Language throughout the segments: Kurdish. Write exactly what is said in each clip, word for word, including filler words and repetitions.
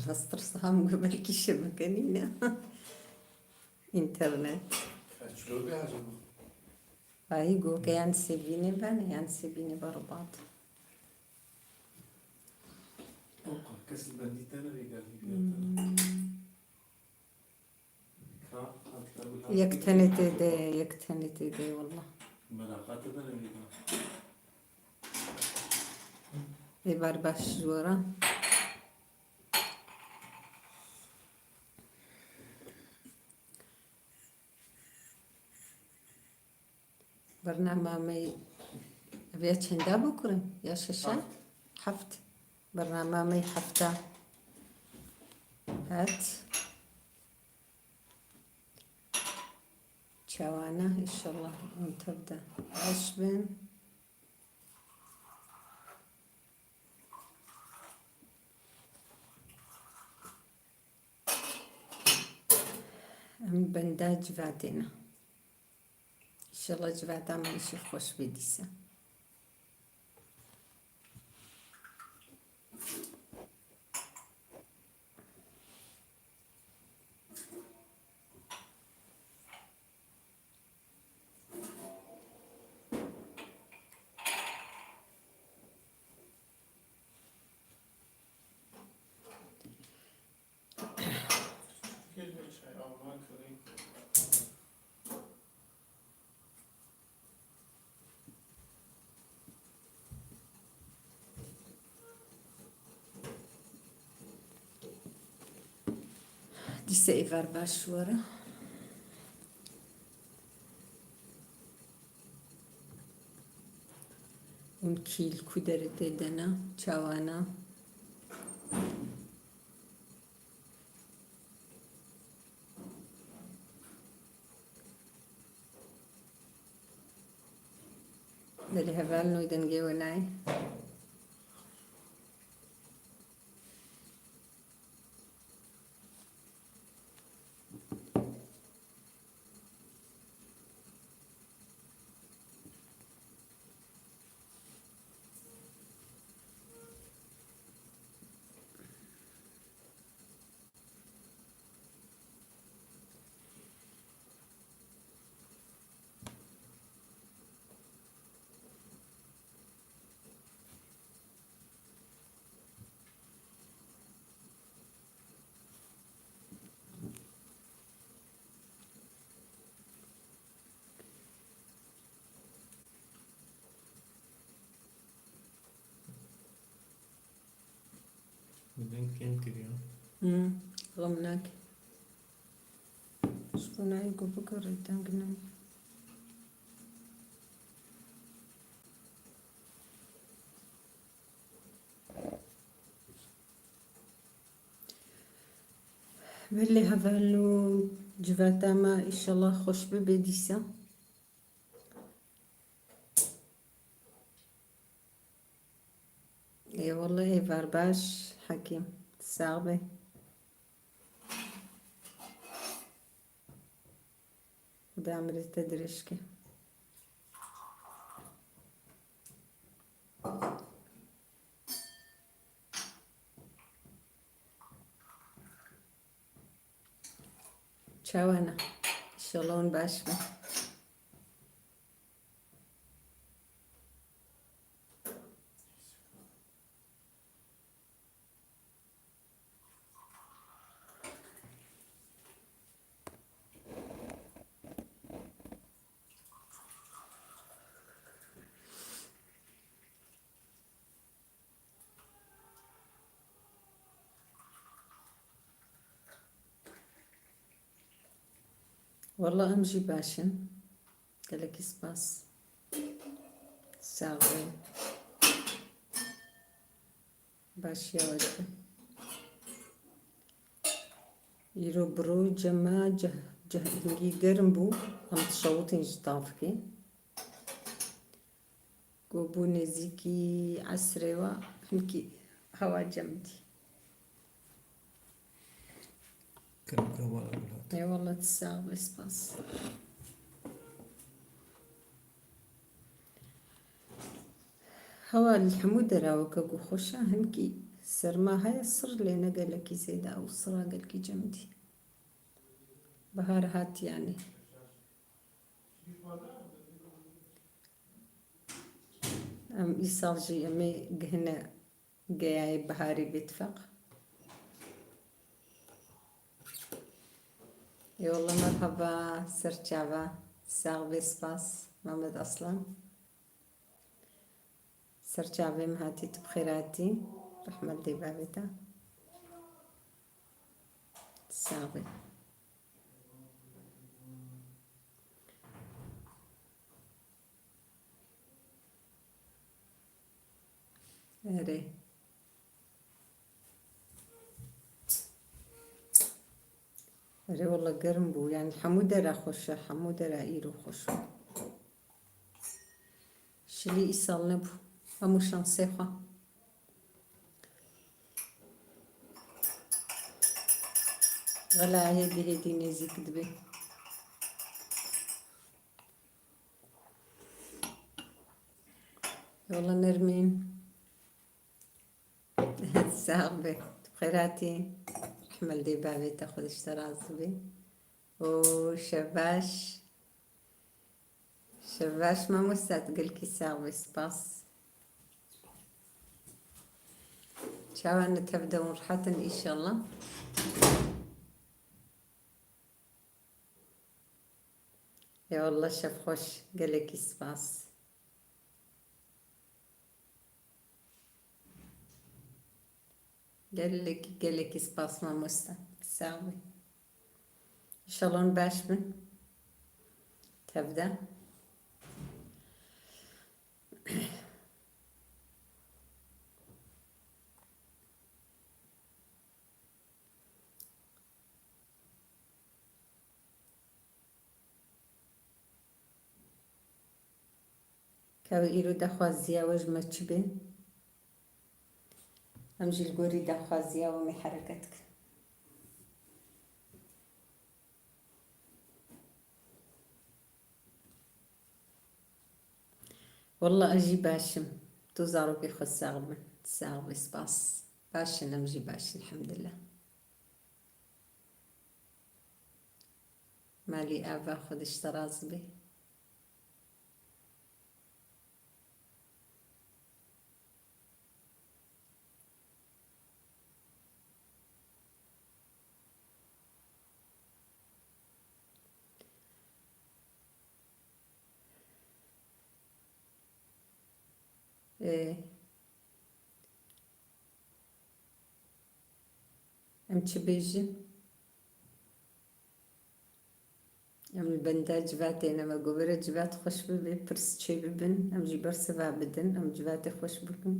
Ez tirsim ku belkî şebeke nîne. Înternet. Kaç kilo be acaba? Ay, goke yan Sêbînê bene, yan Sêbînê berbat. Opa, kes li bendî te ne vê gelî. Hmm. Yek tenê tê de, yek tenê tê de, wallah. Ê bar baş ji we re. Bernama me ev ya çenda bû kirin? Ya şeşe? Heft. Heft. Bernama me hefta. Hat. Çawana, înşallah em tev de baş bin. Em benda civatê ne. Înşallah civata me îşev xweş bê dîse. Dîse êvar baş were. Hûn kî li ku derê tê de ne, çawa ne? Belê hevalno dengê we nayê. Min deng kêm kiriye. Hmm, xem nake. Ji bo nayê ku bigere deng nayê. Belê hevalno civata me înşallah xweş bibe dîsa. Ê wele êvar baş Hekîm. Sax be. Xuda emirê te dirêj ke. Çawa ne? Înşallah hûn baş bin. Wela em jî baş in. Gelekî spas. Sax be. Başiya we dikim. Îro bi rojê me cih-, cih-, hingî germ bû. Em dişewitin ji tafikê. Ku bû nêzîkî esrê we, hinkî hewa cem dî. Kerem, kerem, wala Gulat. Ê wala, tu sax be, spas. Hewa li hemû dera weke ku xweş e, hinkî Serma heye sir lê ne gelekî zêde ew sira gelkî cem dî. Bihar hat yanî. Em îsal jî em ê gihine geyayê biharî bê tifeq. Eyvallah, merhaba, serçava, sax bê, spas, Mehmet Aslan. Serçavê min hatî, tu bi xêr hatî, rehmet dê bavê te. Sax bê. Erê. Erê, wela germ bû. Yanî hemû dera xweş e, hemû dera îro xweş bû. Şilî îsal nebû. Hemû şansê xwe. Xela hêdî hêdî nêzîk dibe. Yola Nermîn. Sax be. Tu xêr hatî. Rehmet dê bavê te, Xwedê ji te razî be. Û şev baş. Şev baş mamoste, tu gelkî sax be, spas. Çawa ne tev de hûn rehet in înşallah. Eyvallah, şev xweş, gelekî spas. Gelekî, gelekî spas mamoste. Sax bî. Înşallah hûn baş bin. Tev de. Ka wê îro daxwaziya we ji me çi be? Em jî li gorî daxwaziya we me hereket kin. Wallah ez jî baş im. Tu zarokê xwe sax bin. Sax be, spas. Baş in, em jî baş in, elhamdulillah. Malî ava, Xwedê ji te razî be. Ê, em çi bêjin? Em li benda civatê ne, me got bere civat xweş bibe, pirs çêbibin, em jî bersiva bidin, em civatê xweş bikin.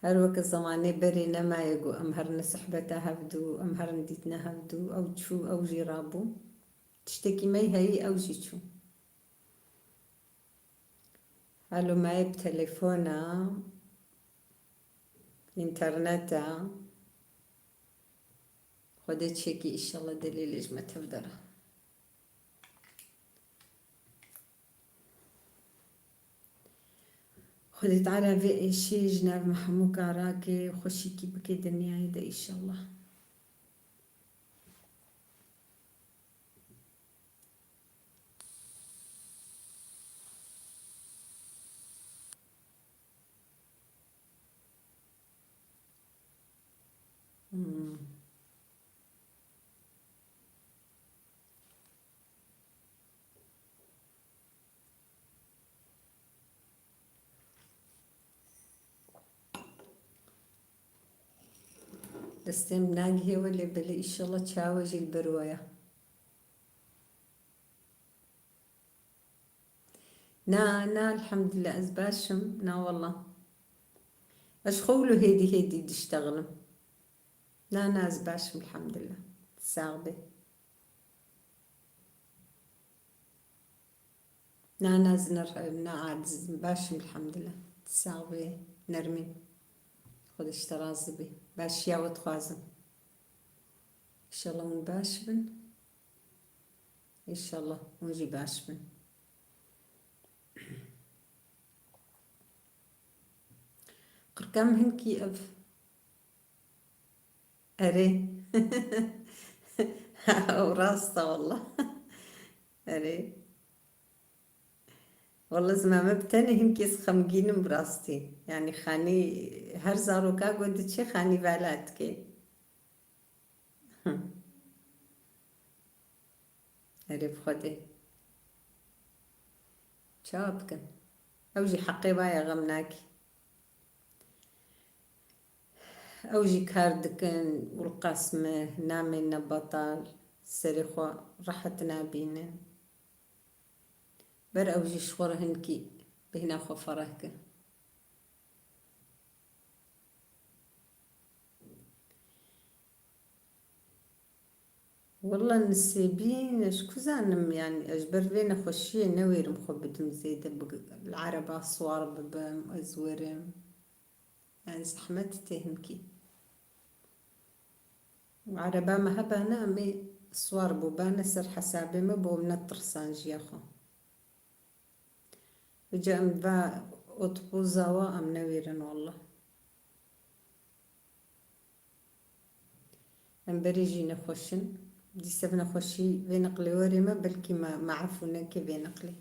Her weke zemanê berê nemaye ku em herin sohbeta hevdû, em herin dîtina hevdû, ew çû, ew jî rabû. Tiştekî me heyî, ew jî çû. Halo me yê bi telefona, înterneta, Xwedê çêkî, înşallah delîlê ji me tev dera. Xwedê Teala vê êşê ji nav me hemû karake xweşîkî bike dinyayê de, înşallah. Hmm. Destê min nagihê we, lê belê, înşallah çawa jî li ber we ye. Na, na, elhamdülillah, ez baş im. Na, wallah. Ez ji xwe wilo hêdî hêdî diştexilim. Na, na, ez baş im, elhamdülillah. Sax bê. Na, na, ez ne, ne aciz im, baş im, elhamdülillah. Sax bê, Nermîn. Xwedê ji te razî bê. Başiya we dixwazim. Înşallah hûn baş bin. Înşallah hûn jî baş bin. Em hinkî ev. Erê. Ew rast e walla. Erê. Walla zima me bi tenê hinkî ez xemgîn im bi rastî. Yanî xanî her zaroka ku diçe xanî vala dike. Erê bi Xwedê. Çawa bikin? Ew jî heqê wa ye, xem nakî. Ew jî kar dikin, û li qasme namên ne betal, serê xwe rehet nabînin. Ber ew jî ji xwe re hinkî bêhna xwe fereh ke. Walla nisêbîn, ez ji ku zanim, yanî ez ji ber vê nexweşiyê newêrim xwe bidim zêde, bi, li ereba siwar bibim, ez werim. Yanî zehmet tê hinkî. Ereba me hebane, em ê siwar bûbane ser hesabê me, bo em netirsan jiya xwe. Vêca em va otobûza wa em newêrin walla. Em berê jî nexweş in. Dîse bi nexweşî vê neqlê werê me, belkî me, me efû neke vê neqlê.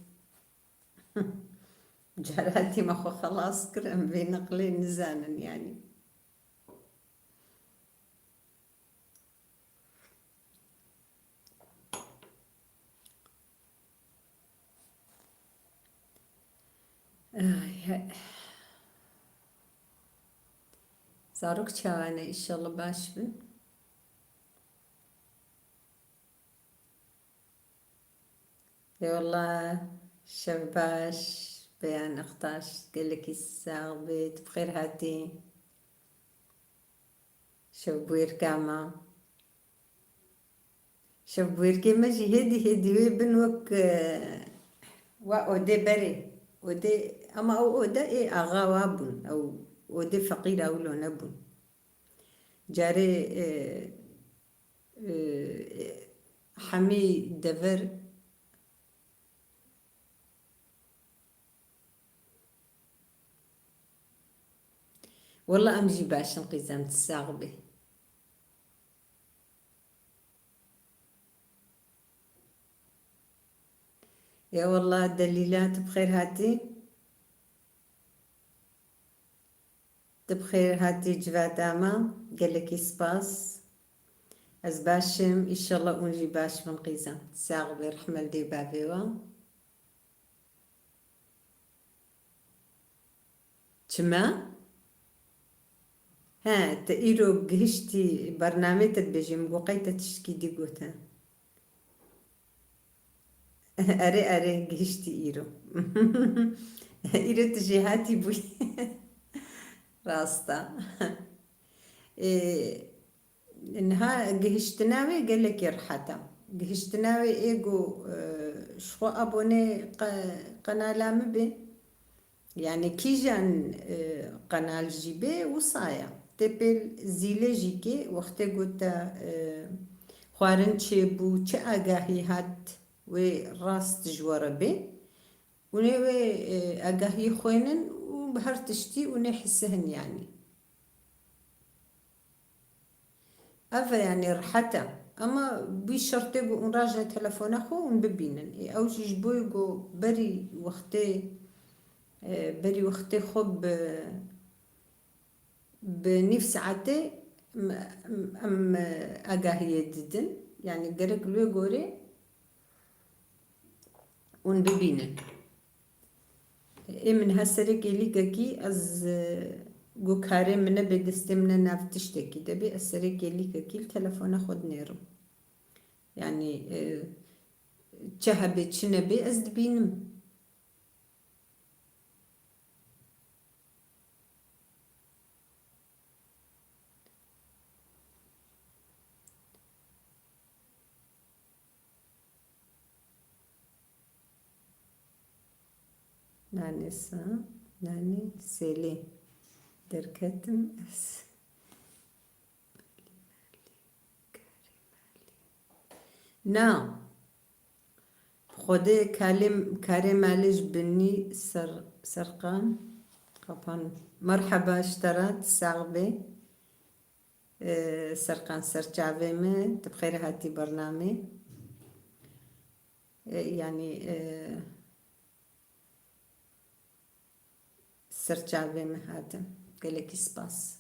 Cara hatî me xwe xelas kir, em vê neqlê nizanin yanî. Ay, ay. Zarok çawa ne? Înşallah baş bin. Ê wela, şev baş, Beyan Ektaş, gelekî sax bî, tu bi xêr hatî. Şev bûyerka me. Şev bûyerkê me jî hêdî hêdî wê bin wek, e, wa odê berê. Odê, ama ew ode ê axa wa bûn. Ew odê feqîra wilo nebûn. Carê, e, e, hemî dever. Wela em jî baş in qîzem, tu sax bî. Ya wela Delîla, tu bi xêr hatî. Tu bi xêr hatî civata me. Gelekî spas. Ez baş im. Înşallah hûn jî baş bin qîzem. Sax bê, rehme li dê û bavê we. Çima? He, te îro gihiştî bernamê, te dibêjî, min got qey te tiştkî dî gote. Erê, erê, gihiştî îro. Îro tu jêhatî bûyî. Rast e. Ê, niha gihiştina wê gelekî rehet e. Gihiştina wê ê ku, e, ji xwe abonê qe-, qenala min bê. Yanî kîjan, e, qenal jî bê, wisa ye. Tê pêl zîlê jî kê, wextê ku te, e, xwarin çêbû, çi agahî hat wê rast ji we re bê. Hûn ê wê, e, agahiyê xwênin û bi her tiştî hûn ê hisihin yanî. Ev e, yanî rehet e. Ama bi şertê ku hûn rajine telefona xwe hûn bibînin. Ê, ew jî ji bo ku berî wextê, e, berî wextê xwe bi, bi nîv saetê em, em, em, e, agahiyê didin. Yanî gerek li wê gorê hûn bibînin. Ê min ha serê kêlîkekî ez, e, got karê min nebe, destê min ne nav tiştekî de bê, ez serê kêlîkekî li telefona xwe dinêrim. Yanî, e, çi hebe çi nebe ez dibînim. Nanê sa, nanê sêlê derketim ez. Na. Xwedê kalê, karê malê ji binî ser, serqan. Papan, merheba ji te re, tu sax bê. Ee, Serkan, ser çavê min, tu bi xêr hatî bernamê. Ee, yanî, ee, ser çavê min hatin. Gelekî spas.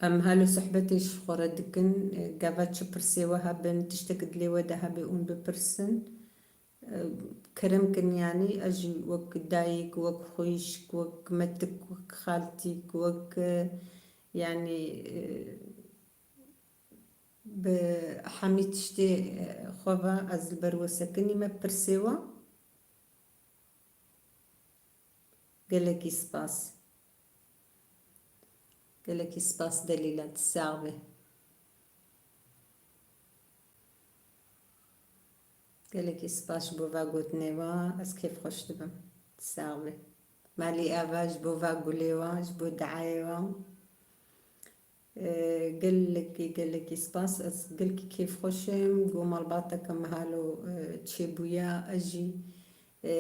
Em hal û sohbetê ji xwe re dikin, ee, gava çi pirsê we hebin, tiştek dilê we de hebe hûn bipirsin. Kerem kin, yanî ez jî wek dayik, wek xwişk, wek metik, wek xaltîk, wek, e, yanî, e, bi hemî tiştê, e, xwe ve ez li ber we sekinîme, pirsê we. Gelekî spas. Gelekî spas Delîla, tu sax bî. Gelekî spas ji bo va gotinê wa, ez kêfxweş dibim. Tu sax bî. Malî Eva, ji bo va gulê wa, ji bo diayê wa. Ee, gelekî, gelekî spas. Ez gelkî kêfxweş im. Go malbateke me halo, e, çêbûya. Ez jî, e,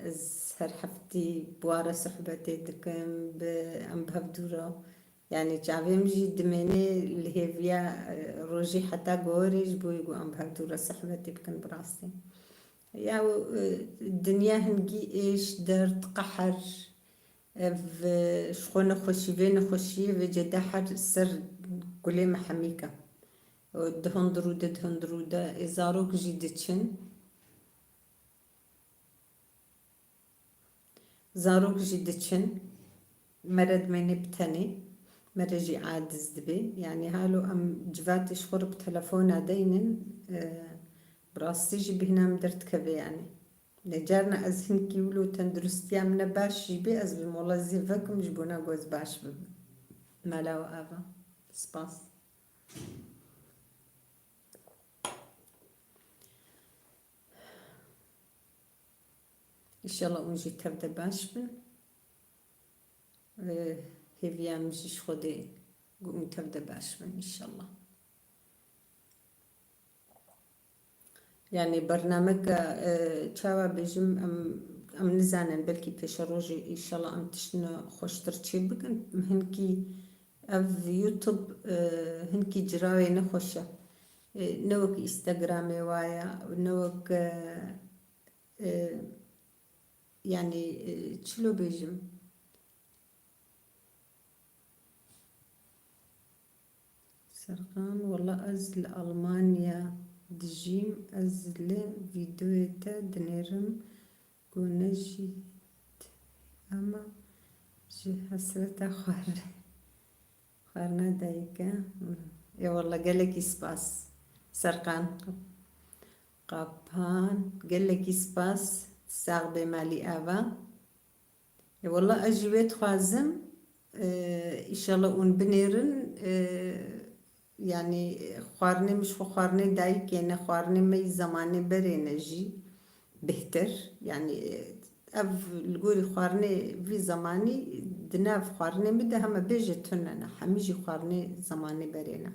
ez her heftî bi wa re sohbetê dikim. Bi, em bi hev dû re. Yanî çavê min jî dimêne li hêviya, e, rojî heta gorê ji bo ku em bi hev dû re sohbetê bikin bi rastî. Ya, e, dinya hingî êş, derd, qeher, Ev, e, ji xwe nexweşî, vê nexweşiyê vêce de her ser gulê me hemîk e. Û dihundirû de, dihundirû de, ê zarok jî diçin. Zarok jî diçin. Me re dimêne bi tenê. Me re jî aciz dibe. Yanî halo em civatê ji xwe re bi telefona deynin, e, bi rastî jî bêhna min derdikeve yanî. Lê carna ez hinkî wilo tenduristiya min ne baş jî bê, ez bi molezî vekim ji bona ku ez baş bibim. Mala we ava. Spas. Înşallah hûn jî tev de baş bin. Ee, hêviya min jî ji Xwedê ku hûn tev de baş bin înşallah. Yanî bernameke, e, çawa bêjim, em, em nizanin, belkî pêşerojê înşallah em tiştine xweştir çê bikin. Hinkî ev YouTube, e, hinkî cirawê nexweş e. E, ne wek Instagramê waye, ne wek, e, e, yanî, e, çilo bêjim. Serkan, wela ez li Almanya dijîm, ez li vîdeoyê te dinêrim ku ne jî t-, ama ji hesreta xwar-, xwarina dayike. Ê wela gelekî spas. Serkan Qapan, gelekî spas. Sax bê malî ava. E, wela ez jî wê dixwazim, e, înşallah hûn binêrin, e, yanî, e, xwarinê min ji xwe xwarinê dayikê ne, xwarinê me yî zemanê berê ne jî bêhtir. Yanî, e, ev li gorî xwarinê vî zemanî di nav xwarinê min de heme bêje tune ne, hemî jî xwarinê zemanê berê ne.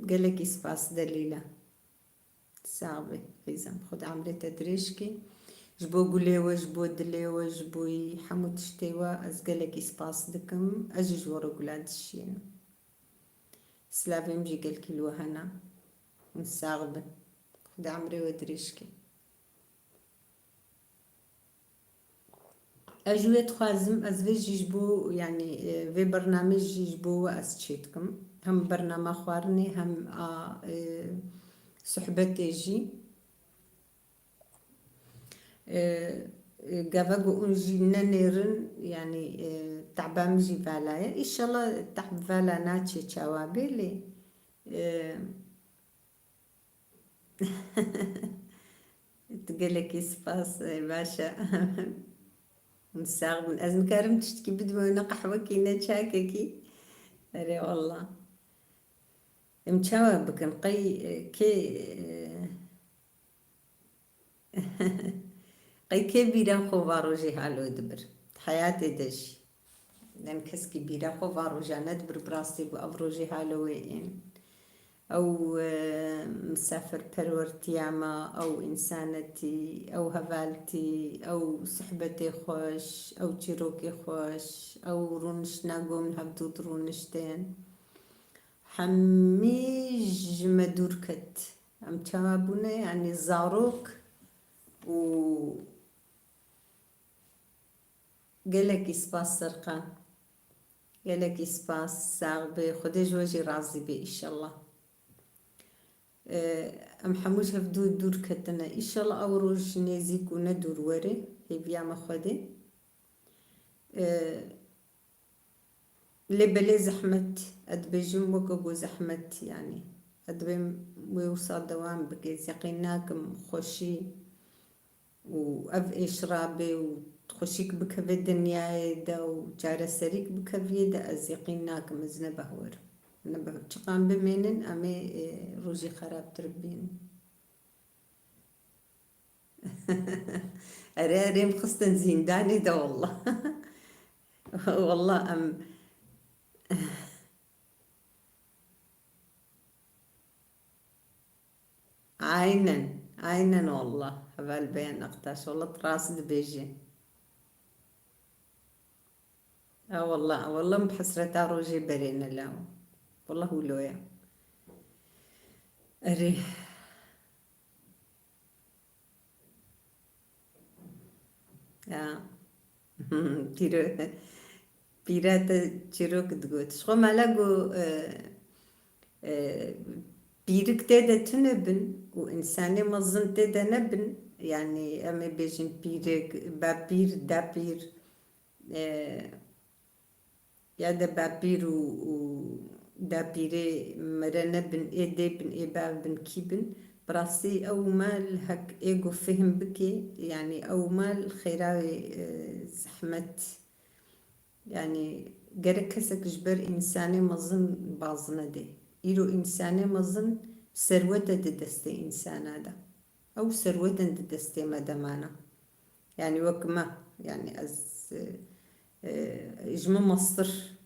Gelekî spas Delîla. Sax bî xîzem. Xwedê emrê te dirêj kî. Ji bo gulê we, ji bo dilê we, ji bo yî hemû tiştê we ez gelekî spas dikim. Ez jî ji we re gula dişînim. Silavê min jî gelkî li we hene. Hûn sax bin. Xwedê emrê we dirêj kî. Ez ji wê dixwazim, ez vê jî ji bo, yanî, e, vê bernamê jî ji bo we ez çê dikim. Hem bernama xwarinê, hem a, e, sohbetê jî. E, e, gava ku hûn jî nenêrin, yanî, e, tehba min jî vala ye. Înşallah tehb vala naçê çawa bê lê, e, Tu gelekî spas, e, baş e. Hûn sax bin. Ez nikarim tiştekî bidim we, ne qehwekî, ne çakekî. Erê, wallah. Em çawa bikin? Qey, e, kê, e, qey kê bîra xwe va rojê halo dibir? Di heyatê de jî. Dem keskî bîra xwe va roja nedibir, bi rastî ku ev rojê halo wê ên. ew, e, misafirperwertiya me, ew însanetî, ew hevaltî, ew sohbetê xweş, ew çîrokê xweş, ew rûniştina ku em li hevdû dirûniştin. Hemî ji me dûr ket. Em çawa bûne? Yanî zarok û gelekî spas Serkan. Gelekî spas, sax be. Xwedê ji we jî razî be, înşallah. Ee, em hemû ji hev dûr, dûr ketine. Înşallah ew roj nêzîk û ne dûr were, hêviya me Xwedê. Ee, lê belê zehmet, ez dibêjim weke ku zehmet, yanî. Ez dibêm wê wisa dewam bike, ez yeqîn nakim xweşî û ev êşra bê û xweşik bikeve dinyayê de û çareserîk bikeviyê de, ez yeqîn nakim, ez ne behwer. Ne behwer. Çiqan bimênin, em ê, e, rojî xerabtir bînin. Erê, erê, em xistin zîndanê de, wallah. Wallah, em Aynen, aynen wallah. Heval Beyan Aktaş, wallah tu rast dibêjî. E wallah, e wallah, em bi hesreta rojê berê ne law. Wallah wilo ye. Erê. Ya. Pîre-, pîra te çîrok digot. Ji xwe mala ku, e, e, pîrik tê de tune bin û însanê mezin tê de nebin, yanî em ê bêjin pîrik, bapîr, dapîr, e, ya de bapîr û, û dapîrê mere nebin, ê dê bin, ê bav bin, kî bin, bi rastî ew mal hek ê ku fihim bike, yanî ew mal xêra wê, e, zehmet, yanî gerek kesek ji ber însanê mezin baz nede. Îro însanê mezin serwet e di destê însana de. Ew serwet in di destê me de mane. Yanî wek me, yanî ez, e, e, ji min mestir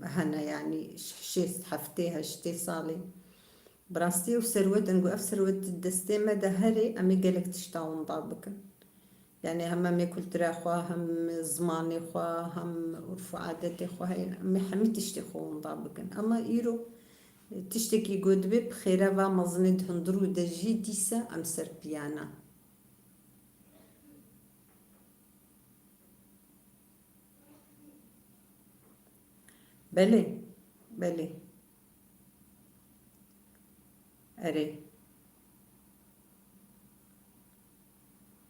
hene, yanî şêst heftê, heştê salê. Bi rastî ew serwet in, ku ev serwet di destê me de herê, em ê gelek tişta winda bikin. Yanî hem em ê kultura xwe, hem zimanê xwe, hem urf û adetê xwe heye, em ê hemî tiştê xwe winda bikin. Ama îro, e, tiştekî ku dibê bi xêra va mezinê di hundir û de jî dîsa em ser piya ne. Belê, belê. Erê.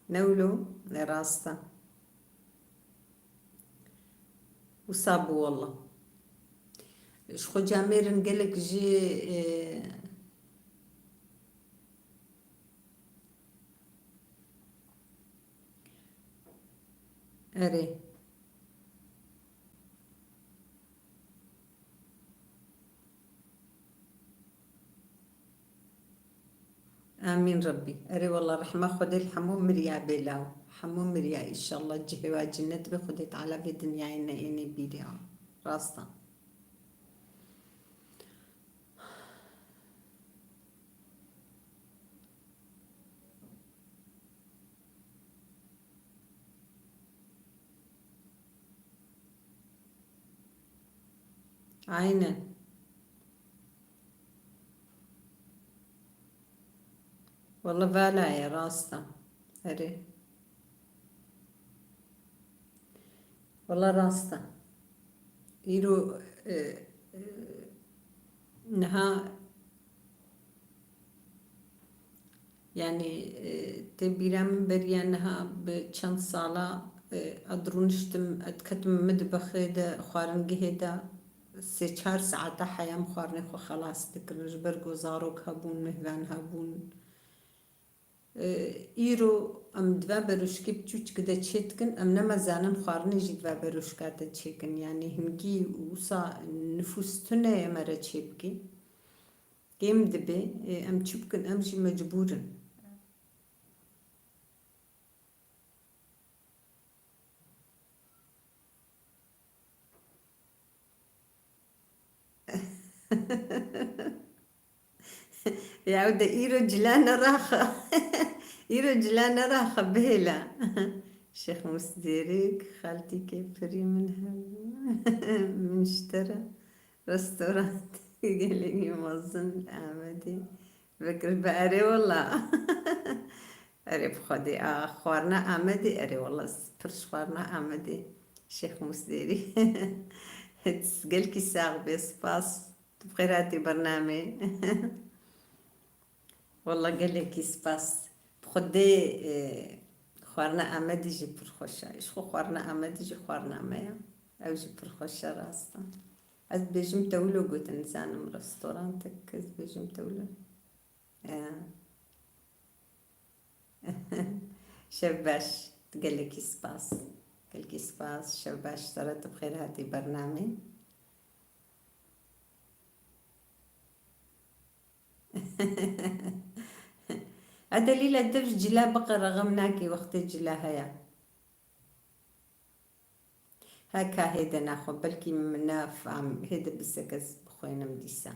Ne wilo, ne rast e. Wisa bû wela. Ji xwe camêrin gelek jî, e, Erê. Amîn Rebbî. Erê wela rehma Xwedê li hemû miriya bê law. Hemû miriya, înşallah cihê wa cennet be, Xwedê Teala vê dinyayê neêne bîrê wan. Rast e. Aynen. Wela vala ye, rast e. Erê. Wela rast e. Îro, e, e, niha, yanî, e, tê bîra min beriya niha bi çend sala, e, ez dirûniştim, ez diketim mitbexê de, xwaringehê de, sê çar saeta heya em xwarinê xwe xelas dikirin. Ji ber ku zarok hebûn, mêhvan hebûn. E, îro em di va beroşkê biçûçik de çê dikin, em nema zanin xwarinê jî di va beroşka de çêkin. Yanî hingî wisa nifûs tune ye me re çê bike. Kêm dibe, e, em çi bikin, em jî mecbûr in. Ya de îro cila neraxe. Îro cila neraxe bihêle. Şêx Musdêrik, xaltîkê pirî min hebû. Min ji te re restorantê gelekî mezin li Amedê vekir be. Erê wela. Erê bi Xwedê, a, xwarina Amedê, erê wela, pir ji xwarina Amedê. Şêx Musdêrî. Gelkî sax bê, spas. Tu bi xêr hatî bernamê. Wela gelekî spas. Bi Xwedê, e, xwarina Amedê jî pir xweş e. Ji xwe xwarina Amedê jî xwarina me ye. Ew jî pir xweş e, rast e. Ez dibêjim tewlo gotin, nizanim restorantek, ez dibêjim tewlo. E. Şev baş, gelekî spas. Gelekî spas, şev baş, sere tu bi xêr hatî bernamê. Edelîle div cila biqere, xem nakî, wextê cila heye. Heka hêde naxwe, belkî min nefam, hêde bisek ez bixwînim dîsa.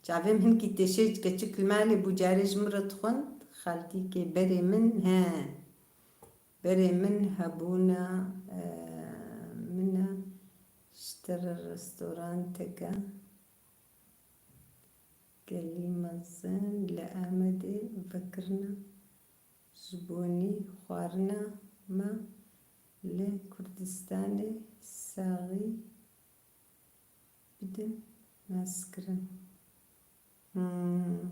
Çavê min hinkî têşê, keçik li malê bû, carê ji min re dixwend, xaltîkê berê min, he. Berê min hebûna, e, min e, ji te re restoranteke gelî mezin li Amedê vekirina. Ji bonî xwarina me li Kurdistanê saxî bidin naskirin. Hmm.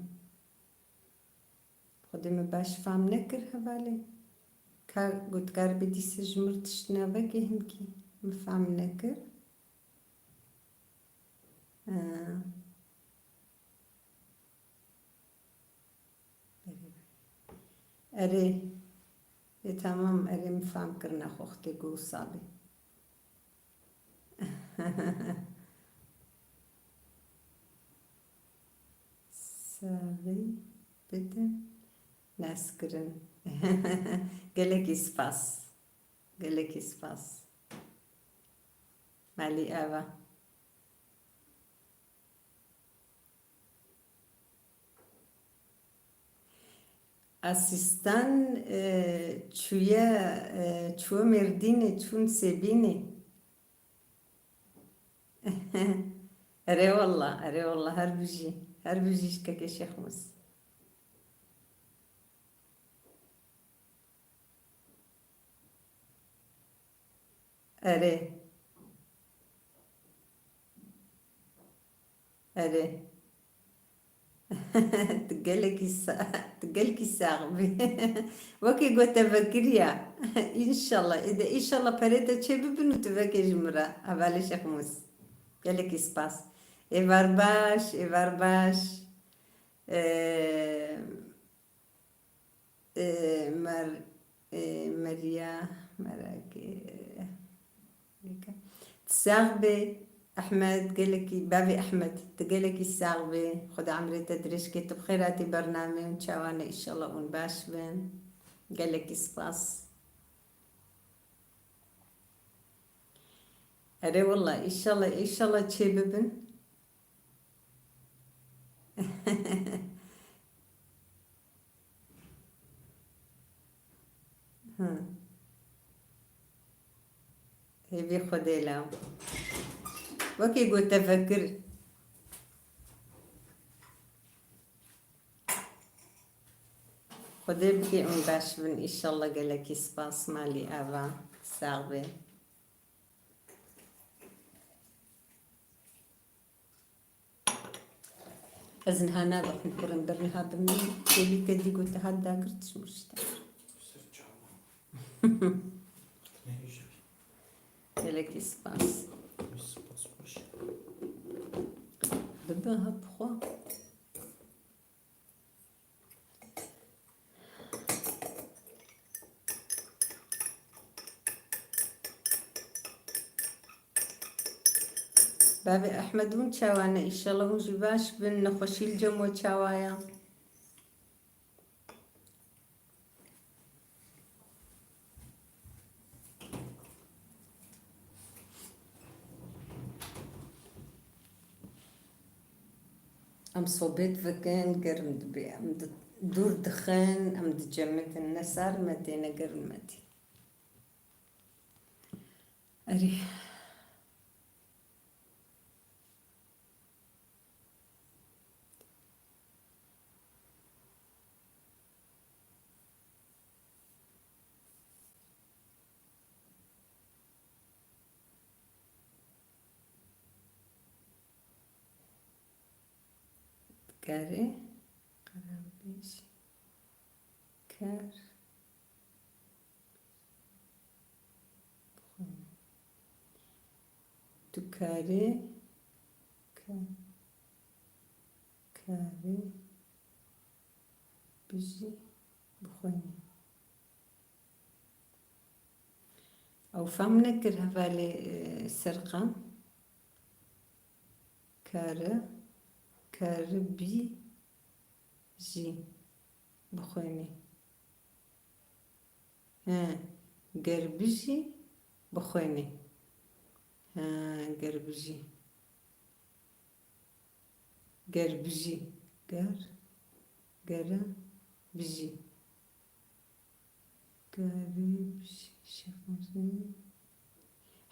Xwedê min baş fam nekir hevalê. Ka gotkar bidîse ji mir tişt navekê hinkî min fam nekir. Ha. Erê. Ê, tamam, erê, min fam kirine, xwe xtê go wisa bê. Saxî bidin, naskirin. Gelekî spas. Gelekî spas. Malî ava. Asîstan, e, çûye, e, çûye Mêrdînê, çûn Sêbînê. Erê wela, erê wela, her bijî, her bijî ji kekê Şêx Mûs. Erê. Erê. Tu gelekî sa-, tu gelkî sax bî. Wekî got te vekiriya. Înşallah. Ê de înşallah perê te çê bibin û tu vekê ji min re. Hevalê Şêx Mûs. Gelekî spas. Êvar baş, êvar baş. Ee, Ê, Mer-, ê, Meriya, Merakê, tu sax bê, Ehmed, gelekî, bavê Ehmed, tu gelekî sax bê, Xweda emrê te dirêj ke, tu bi xêr hatî bernamê, hûn çawa ne, înşallah hûn baş bin. Gelekî spas. Erê wela, înşallah, înşallah çê bibin. Hı. Hêvî Xwedê la. Wekî got te vekir. Xwedê bikê em baş bin, înşallah gelekî spas malî ava. Sax be. Ez niha nabexim kurim, berniha bi min kêlî te dî got te hat dagir tişmûr ji te. Gelekî spas. Bibe ha bi xwe. Bavê Ehmed hûn çawa ne? Înşallah hûn jî baş bin. Nexweşî li cem we çawa ye? Em sobêt vekin, germ dibe. Em di-, dûr dixin, em dicemidin. Ne sar me tê, ne germ me tê. Erê. Dikarî qerebîş ker bixwînî. Tu karî ke-, karî bijî bixwînî. Ew fehm nekir hevalê, e, Serqan. Kare, kare bî jî bixwînî. He, ger bijî bixwînî. He, ger bijî. Ger bijî. Ger. Gere bijî. Gere bijî. Şefozî.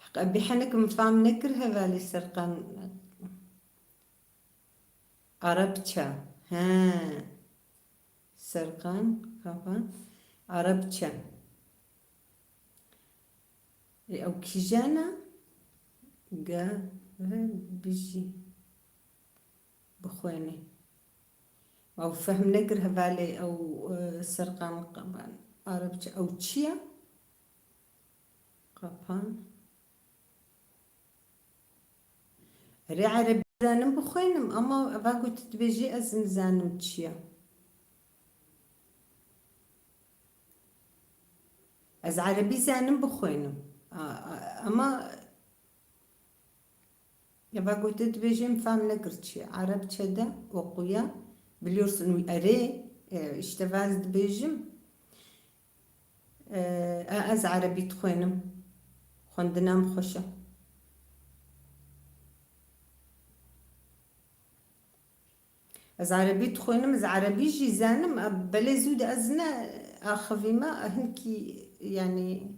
Heq, bi henek min fam nekir hevalê Serqan. Arabça. He. Serqan, kapan. Arabça. Ê, ew kîjan e? Gere bijî. Bixwênê. Ew fehm nekir hevalê ew, e, Serqan Qapan. Arabça ew çi ye? Qapan. Erê, erebî zanim bixwênim, ama eva ku tu dibêjî ez nizanim çi ye. Ez erebî zanim bixwênim. A, a, ama eva ku tu dibêjî min fam nekir çi ye. Erebçe de okuya, biliyorsun, erê, e, işte vaz dibêjim. E, e, ez erebî dixwênim. Xwendina min xweş e. Ez erebî dixwênim, ez erebî jî zanim, e, belê zû de ez ne axivîme, e, hinkî, yanî,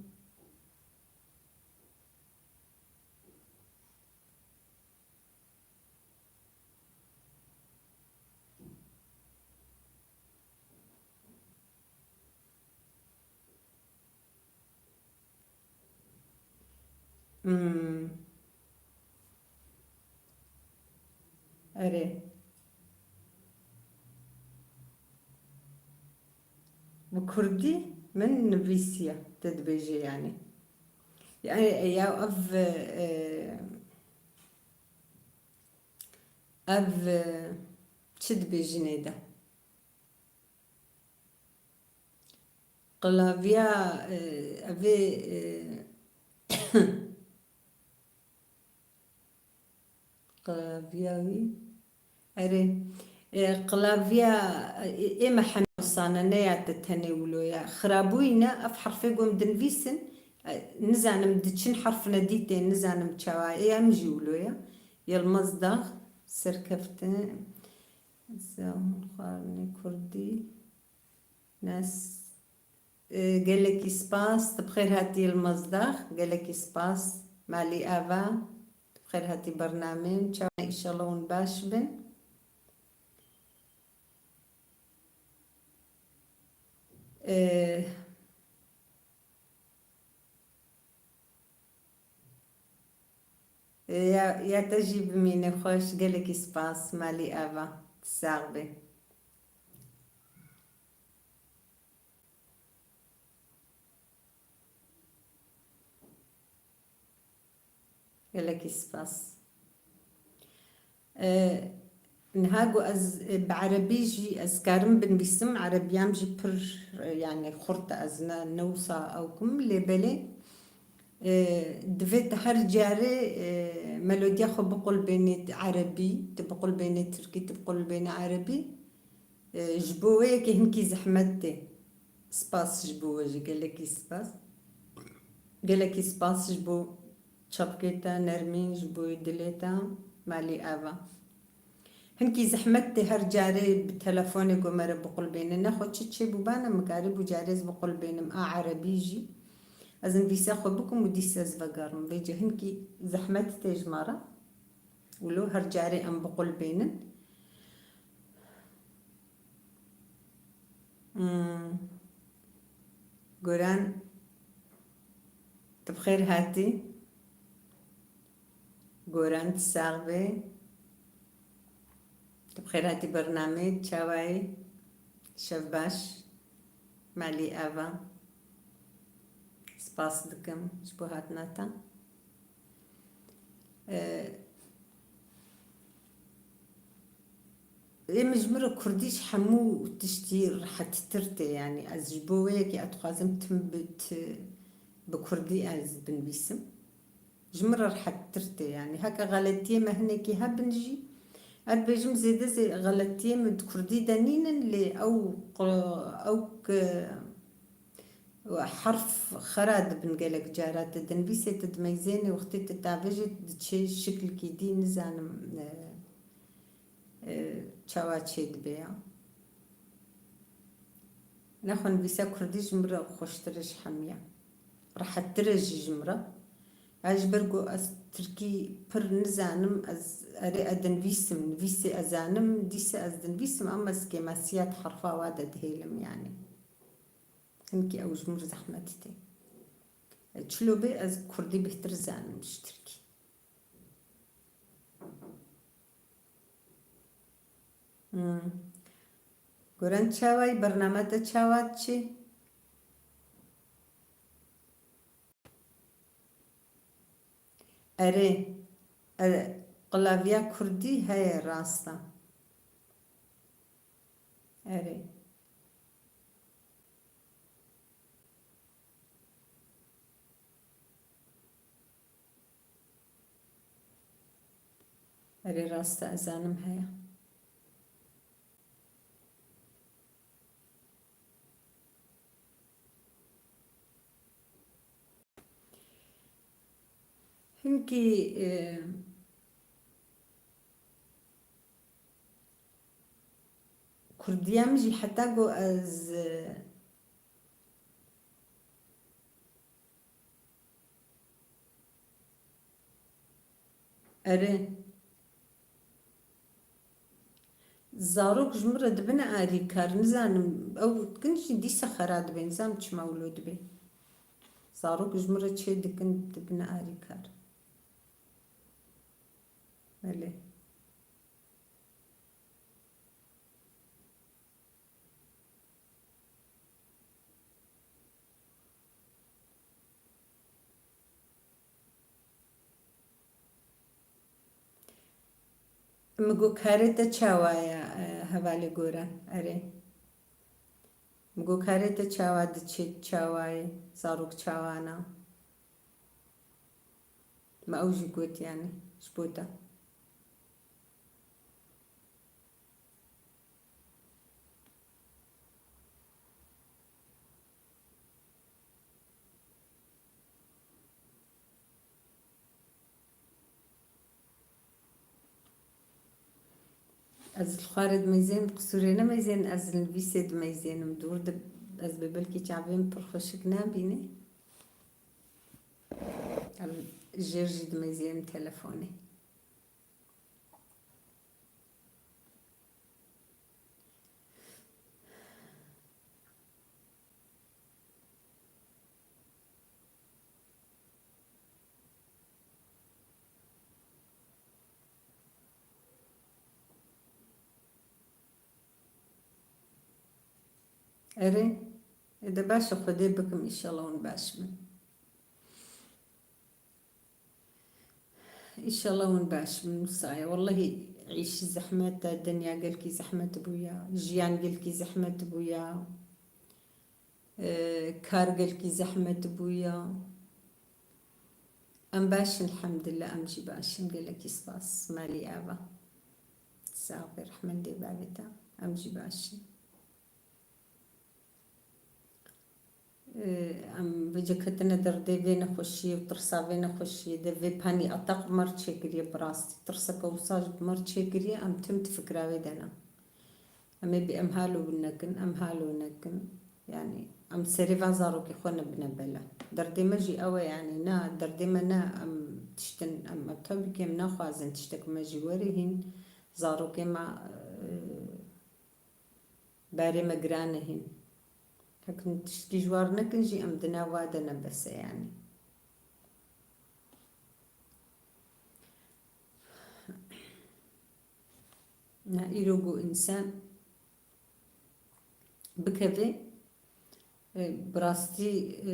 Hmm. Erê. Bi kurdî min nivîsiye, te dibêje yanî. Ya, ya ev, e, ev, e, çi dibêjinê de? Qlavya, e, evê, e, qlavya wî. Erê, e, qlavya, e, ê me hemî wisa ne, ne ya te tenê wilo ya. Xirabûyî ne, ev herfê ku em dinivîsin, e, nizanim di çin herfine dî tê, nizanim çawa. Ê em jî wilo ya. Yilmaz Dax, serkeftin. Zehûn xwarinê kurdî. Nas. E, gelekî spas. Tu bi xêr hatî Yilmaz Dax. Gelekî spas. Malî Ava. Tu bi xêr hatî bernameyê min. Çawa, înşallah hûn baş bin. E, Ya, ya te jî bimîne xweş, gelekî spas, Malî Ava, tu sax bî. Gelekî spas. E, niha ku ez, e, bi erebî jî ez karim binivîsim, erebiyam jî pir, e, yanî xurt e, ez ne, ne wisa ew kim, lê belê, e, divê te her carê, e, melodiya xwe biqulbênê erebî, tu biqulbênê tirkî, tu biqulbênê erebî. E, ji bo wê yekê hinkî zehmet tê. Spas ji bo we jî, gelekî spas. Gelekî spas ji bo çapkê te Nermîn, ji bo dilê te, Malî Ava. Hinkî zehmet tê her carê bi telefonê ku me re biqulbêne. Nexwe çi çêbûbane, min karîbû carê ez biqulbênim. A erebî jî. Ez nivîsa xwe bikim û dîsa ez vegerim. Vêce hinkî zehmet tê ji me re. Wilo her carê em biqulbênin. Hmm. Goran, tu bi xêr hatî. Goran, tu sax bî. Tu bi xêr hatî bernameyê, çawa yî? Şev baş. Malî ava. Spas dikim ji bo hatina te. Ee, ê min ji min re kurdî ji hemû tiştî rehettir tê, yanî ez ji bo wê yekê ez dixwazim tim bi, ti, bi kurdî ez binivîsim. Ji min re rehettir tê, yanî heke xeletiyê me hinekî hebin jî, ez dibêjim zêde zê xeletiyê min di kurdî de nînin, lê ew qu-, ew ki Û herf xera dibin gelek cara, tu dinivîsê, tu dimeyzênê, wextê tu tavêjê diçê şiklikî dî, nizanim, e, e, çawa çêdibe ya. Nexwe nivîsa kurdî ji min re xweştir e ji hemiya. Rehettir e jî ji min re. Ez ji ber ku ez tirkî pir nizanim, ez erê ez dinivîsim, nivîsê ez zanim, dîsa ez dinivîsim, ama ez kêmasiya di herfa wa de dihêlim, yanî. Hinkî ew ji min re zehmet tê. Çilo bê, ez kurdî bêhtir zanim ji tirkî. Hmm. Goran, çawa yî, bername te çawa diçe? Erê, e, qilaviya kurdî heye, rast e. Erê. Erê, rast e, ez zanim heye. Hinkî, e, Kurdiya min jî heta ku ez, e, erê. Zarok ji min re dibine arîkar, nizanim, ew dikin jî dîsa xera dibe, nizanim çima wilo dibe. Zarok ji min re çê dikin, dibine arîkar. Belê. Min got, karê te çawa ye, e, hevalê Goran? Erê. Min got, karê te çawa diçe, çawa ye, zarok çawa ne? Me ew jî got, yanî, ji bo te. Ez li xwarê dimeyzênim, qisûrê nemeyzênim, ez li nivîsê dimeyzênim. Dûr di, ez bi belkî çavên pir xweşik nabînî. Em jêr jî dimeyzênim telefonê. Erê, ê de baş e, Xwedê bikim, înşallah hûn baş bin. Înşallah hûn baş bin, wisa ye. Wellahî îş zehmet e, dinya gelkî zehmet bûye, jiyan gelkî zehmet bûye. Ee, kar gelkî zehmet bûye. Em baş in, elhamdulillah, em jî baş in. Gelekî spas. Malî ava. Sax be, rehmendê bavê te. Em jî baş in. Em vêce ketine derdê vê nexweşiyê û tirsa vê nexweşiyê de, vê panî atak bi me re çêkiriye, bi rastî tirseke wisa ji bi me re çêkiriye, em tim di fikra wê de ne. Em ê bi em halo nekin, em halo nekin. Yanî em serê van zarokê xwe nebine bela. Derdê me jî ew e, yanî na, derdê me ne em tiştin, em, em tabii ki em naxwazin tiştek me jî were hîn, zarokê me, e, berê me giran e hîn. Hekin tiştkî ji war nekin jî em di nav wa de ne bes e, yanî. Na îro ku însan bikeve, e, bi rastî, e,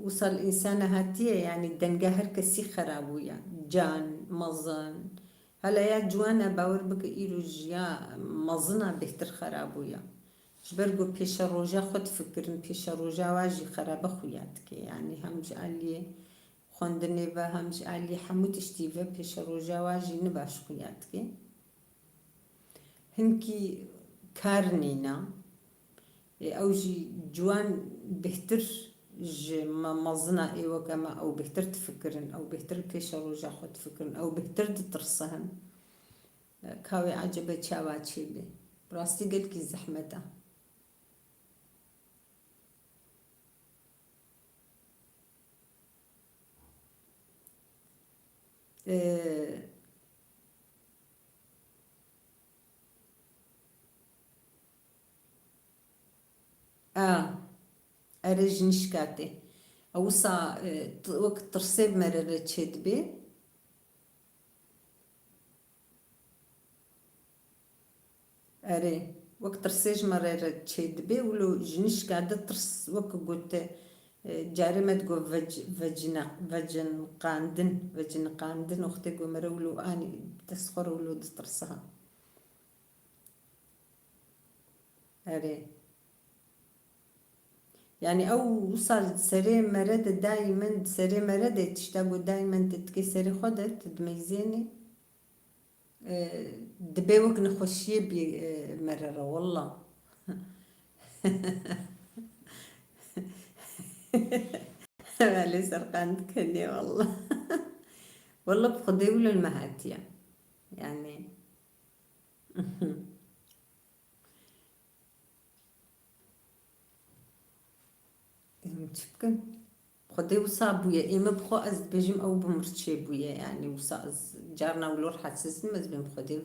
wisa li însana hatiye, yanî denga her kesî xera bûye. Can, mezin, hela ya ciwan e, bawer bike îro ji ya mezina bêhtir xera bûye. Ji ber ku pêşeroja xwe difikirin, pêşeroja wa jî xerabe xuya dike. Yanî hem ji aliyê xwendinê ve hem ji alî hemû tiştî ve pêşeroja wa jî ne baş xuya dike. Hinkî kar nîna. Ê, ew jî ciwan bêhtir ji me, mezina ê weke me, ew bêhtir difikirin, ew bêhtir li pêşeroja xwe difikirin, ew bêhtir ditirsin. Ka wê ecebe çawa çêbe? Bi rastî gelkî zehmet e. Ee, a, erê ji nişka tê. Ew wisa, e, t-, wek tirsê bi me re re çêdibe. Erê, wek tirsê ji me re re çêdibe, wilo ji nişka de tirs, wek gote, e, carê me digot vec-, vecine-, vecinqandin, vecinqandin, wextê ku me re wilo anî dest xwe re wilo ditirsiha. Erê. Yanî ew wisa serê me re de daîmen, serê me re de tişta ku daîmen tu dikê serê xwe de, tu dimeyzênî, e, dibe wek nexweşiyê bî, e, me re re, wela. Belê serqand dikenê, wela. Wela bi Xwedê wilo li me hatiye. Yanî. Em çi bikin? Xwedê wisa bûye. Ê me bi xwe ez dibêjim ew bi mirçê bûye. Yanî wisa ez carna wilo rehetsiz im, ez bêm Xwedê.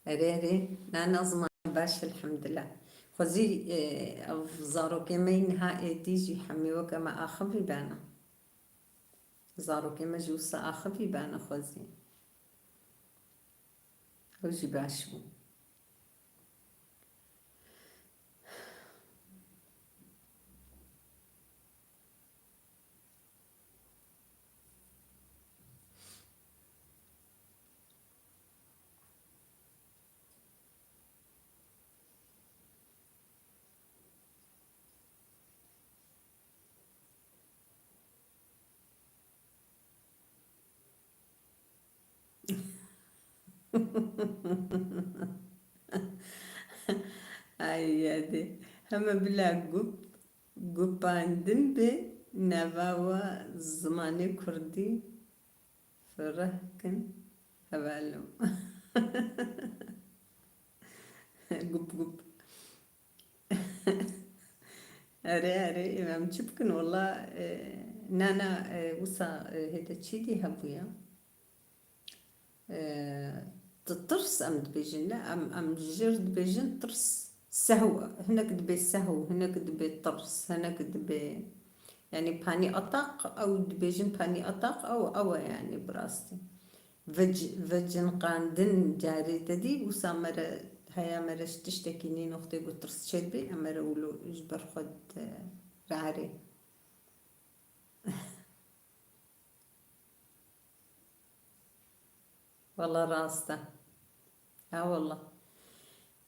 Erê, erê, na, na ziman baş, elhamdulillah. Xwezî, e, ev zarokê me yî niha êdî jî hemî weke me axivî bana. Zarokê me jî wisa axivî bana xwezî. Ew jî baş bû. Ay yadê. Heme bila gup, gupandin bi nava wa zimanê kurdî fireh kin. Hevalno. Gup gup. Erê, erê, em çi bikin? Wela, e, na, na, e, wisa, e, hêde çî dî hebûya. E, ti-, tirs em dibêjin, ne? Em, em ji jêr dibêjin tirs. Sehw, hinek dibê sehw, hinek dibê tirs, hinek dibê, yanî panî atak, ew dibêjin panî atak, ew, ew e yanî bi rastî. Vec-, vecinqandin carê te dî, wisa me re, heya me re ji tiştekî nî noxtê ku tirs çêdibê, em me re wilo ji ber xwe de rarê. Wela rast e. Ha wela.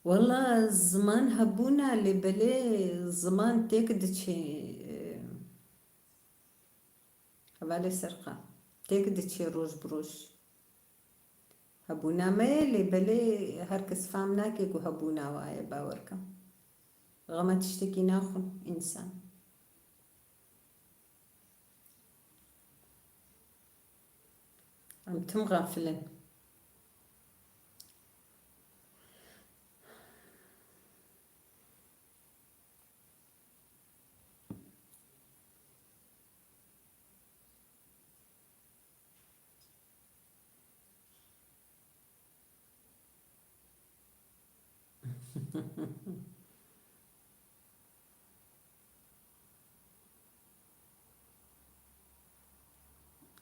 Wela ziman hebûna lê belê ziman têk diçe, e, hevalê serqa. Têk diçe roj bi roj. Hebûna me ye lê belê her kes fam nake ku hebûna wa ye, bawer ke. Xema tiştekî naxwin însan. Em tim xafil in.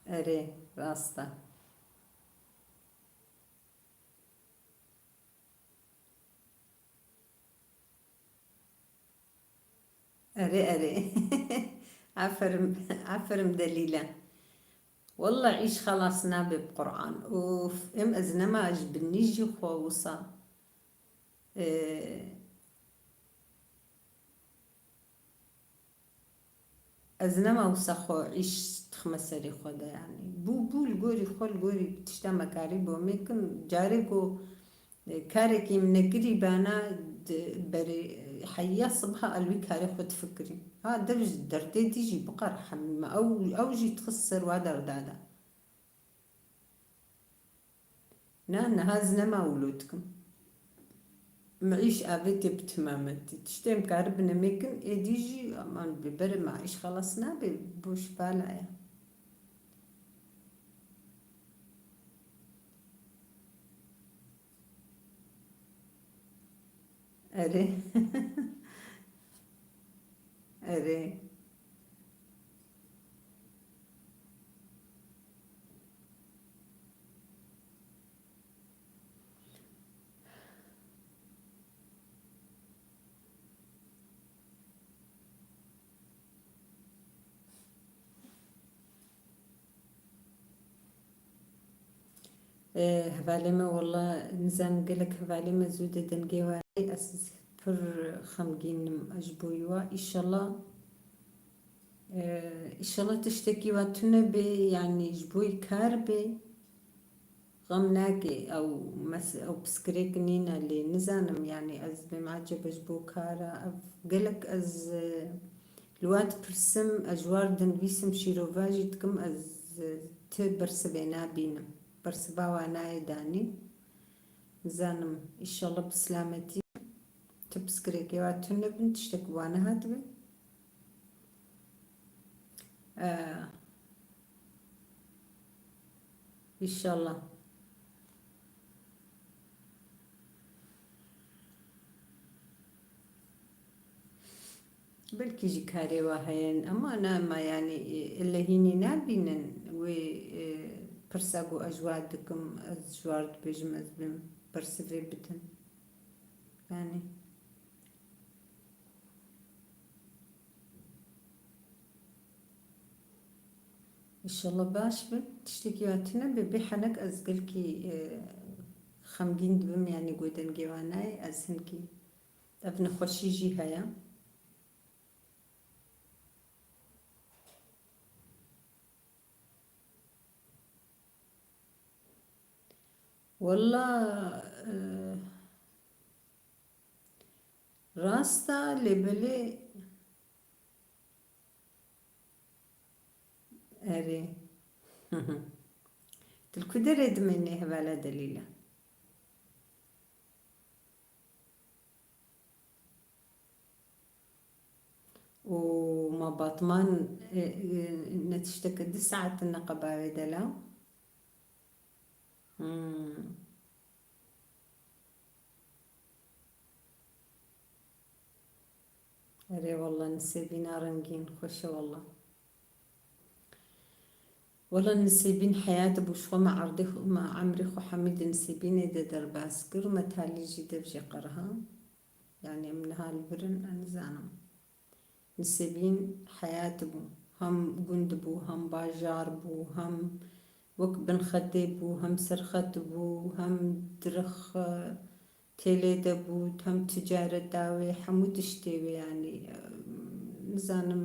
Erê, rast e. Erê, erê. Aferin, aferin Delîle. Walla îş xelas nabe bi Quran. Of, em ez nema ji binî jî xwe wisa. Ee, Ez nema wisa xwe îş dixime serê xwe de, yanî. Bû, bû li gorî xwe, li gorî tişta me karî bo me kin. Carê ku, e, karekî min nekirî bana di berê, e, heya sibha el wî karê xwe difikirî. Ha, dev ji derdê dî jî biqer hemî me. Ew, ew jî dixist ser wa derda de. Na, niha ez nema wilo dikim. Mi îş avêtê bi timametî. Tiştê em karibine me kin, êdî jî, aman, bi berê me îş xelas nabe, boş bala ye. Erê. Erê. Ê, hevalê me, wela nizanim gelek hevalê me zû de dengê we nayê, ez pir xemgîn im ji bo wî wa. Îşallah, ê, îşallah tiştekî wa tune bê, yanî ji bo wî kar bê. Xem nake, ew mes-, ew piskirêk nîne, lê nizanim, yanî ez bêm ecebe ji bo kara ev. Gelek ez, e, li wan dipirsim, ez ji wan dinivîsim, şîrova jî dikim, ez, e, ti bersivê nabînim. Bersiva wan nayê danîn. Nizanim, îşallah bi silametî. Ti piskirêkê wan tune bin, tiştek wan nehatibin. Ee, înşallah. Belkî jî karê wa heye, ama ne, ma yanî, e, ille hînî nabînin wê, e, pirsa ku ez ji wa dikim, ez ji wa dibêjim, ez bêm bersivê bidin. Yanî. Înşallah baş bin. Tiştekî wa tune be, bê henek ez gelkî, e, xemgîn dibim, yanî ku dengê wan nayê, ez hinkî ev nexweşî jî heye. Wela, e, rast e, lê belê erê. Tu li ku derê dimînî, hevala Delîle? Û ma Batman, e, e, ne tişteke du saet in neqeba wê de la? Hmm. Erê wela, Nisêbîna rengîn, xweş e wela. Wela Nisêbîn heyat bû, ji xwe me erdê xwe, me emrê xwe hemî di Nisêbînê de derbas kir û me talî jî dev jê qeriha. Yanî em niha li vir in, ez nizanim. Nisêbîn heyat bû. Hem gund bû, hem bajar bû, hem wek binxetê bû, hem serxet bû, hem dirix, e, têlê de bû, hem ticareta wê, hemû tiştê wê, yanî, e, nizanim,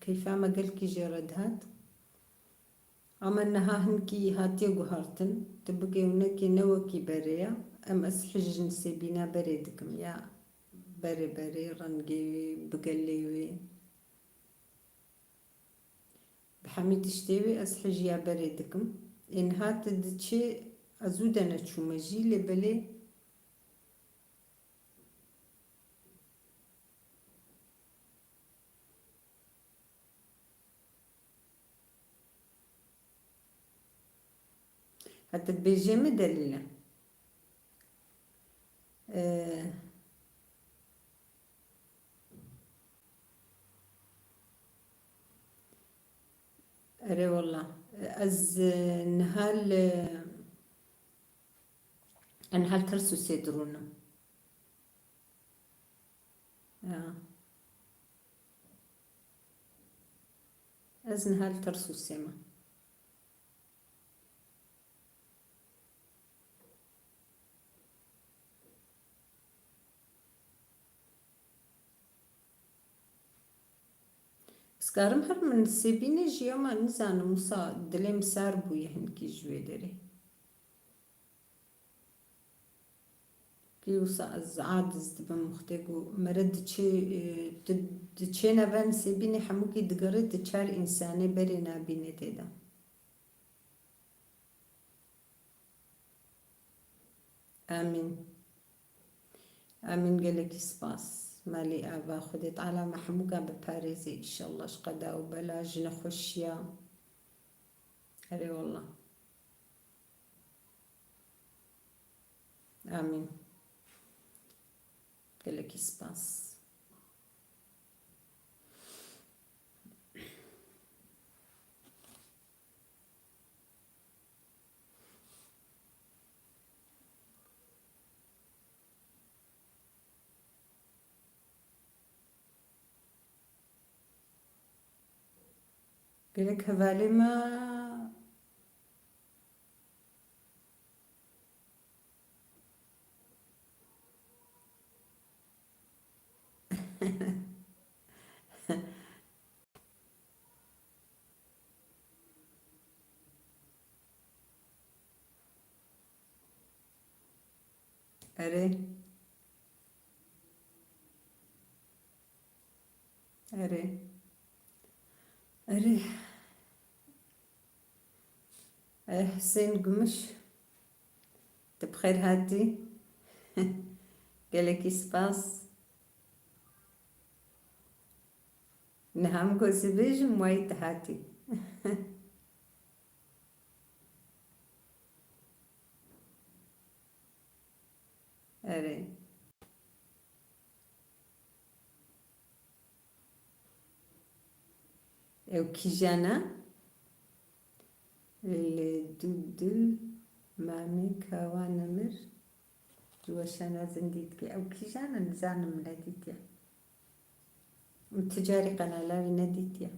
keyfa me gelkî jê re dihat. Ama niha hinkî hatiye guhartin, tu bigê û nekê ne wekî berê ya. Em ez hej ji Nisêbîna berê dikim ya, berê berê, rengê wê, bi gelê wê. Bi hemî tiştê wê ez hej ya berê dikim. Ê niha tu diçê, ez zû de neçûme jî, lê belê Heta dibêjê min delîl e. Ee, Erê wela. Ez, e, niha li, e, niha li Tersusê dirûnim. Ya. Ez niha li Tersusê me. Ez karim her min Nisêbînê jî, ama nizanim, wisa dilê min sar bûye hinkî ji wê derê. Kî wisa ez aciz dibim, wextê ku mere diçê, e, tu diçê nava Nisêbînê, hemûkî digerê, tu çar însanê berê nabînê tê de. Amîn. Amîn, gelekî spas. Malî ava, Xwedê Teala me hemûka biparêzê, înşallah, ji qeda û bela, ji nexweşiya. Erê wallah. Amîn. Gelekî spas. Gelek hevalê me. Erê. Erê. Erê. Eh, Husên Gumuş. Tu bi xêr hatî. Gelekî spas. Niha min got ez ê bêjim, wayî tu hatî. Erê. Ew kîjan e? Lê dû dil mamê kawa nemir. Ji we şana zindî dike. Ew kîjan e? Nizanim, nedîtiye. Min ti carî qenala wî nedîtiye.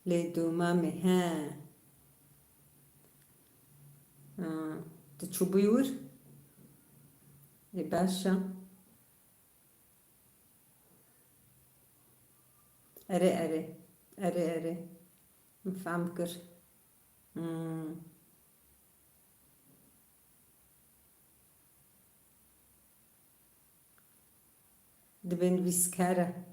Lê domamê, he. Ha, tu çûbûyî wir? Ê, baş e. Erê, erê. Erê, erê. Min fehm kir. Hmm. Dibe nivîskar e.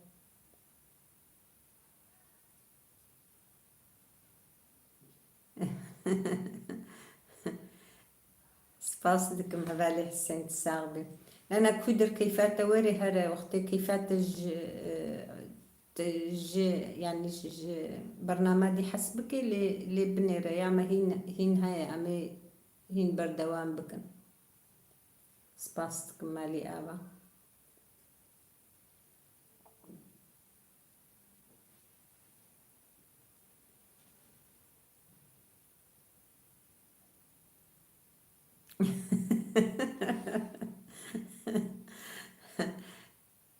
Spas dikim hevalê Husên, tu sax bî. Nana ku dir keyfa te were here, wextê keyfa te ji, e, te ji, yanî ji, ji bernama dî hes bike, lê, lê binêre, ya me hîn, hîn heye, em ê hîn berdewam bikin. Spas dikim malî ava.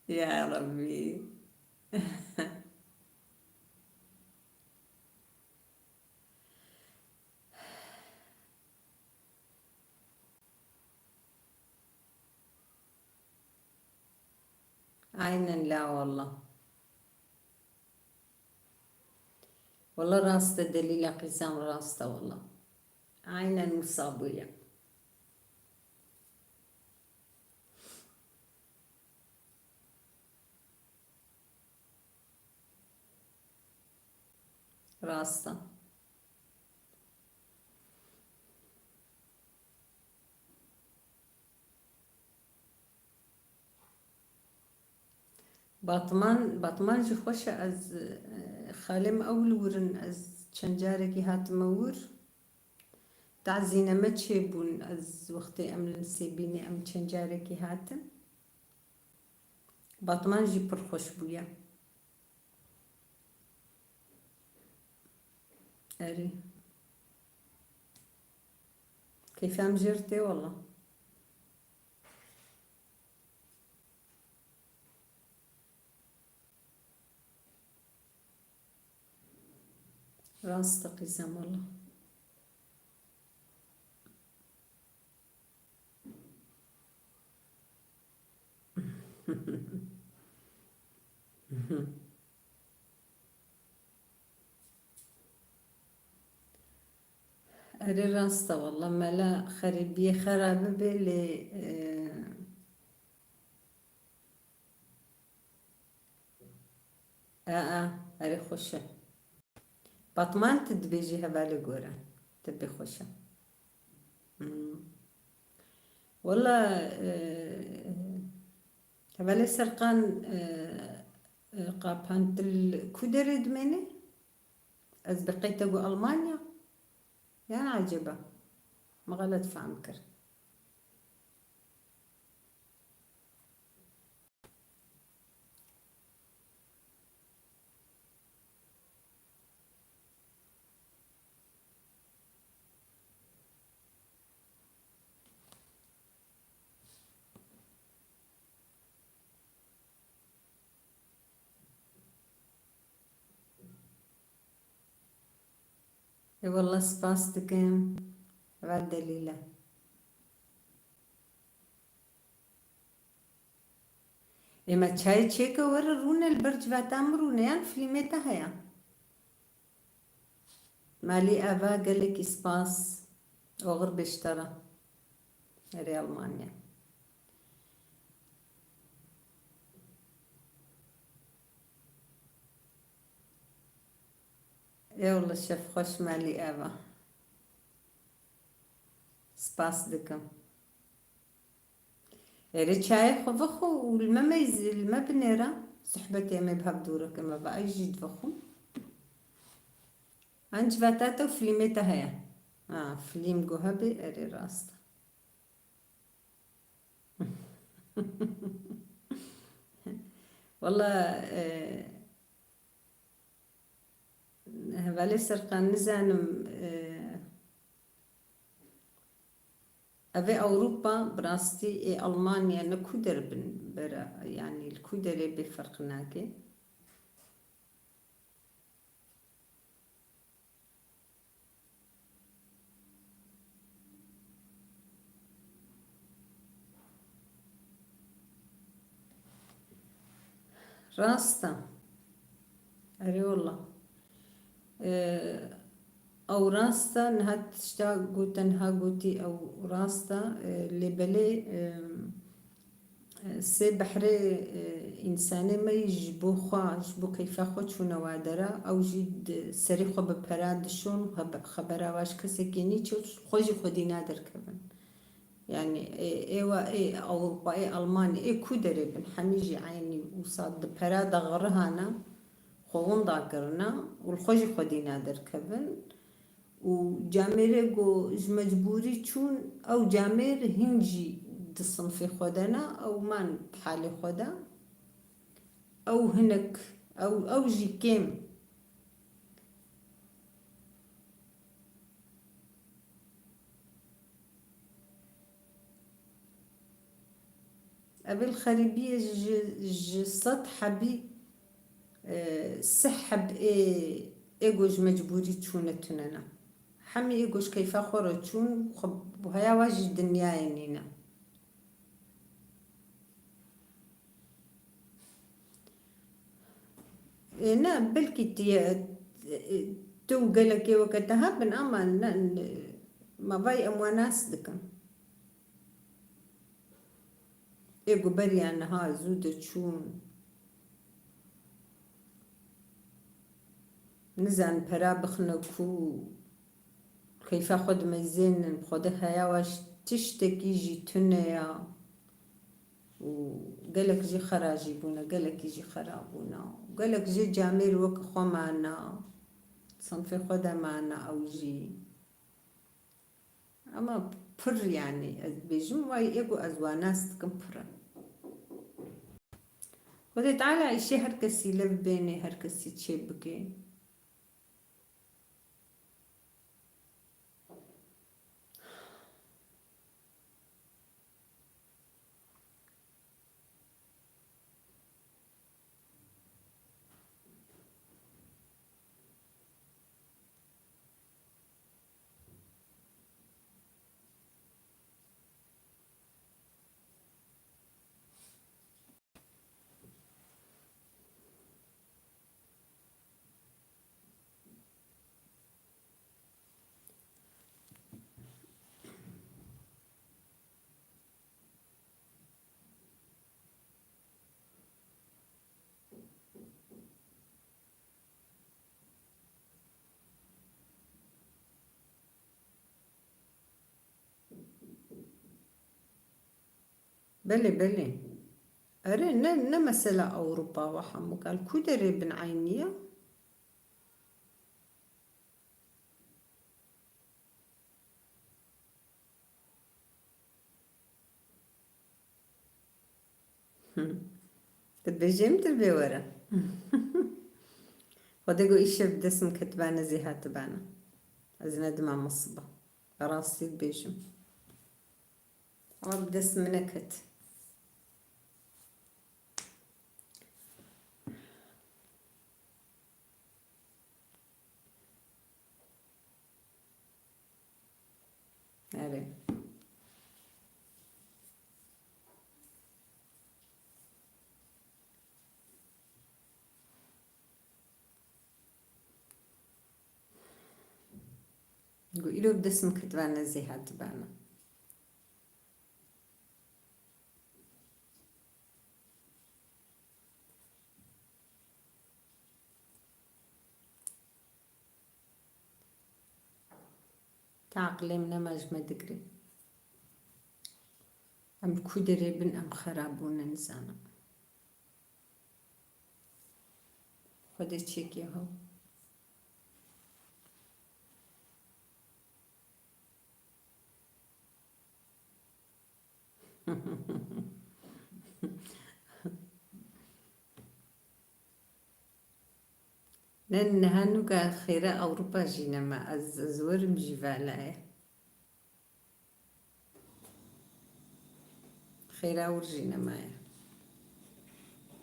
Ya Rabbî. Aynen la wallah. Wallah rast e Delîla qîzan, rast e wallah. Aynen wisa bûye. Rast e. Batman, Batman jî xweş e. Ez, e, xalê min ew li wir in, ez çend carekî hatime wir. Tazîne me çêbûn, ez wextê em li Nisêbînê em çend carekî hatin. Batman jî pir xweş bûye. Erê. Keyfa em jê re tê wela. Rast e qîzem wela. Erê rast e wela, mela xerîbiyê xera bibe lê, e, A, a, erê xweş e. Batman tu dibêjî hevalê gore. Tu bê xweş e. Hmm. Wela, e, hevalê Serqan, e, e, Qapantil ku derê dimêne? Ez bi qey te got Almanya? Yan ecêba? Min xelet fehm kir. Ê wela spas dikim. Heval Delîle. Ê me çayê çêke were rûne li ber civata min rûne yan filmê te heye? Malî Eva gelekî spas. Oxir bêştera. Erê Almanya. Ê wela şef xweş Malî Eva. Spas dikim. Erê çayê xwe vexwe û li me meyz-, li me binêre. Sohbetê em ê bi hev dûr e, em ê ve ay jî divexwin. An civata te û filmê te heye? Ha, film got hebê, erê rast e. Wela, e, hevalê Serqan nizanim, e, ev ê Ewropa bi rastî ê Almanya ne ku der bin bera, yanî li ku derê bê ferq nake. Rast e. Erê wela. Ee, ew rast e, niha tişta ku te niha gotî ew rast e. Ee, lê belê, ee, Sê behrê, e, însanê me yî ji bo xwe, ji bo keyfa xwe çûne wa dera, ew jî di serê xwe bi pera dişon, xebe-, xebera wa ji kesekê nîçe û xwe jî xwedî naderkevin. Yanî, ê, ê wa, ê Ewropa, ê Almanî, ê ku derê bin, hemî jî eynî wisa di pera de xerihane, xwe winda kirine û li xwe jî xwedî naderkevin. Û camêrê ku ji mecbûrî çûn, ew camêr hîn jî di sinfê xwe de ne, ew man di halê xwe de. Ew hinek, ew, ew jî kêm. Ev ê li xerîbiyê ji, ji sed hebî, e, sih heb ê, ê ku ji mecbûrî çûne tune ne. Hemî ê ku ji keyfa xwe re çûn, xwe, heya wa jî dinyayê nîne. Ê, ne, belkî tu ye, e, tu û gelekê weke te hebin, ama ne, ne, ma vay em we nas dikin. Ê ku beriya niha zû diçûn, nizanin pera bixine ku, keyfa xwe dimeyzênin, bi xwe de heya we tiştekî jî tune ya. Û gelek jî xera jî bûne, gelekî jî xera bûne. Gelek jî camêr wek xwe mane, sinfê xwe de mane ew jî. Ama pir, yanî, ez dibêjim, wayî ê ku ez wan nas dikim, pir in. Xwedê Teala îşê her kesî lev bênê, her kesî çê bike. Belê, belê. Erê, ne, ne mesela Ewropa, we hemû kal ku derê bin eynî ye? Hı. Tu dibêjê min tu bê were. Xwedê got îşev bi dest min ketibane zê hatibane. Ez nedima min siba. Rastî dibêjim. Ama bi dest min neket. Erê. Got, îro bi dest min ketibane zê hatibane. Te aqilê min nema ji me digre. Em li ku derê bin, em xera bûne, nizanim. Xwedê çêkê hew. Ne, niha nûka xêra Ewropa jî nema. Ez, ez werim jî vala ye. Xêra wir jî nemaye.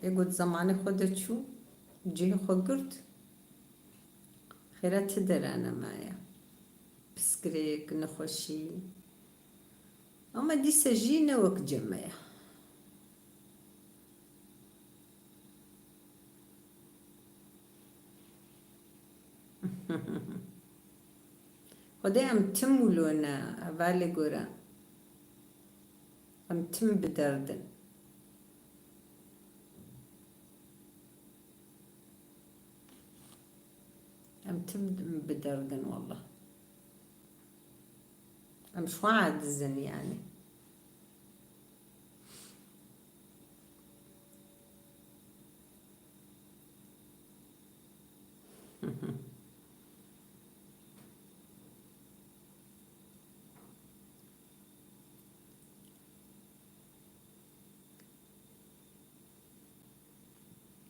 Ê got zemanê xwe de çû, cihê xwe girt. Xêra ti dera nemaye. Pirsgirêk, nexweşî. Ama dîse jî ne wek cem me ye. Xwedê em tim wilo ne, hevalê gore. Em tim bi derdin. Em tim bi derdin wallah. Em ji xwe aciz in yanî.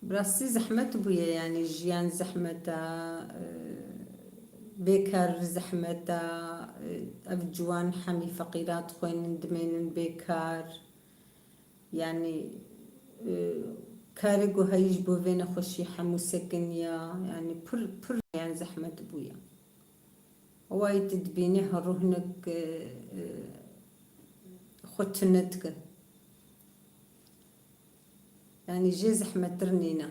Bi rastî zehmet bûye, yanî jiyan zehmet e, e, bêkar zehmet e, e, ev ciwan hemî feqîra dixwînin, dimênin bêkar. Yanî, e, karê ku heyî ji bo vê nexweşî hemû sekiniya, yanî pir, pir yan zehmet bûye. Awayî tu dibînî her rû hinek, e, e, xwe tune dikin. Yanî jê zehmettir nîne.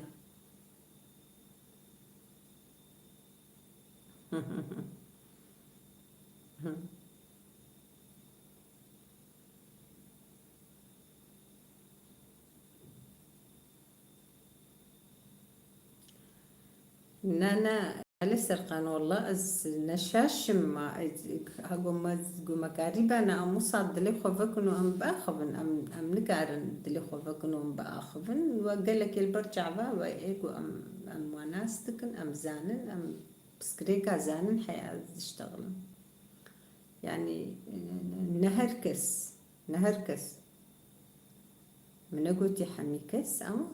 Na, na, Elê Serqan, wallah ez ne şaş im, ma ez, ha go me, go me karî be, ne em wisa dilê xwe vekin û em biaxivin, em, em nikarin dilê xwe vekin û em biaxivin. We gelekê li ber çava we ê ku em, em we nas dikin, em zanin, em piskirêka zanin heye ez diştexilim. Yani ne her kes, ne her kes. Min negotî hemî kes ama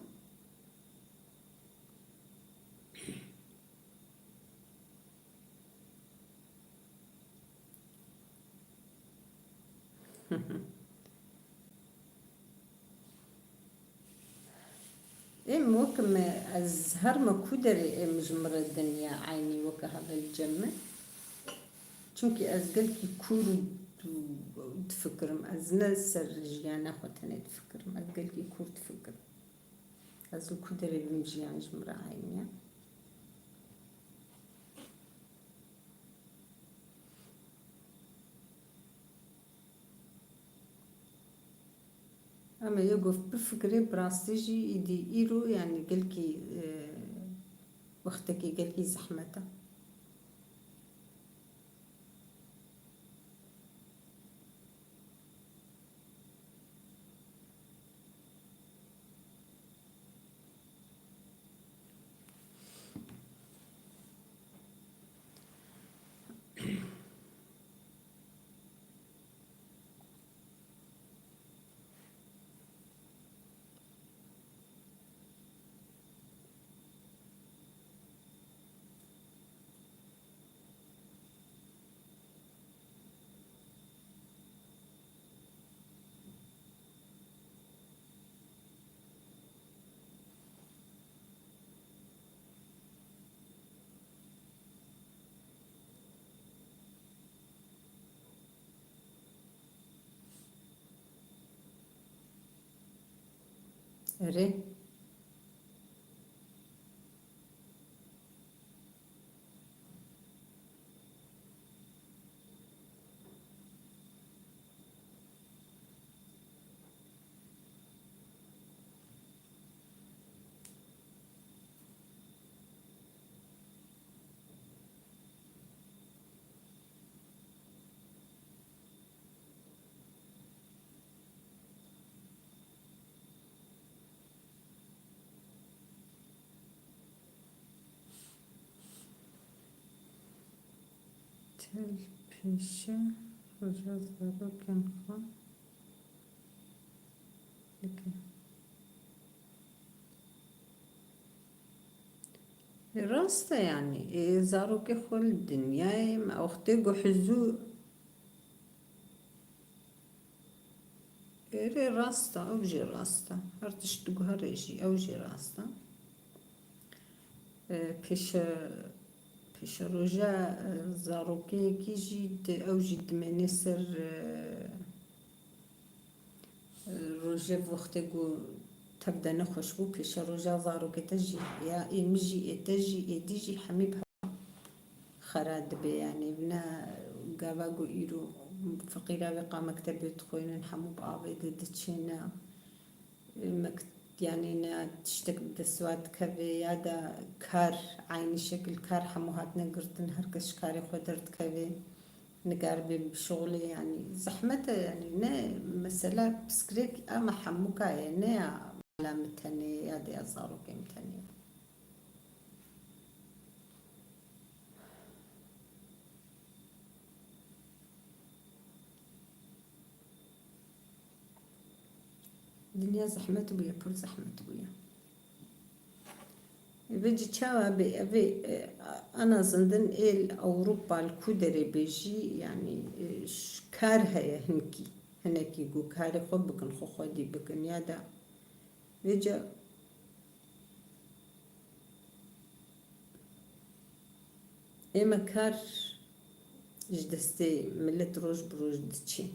Êm wek me, ez her me ku derê êm ji min re dinya eynî weke hevel cem me. Çunkî ez gelkî kûr û difikirim. Ez ne ser jiyana xwe tenê difikirim. Ez gelkî kûr difikirim. Ez li ku derê bim jiyan ji min re eynî ye. Em ê yê ku bifikirê, bi rastî jî îdî îro, yani gelkî, e, wextekî gelkî zehmet e. Erê. Til pêşe roja zarokên xwe dike. Ê, rast e, yanî, ê, zarokê xwe li dinyayê me wextê ku hizû. Erê, rast e, ew jî rast e. Her tişt diguhere jî, ew jî rast e. E, pêşe, pêşeroja, e, zarokeyekî jî di, ew jî dimêne ser, e, e, rojê wextê ku tev de nexweş bû, pêşeroja zarokê te jî, ya ê min jî, ê te jî, êdî jî hemî bi hev xera dibe. Yanî ne gava ku îro feqîra wê ka mektebê dixwînin, hemû bi avê de diçêne. Mek-, yanî ne tiştek bi dest we dikeve ya da kar, eynî şekil kar hemû hatine girtin, her kes ji karê xwe derdikeve. Nikaribe bişuxulê, yanî zehmet e, yanî ne mesela piskirêk, ama hemûka ye, ne ya mala min tenê ya da ya zarokê min tenê. Dinya zehmet bûye, pir zehmet bûye. Vê cî çawa bê, evê, e, ana zindin ê li Ewropa li ku derê bê jî, yanî, e, ş-, kar heye hinkî, hinekî ku karê xwe bikin, xwe xwedî bikin, ya da vê ca ê me kar ji destê milet roj bi roj diçe.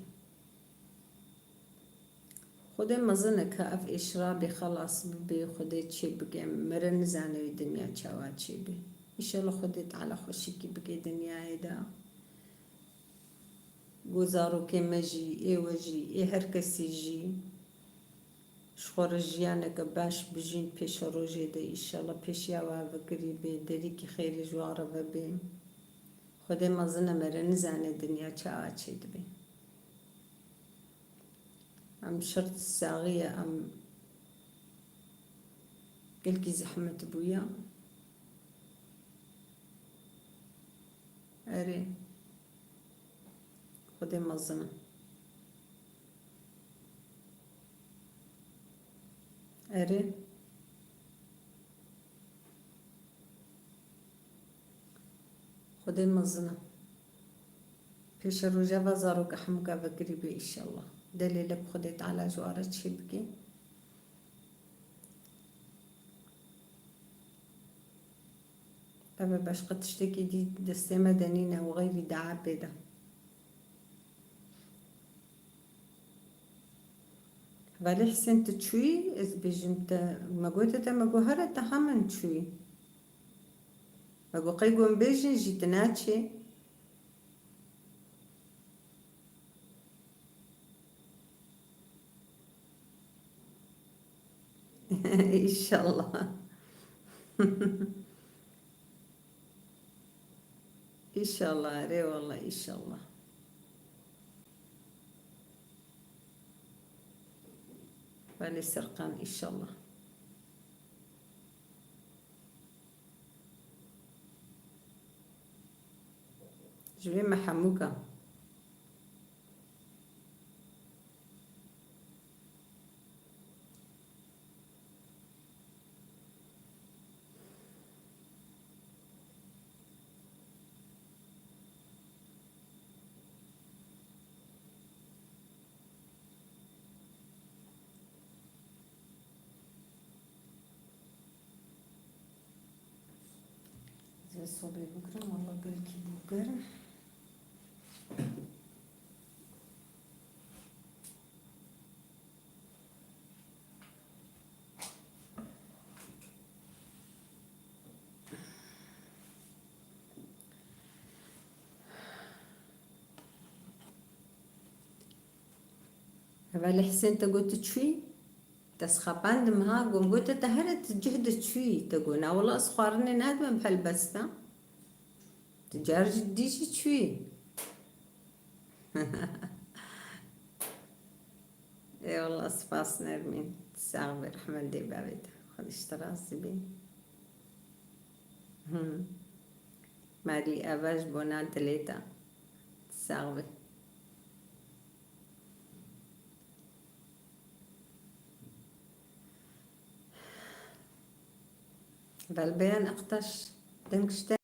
Xwedê mezin e ka ev êşrabê xelas bibe, Xwedê çê bike, mere nizane wê dinya çawa çêbe. Înşallah Xwedê Teala xweşikî bike dinyayê de. Ku zarokê me jî, ê we jî, ê her kesî jî Ji xwe re jiyaneke baş bijîn, pêşerojê de, îşallah pêşiya we vekirî bê, derîkî xêrê ji wan re vebê. Xwedê mezin e, mere nizane dinya çawa çêdibe. Em şert saxî ye, em gelkî zehmet bûye. Erê. Xwedê mezin e. Erê. Xwedê mezin e. Pêşerojeva zaroka hemûka vekirî bê, îşallah. Delê lek Xwedê Teala ji wan re çê bike. Ev e, başqa tiştekî dî destê me de nîne û xeyrî dua pê de. Hevalê Husên, tu çûyî? Ez bêjim te, me gote te, me got here, te hemen çûyî. Me got qey ku em bêjin jî tu naçê. Înşallah. Înşallah, erê wallah, înşallah. Belê Serqan, înşallah. Ji wê me hemûka. Ez ê sobê bigirim, walla gelkî bû germ. Hevalê Husên, te got tu çûyî? Te sxapandim ha, got, got te here tu cih de çûyî, te got, na wala ez xwarinê nadim helbesta. Tu car jî dî jî çûyî. Ê wala spas Nermîn. Sax be, rehmet dê bavê te. Xwedê ji te razî be. Hmm. Malî ava ji bona dilê te. Sax be. Belbeyan Aktaş, deng ji te.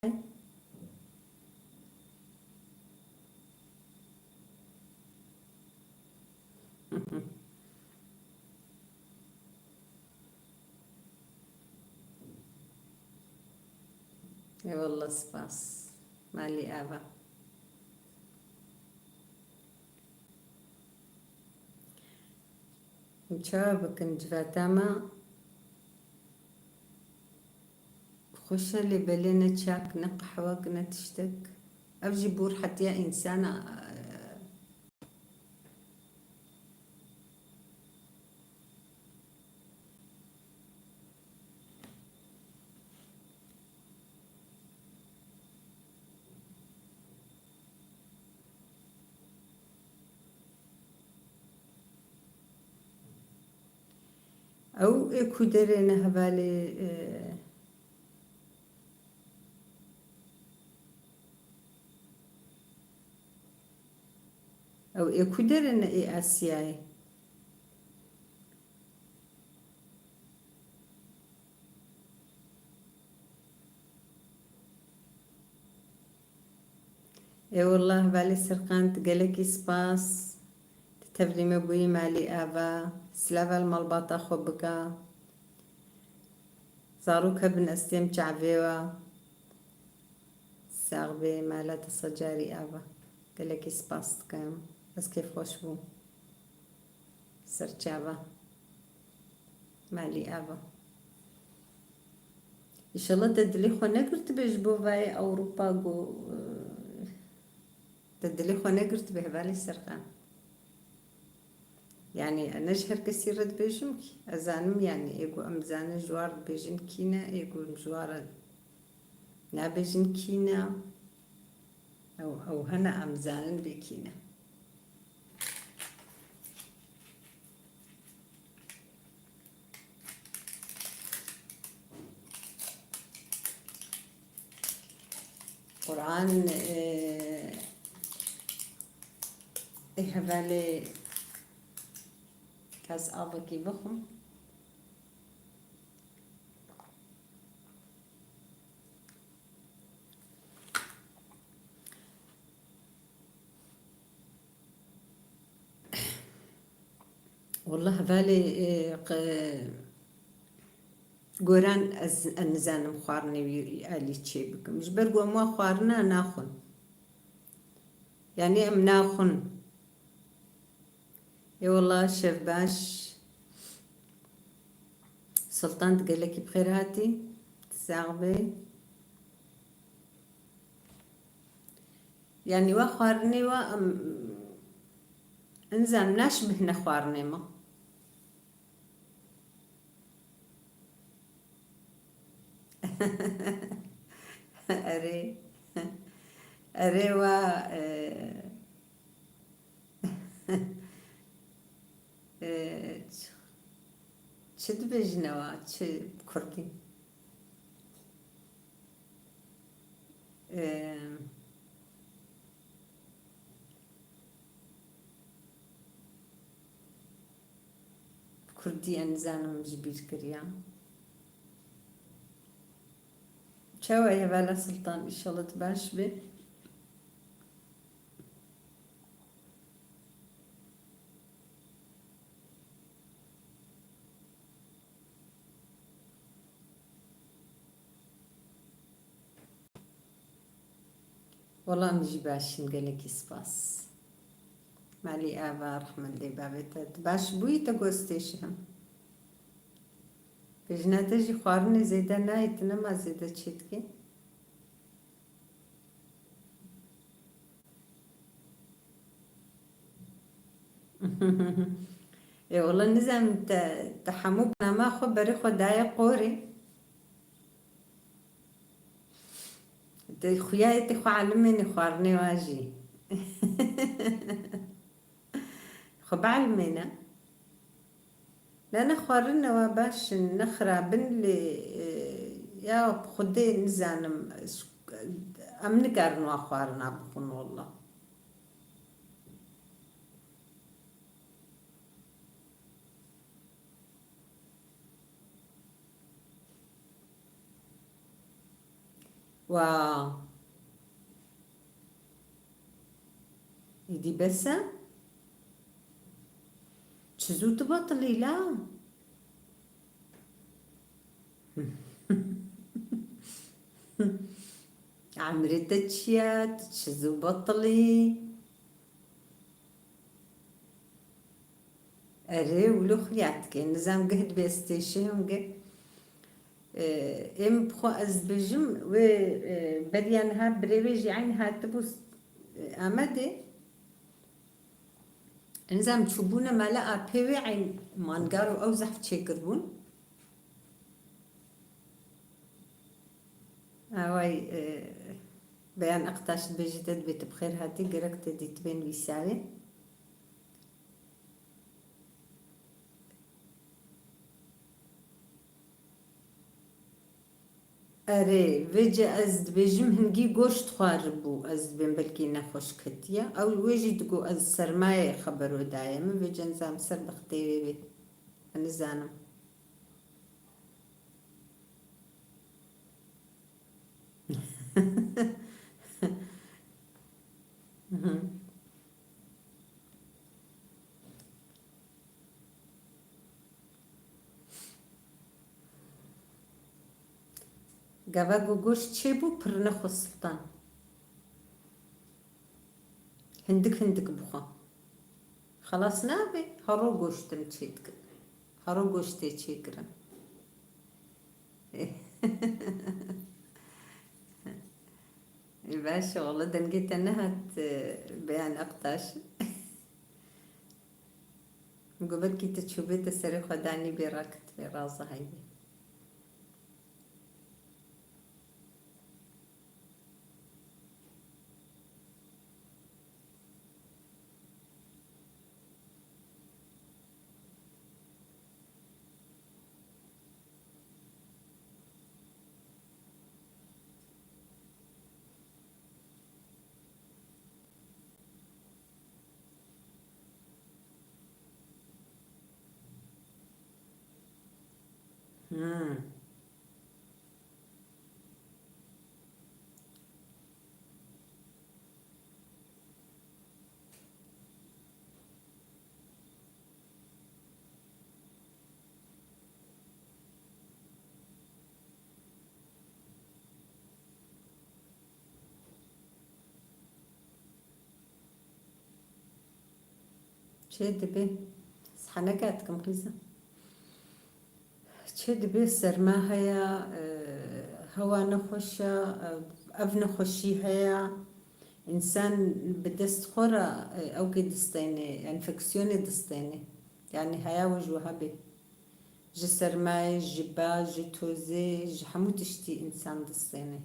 Eyvallah, spas. Malî ava. Em çawa bikin civata me? Xweş e, lê belê ne çak, ne qehwek, ne tiştek. Ev jî bor hetiya însana, e, Ew ê ku derê ne hevalê, e, ew ê ku derê ne ê Asyayê? Ê wallah, hevalê Serqan, gelekî spas. Tu tevlî me bûyî malî ava. Silava li malbata xwe bika. Zarok hebin ez têm çavê we. Sax bê, mala te secarî ava. Gelekî spas dikim. Ez kêfxweş bûm. Serçava. Malî ava. Înşallah te dilê xwe negirtibe ji bo vayê Ewropa ku, eh, te dilê xwe negirtibe hevalê Serqan. Yanî, ne ji her kesî re dibêjim kî. Ez zanim, yanî, ê ku em zanin ji wan re dibêjin kî ne, ê ku em ji wan re nabêjin kî ne. Ew, ew hene em zanin bê kî ne. Quran, e, ê hevalê kes avekî bixwim. Wallah, hevalê, e, qe-, goran ez, ez nizanim xwarinê wî alî çê bikim. Ji ber ku em wa xwarina naxwin. Yanî em naxwin. Ê wallah, şev baş. Sultan, tu gelekî bi xêr hatî. Tu sax bî. Yanî wa xwarinê wa em, nizam naşbihne xwarinê me. Erê. Erê wa, e, e, ç-, çi dibêjine wa, çi kurdî? Em, Kurdî ez nizanim ji bîr kiriya. Çawa ye hevala Sultan, înşallah tu baş bî. Wela em jî baş in, gelekî spas. Malî ava, rehmet lê bavê te. Tu baş bûyî, te gostê şihin. Pêjina te jî xwarinê zêde nayê, tu nema zêde çê dikê. Ê, wela nizam te, te hemû bernama xwe berê xwe daye qorê. Te xuya yê te xwe elimêne xwarinê wa jî. Xwe bielmêne. Ne, ne, xwarin ne wa baş in, ne xirab in, lê, e, ya bi Xwedê nizanim, em nikarin wa xwarina bixwin, wallah. Wa. Îdî bes e? Çi zû tu betilî la? Emrê te çi ye? Tu çi zû betilî? Erê, wilo xuya dike. Nizam geh dibê ez têşihim geh. Ê, êm bi xwe ez dibêjim, wê, ê, beriya niha birê wê jî eyn hatibû, ê, Amedê. Nizam çûbûne mala apê wê eyn mangar û ew zehf çêkirbûn. Away, e, Beyan Aktaş dibêje te dibê tu bi xêr hatî, gerek te dîtibê nivîsayê. Erê, vêce ez dibêjim hingî goşt xwaribû, ez dibêm belkî nexweş ketiye. Ew wê jî digo ez sermayê xeber wê daye min, vêce nizam ser bextê wê bê. Ez nizanim. Gava ku goşt çêbû, pirine xwe Sultan. Hindik hindik bixwe. Xelas nabe, hero goşt em çêdikin. Hero goştê çêkirin. Ê, baş e, wele dengê te nehat, e, Beyan Aktaş. Gubekî tu çûbê te serê xwe danî bê rakitibê raza heybê. Hmm. Çê dibe. Sehne ketikim qîza. Çê dibe serma heye, e, hewa nexweş e, e, ev nexweşî heye. Însan bi dest xwe re, e, ewkê distêne, enfeksiyonê distêne. Yani heya we ji we hebê. Ji sermayê, ji ba, ji tozê, ji hemû tiştî însan distêne.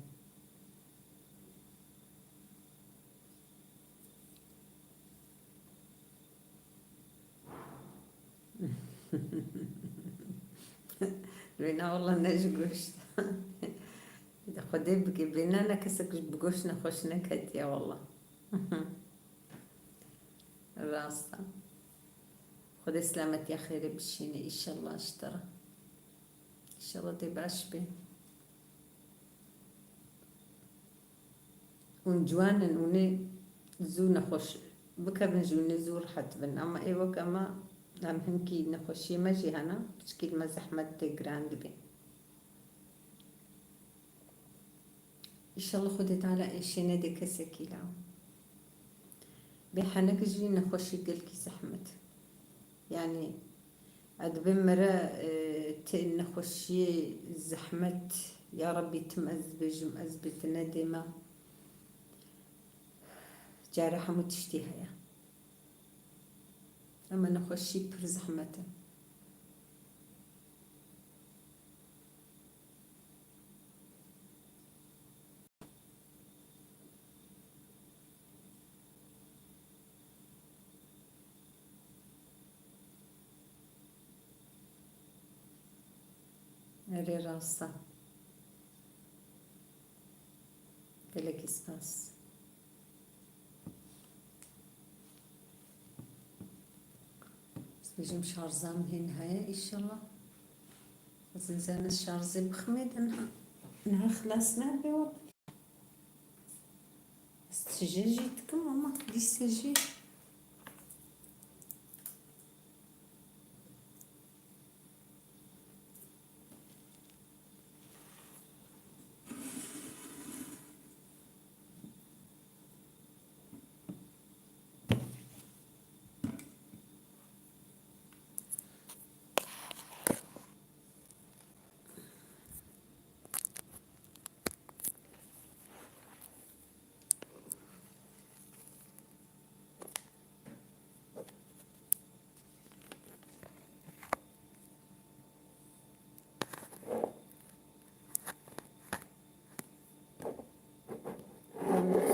Wêna wela ne ji goşt. Xwedê bike bêne ne kesek bi goşt nexweş neketiye wela. Rast e. Xwedê silametiya xêrê bişîne, înşallah ji te re. Înşallah tê baş bê. Hûn ciwan in, hûn ê zû nexweş bikevin jî hûn ê zû rehet bin. Ama ê wek ema em hinkî nexweşiyê me jî hene, piçkî li me zehmet tê, giran dibe. Înşallah Xwedê Teala êşê nedê kesekî la. Bê henek jî nexweşî gelkî zehmet. Yani, ez dibêm mere, e, tê nexweşiyê zehmet, ya Rabbî tim ez dibêjim, ez bê tu nedê me. Care hemû tiştî heye. Ama nexweşî pir zehmet e. Erê rast e. Gelekî spas. Ez bêjim şarza min hîn heye, înşallah. Ez nizane şarzê biximê de niha, niha xilas nabe wek. Ez tije jî dikim ama dîse jî.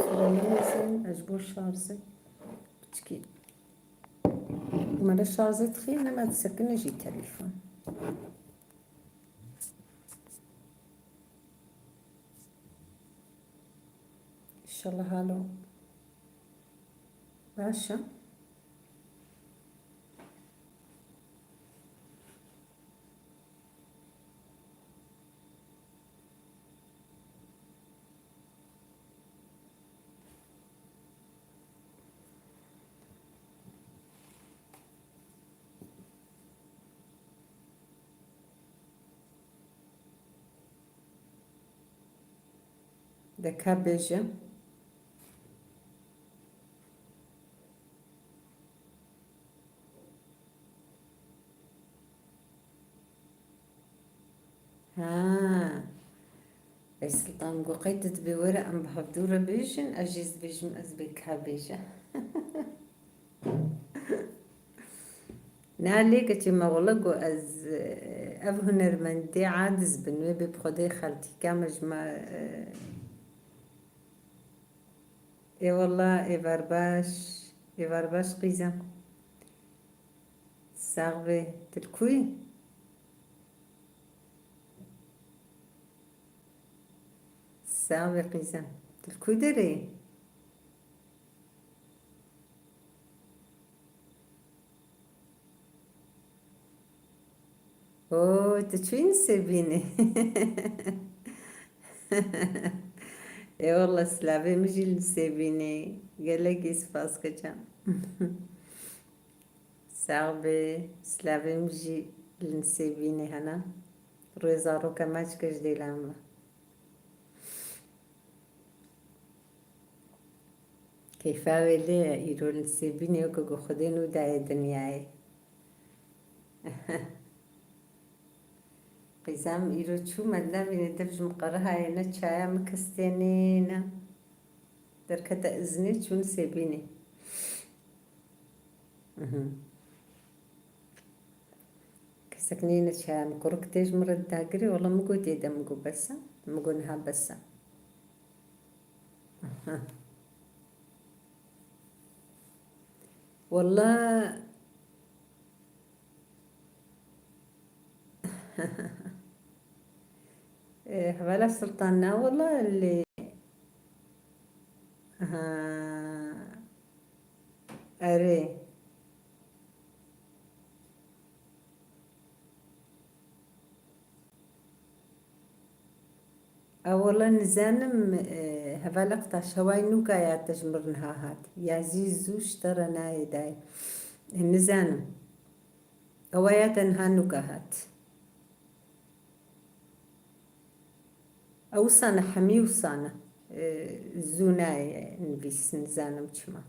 Sıralamasın, ez bo şarjê piçkî. Mele şarjê dixî, nema disekine jî telefon. İnşallah halo baş e. De ka bêje. Ha. Ey Sultan, got qey tu dibê were em bi hevdû re bêjin, ez jî ez dibêjim ez bê ka bêje. Na lê keçê me wele got ez, e, ev hunermendê aciz bin, wê bê bi Xwedê xeltîka me ji me, e, ê wele êvar baş, êvar baş qîzem. Sax bê, tu li ku yî? Sax bê qîzem. Tu li ku derê yî? Oo, tu çûyî Nisêbînê? Ê wele silavê min jî li Nisêbînê. Gelekî spas keçan. Sax bê, silavê min jî li Nisêbînê hene. Rûyê zaroka me çike ji dêlan ve. Keyfa wê lê ye, îro li Nisêbînê weke ku Xwedê nû daye dinyayê. Qîzam îro çû, me nemîne dev ji min qerihayê, ne çaya min kestênê, ne derkete iznê, çû Nisêbînê. Mhm. Kesek neyne çaya min, kurik tê ji min re dagirê, wela min got tê de, min got bes e, min got niha bes e. Aha. Wela, e, hevala Sultan, na wela lê, ha, erê. Ew wele nizanim, e, hevalek taşeway nûka ya te ji mir niha hat. Ya zî zû ji te re nayê dayê. E, nizanim. Ewa ya te niha nûka hat. Ew wisa ne, hemî wisa ne. E, zû nayê nivîs, nizanim çima.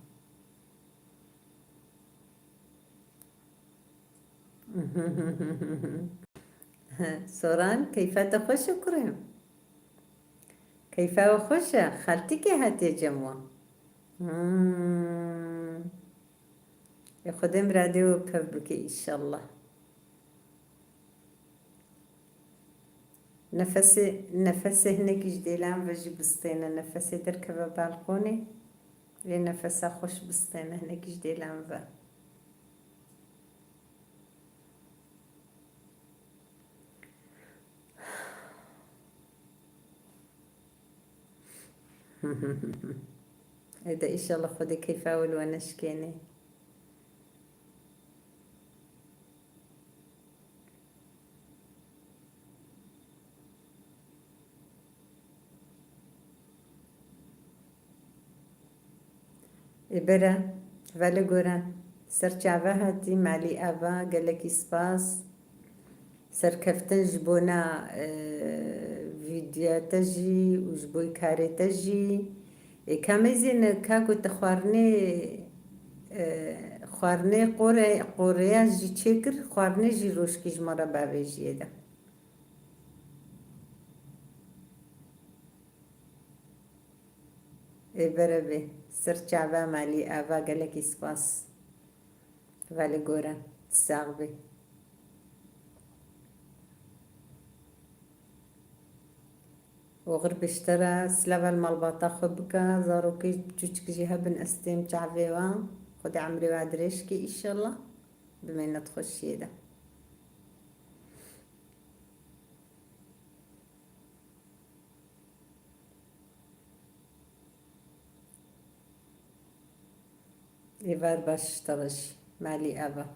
Soran, keyfa te xweş e kurê? Keyfa we xweş e? Xeltîkê hatiye cem we? Hmm. Ê Xwedê miradê we pev bike înşallah. Nefesê, nefesê hinekî ji dêlan ve jî bistêne. Nefesê derkeve balkonê. Lê nefesa xweş bistêne hinekî ji dêlan ve. Ê de, înşallah Xwedê keyfa we li we neşkênê. Ê bere, vele gore, ser çava hatî, malî ava, gelekî spas. Serkeftin ji bona, e, vîdyoya te jî û ji bo karê te jî. Ê, ka mêzîne, ka ku te xwarinê, e, xwarinê qore-, qoreya jî çêkir, xwarinê jî roşkî ji me re bavêjiyê de. Ê bere bê, ser çava malî ava, gelekî spas. Vele gore, sax bî. Oxir biştera, silava li malbata xwe bike, zarokê çûçik jî hebin, ez têm çavê wan. Xwedê emrê wa dirêj ke, înşallah. Bi mênet xweşiyê de. Êvar baş ji te re jî. Malî ava.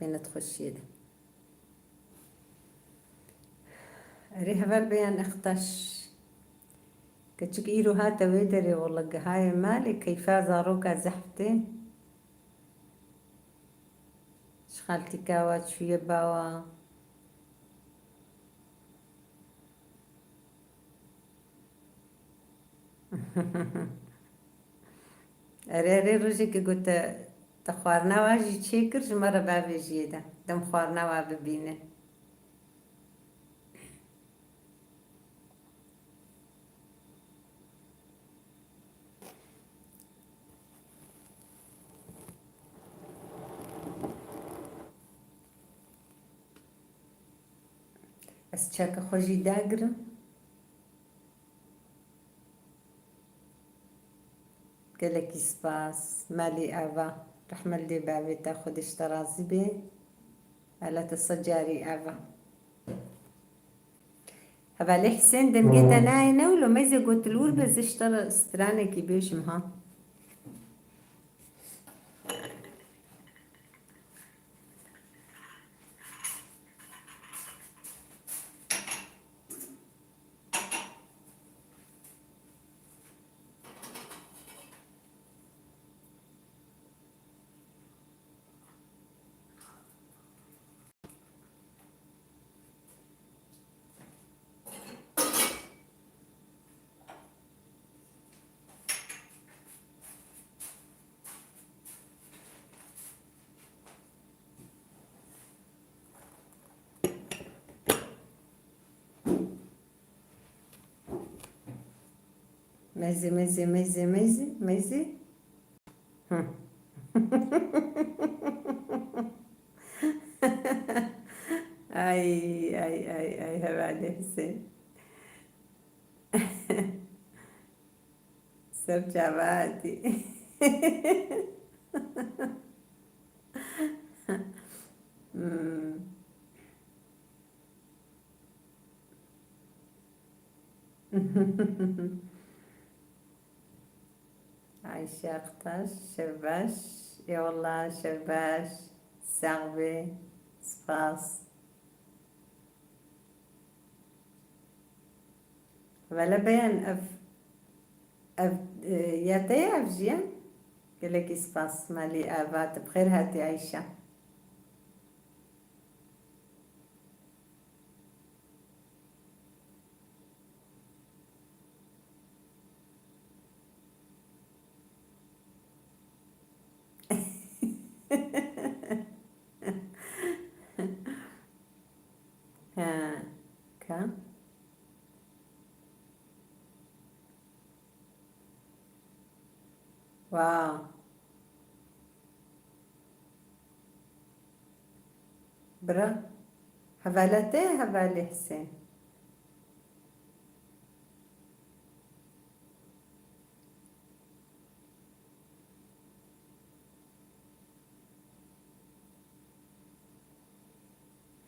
Mênet xweşiyê de. Erê heval Beyan Extaş. Keçik îro hate wê derê, wele gihaye malê, keyfa zaroka zehf tê. Ji xaltîka wa çûye bawa. Erê, erê, rojekê ku te, te xwarina wa jî çêkir, ji me re bavêjiyê de. Dem xwarina wa bibînin. Ez çeka xwe jî dagirim. Gelekî spas. Malî ava. Rehme li dê bavê te, Xwedê ji te razî bê. Hela te sed carî ava. Hevalê Hisên, dengê te nayê ne wilo, meyzê gotilûr be, ez ji te re stranekî bêjim ha. Meyzê, meyzê, meyzê, meyzê, meyzê. Hı. Ay, ay, ay, ay, hevalê Hisên. Ser çava hatî. Hmm. Ayşe Aktaş, şevbaş. Eyvallah, şevbaş. Sax bê. Spas. Vele beyan ev, ev, e, ya te ye ev jiyan? Gelekî spas, malî ava te bi xêr hatî Ayşe. He, ka. Wow. Bira. Hevala te, hevalê Hisên.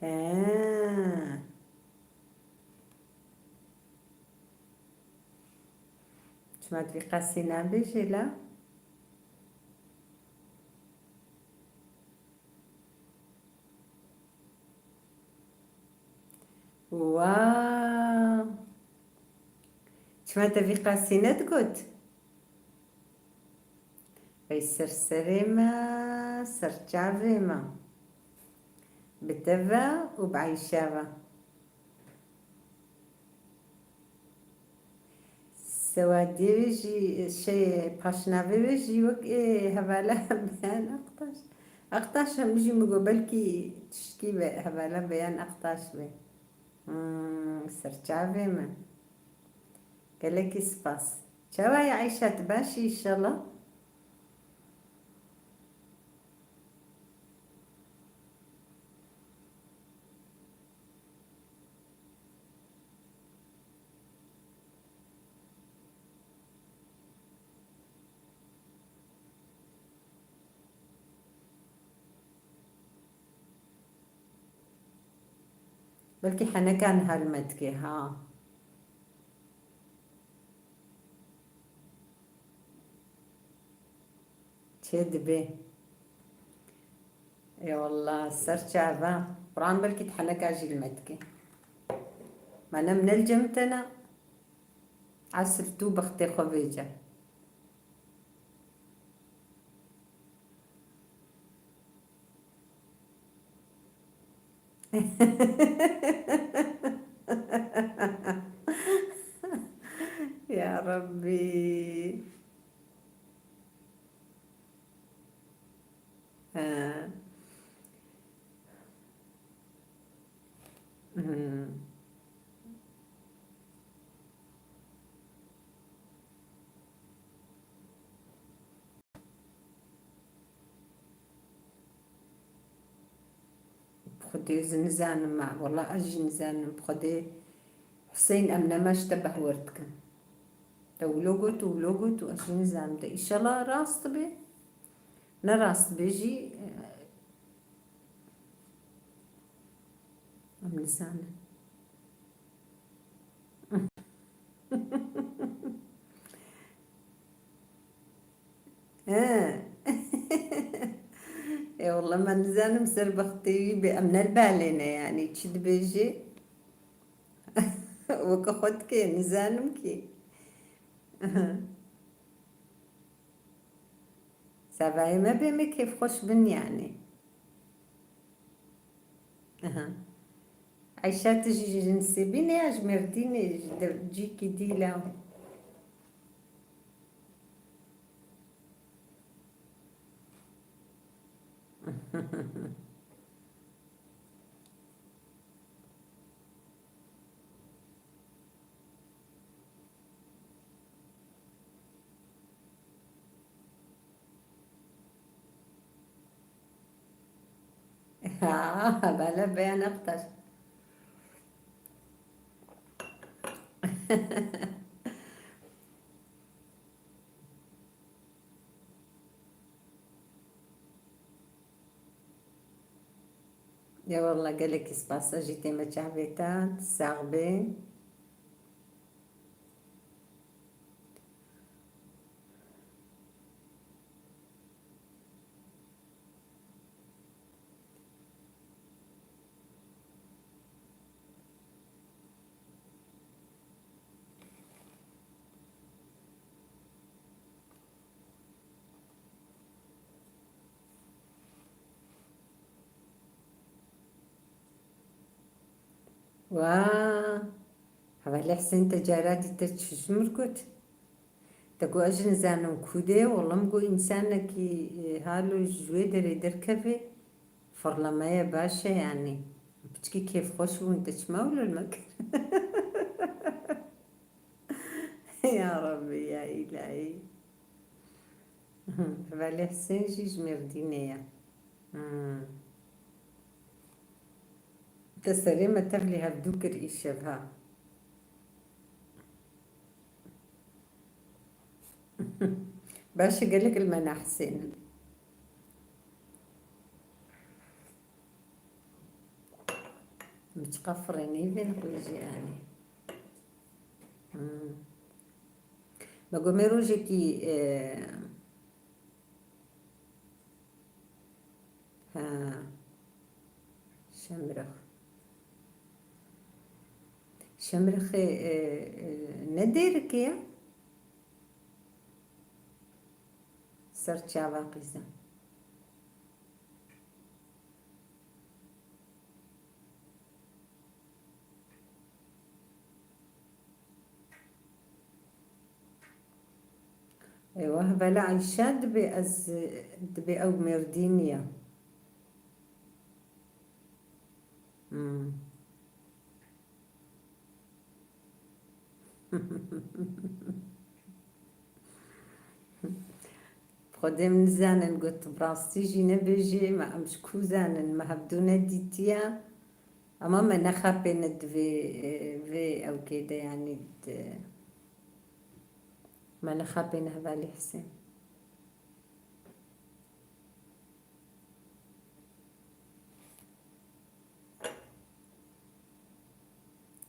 He. Çima tu vî qasî nabêjî la? Wa! Çima te vî qasî nedigot? Ey ser serê me, ser çavê me. Bi te ve û bi Eyşe ve. Sewadiyê wê jî, şey, paşnavê wê jî wek ê hevala Beyan Aktaş. Aktaş hemû jî min got, belkî tiştkî be, hevala Beyan Aktaş be. Hmm, ser çavê min. Gelekî spas. Çawa ye Eyşe, tu baş î înşallah? Belkî heneka niha li me dike, ha. Çê dibe. Ê wallah, ser çava. Quran belkî di heneka jî li me dike. Ma ne min ne li cem te ne. Esil tu bextê xwe vêce. Ya Rabbî. He. Hmm. Bi Xwedê ez nizanim me. Wela ez jî nizanim. Xwedê Huseyîn em ne me ji te behwer dikin. Te wilo got û wilo got û ez jî nizanim. De îşela rast dibe. Ne rast dibe jî, e, em nizanin. He. E, wela me nizanim ser bextê wî bê. Em ne li balê ne, yanî çi dibêjê? Weke xwe dike, nizanim kî. Savayê me bê, me kêfxweş bin yanî. Aha. Eyşa, tu jî ji Nisêbînê ya ji Mêrdînê, ji dev-, cîkî dî la. Ha, bele beyan aktar. Ya wallah, gelekî spas, ez jî tême çavê te, sax bê. Wa, Hevalê Husên, te cara dî te çi ji mir got? Te got, ez jî nizanim ku dê, wela min got, însanekî, e, halo ji wê derê derkeve, firlemeye baş e, yanî. Piçkî kêfxweş bûn, te çima wilo li me kir? Ya Rabbî, ya Îlahî. Hevalê Husên jî ji Mêrdînê ye. Hmm. Te serê me tevlî hevdû kir îşev ha. Baş e, gelek li me nehsênin. Min çiqa firênî vê nixwî jî, yanî. Hmm. Me got me rojekî, e, ha, Şemrix. Şemrixê, e, e, ne dêrikê ye? Ser çava qîze. Eywa, hevala Eyşa dibê ez, dibê ew Mêrdînî ye. Hmm. Xwedê min nizanin, got, bi rastî jî nebêjê, me em ji ku zanin, me hevdû nedîtiye. Ama me nexapêne di vê, vê ewkê de, yanî di, me nexapêne hevalê Husên.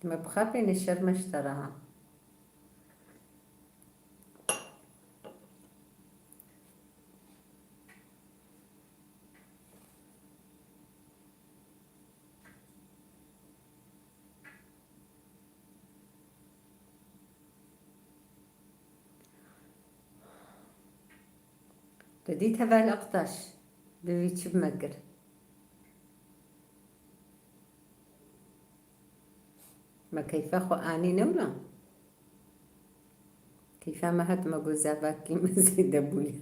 Me bixapîne, şerm e ji te re ha. Te dît heval Aktaş, bi vî çi bi me kir? Me keyfa xwe anî ne wila? Keyfa me hat, me got zavakî me zêde bûye.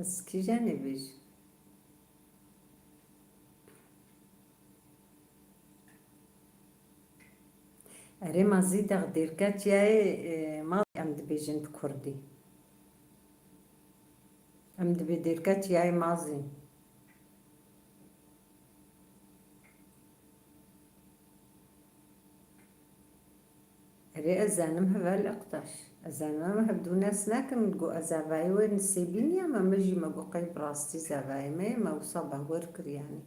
Ez kîjanê bêjim? Erê, ma zî dex dêrka çiyayê, e, ma em dibêjin bi kurdî. Em dibê dêrka çiyayê ma zî. Erê, ez zanim heval Ektaş. Ez zanim em hevdû nas nakin, got ez avayê wê nisêbînî ya, me, me jî me got qey bi rastî zavayê me ye, me wisa bawer kir yanî.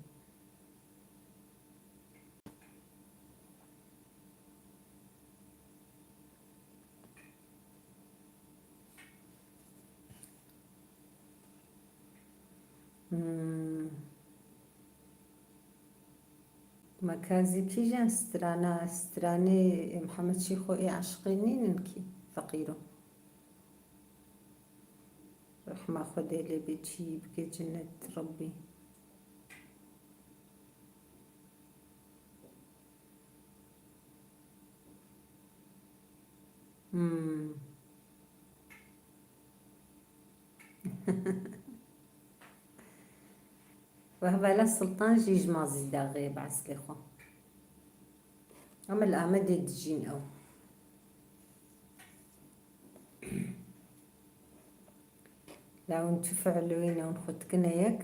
Hmm. Ma ka zî kîjan strana, stranê Mihemed Şêxo ê eşqê nînin kî, feqîro. Rehma Xwedê lê bê, çiyî bike cinet Rebbî. Hmm. Weh, bela Sultan jî ji ma zî daxê bi eslê xwe. Ama li Amedê dijîn ew. La hûn çi fiil wî ne, hûn xwe dikine yek?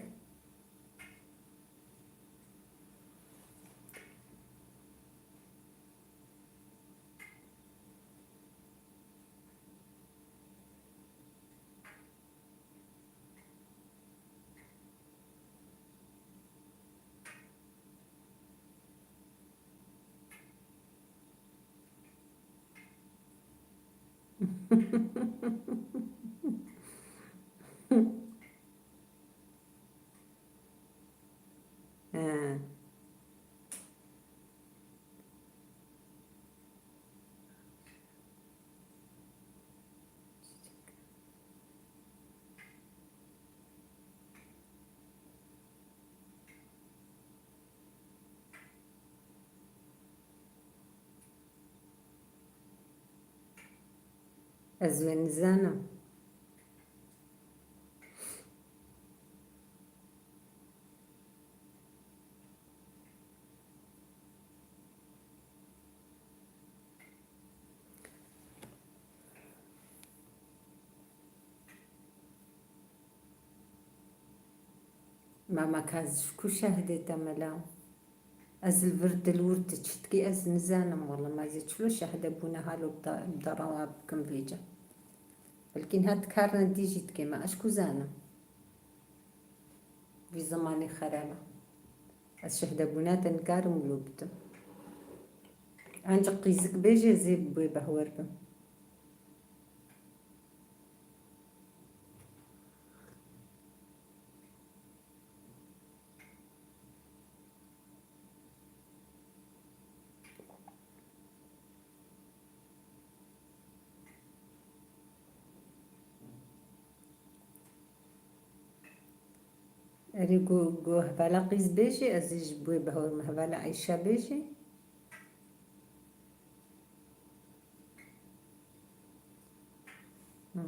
He. Ez wê nizanim. Mama ka ji ku şehdê te mela? Ez li vir dil wir tu çi dikî ez nizanim wele, ma zê çilo şehde bûne halo bi da-, bi darawa bikim vêca. Belkî niha dikarine dî jî dikê me, ez ku zanim. Vî zimanê xerab e. Ez şehdebûna te nikarim wilo bidim. Ancaq qîzik bêjê zê bi wê behwer bim. Erê, go, go hevala qîz bêjê, ez ê ji bo wê bihewrim hevala Eyşa bêjê. Hı.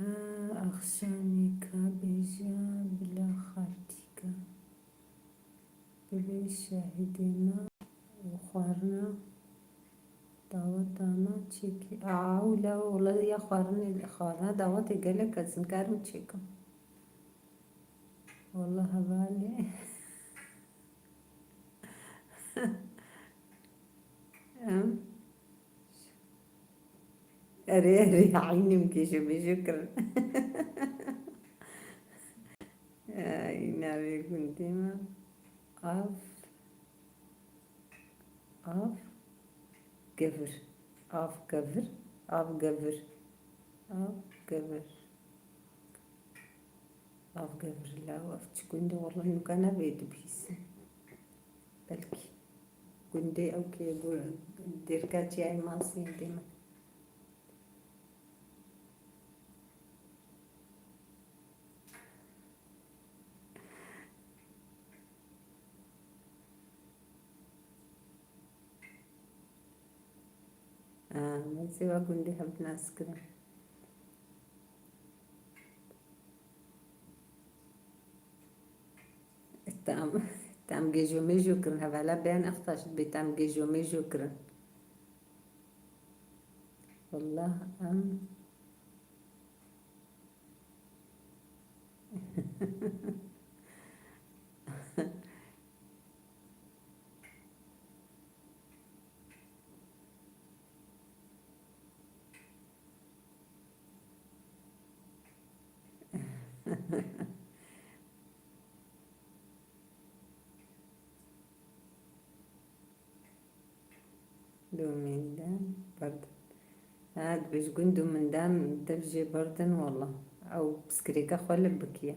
Ha, axşamê ka bêje bila xaltîka. Bibê şehidê me û xwarina daweta me çêkî. Aa, ewle wele ya xwarinê, xwarina dawetê gelek ez nikarim çêkim. Wele hevalê. Em. Erê, erê, eynî min kêşebêjê kirin. Ay, navê gundê me. Av. Av gevir. Av gevir. Av gevir. Av gevir. Av gevir la ev çi gund e, walla nûka ne vê dibihîsim. Belkî gundê ew kê gu-, dêrka çiyayê Masiyê dê me. Aa, min sêva gundê hev nas kirin. Tam, tam gêjo mêjo kirin. Hevala beyan extaş bê tam gêjo mêjo kirin. Wallah, em. Dûmînden berdin. Ha, dibêj gund û mindan dev jê berdin wala. Ew piskirêka xwe li bikiye.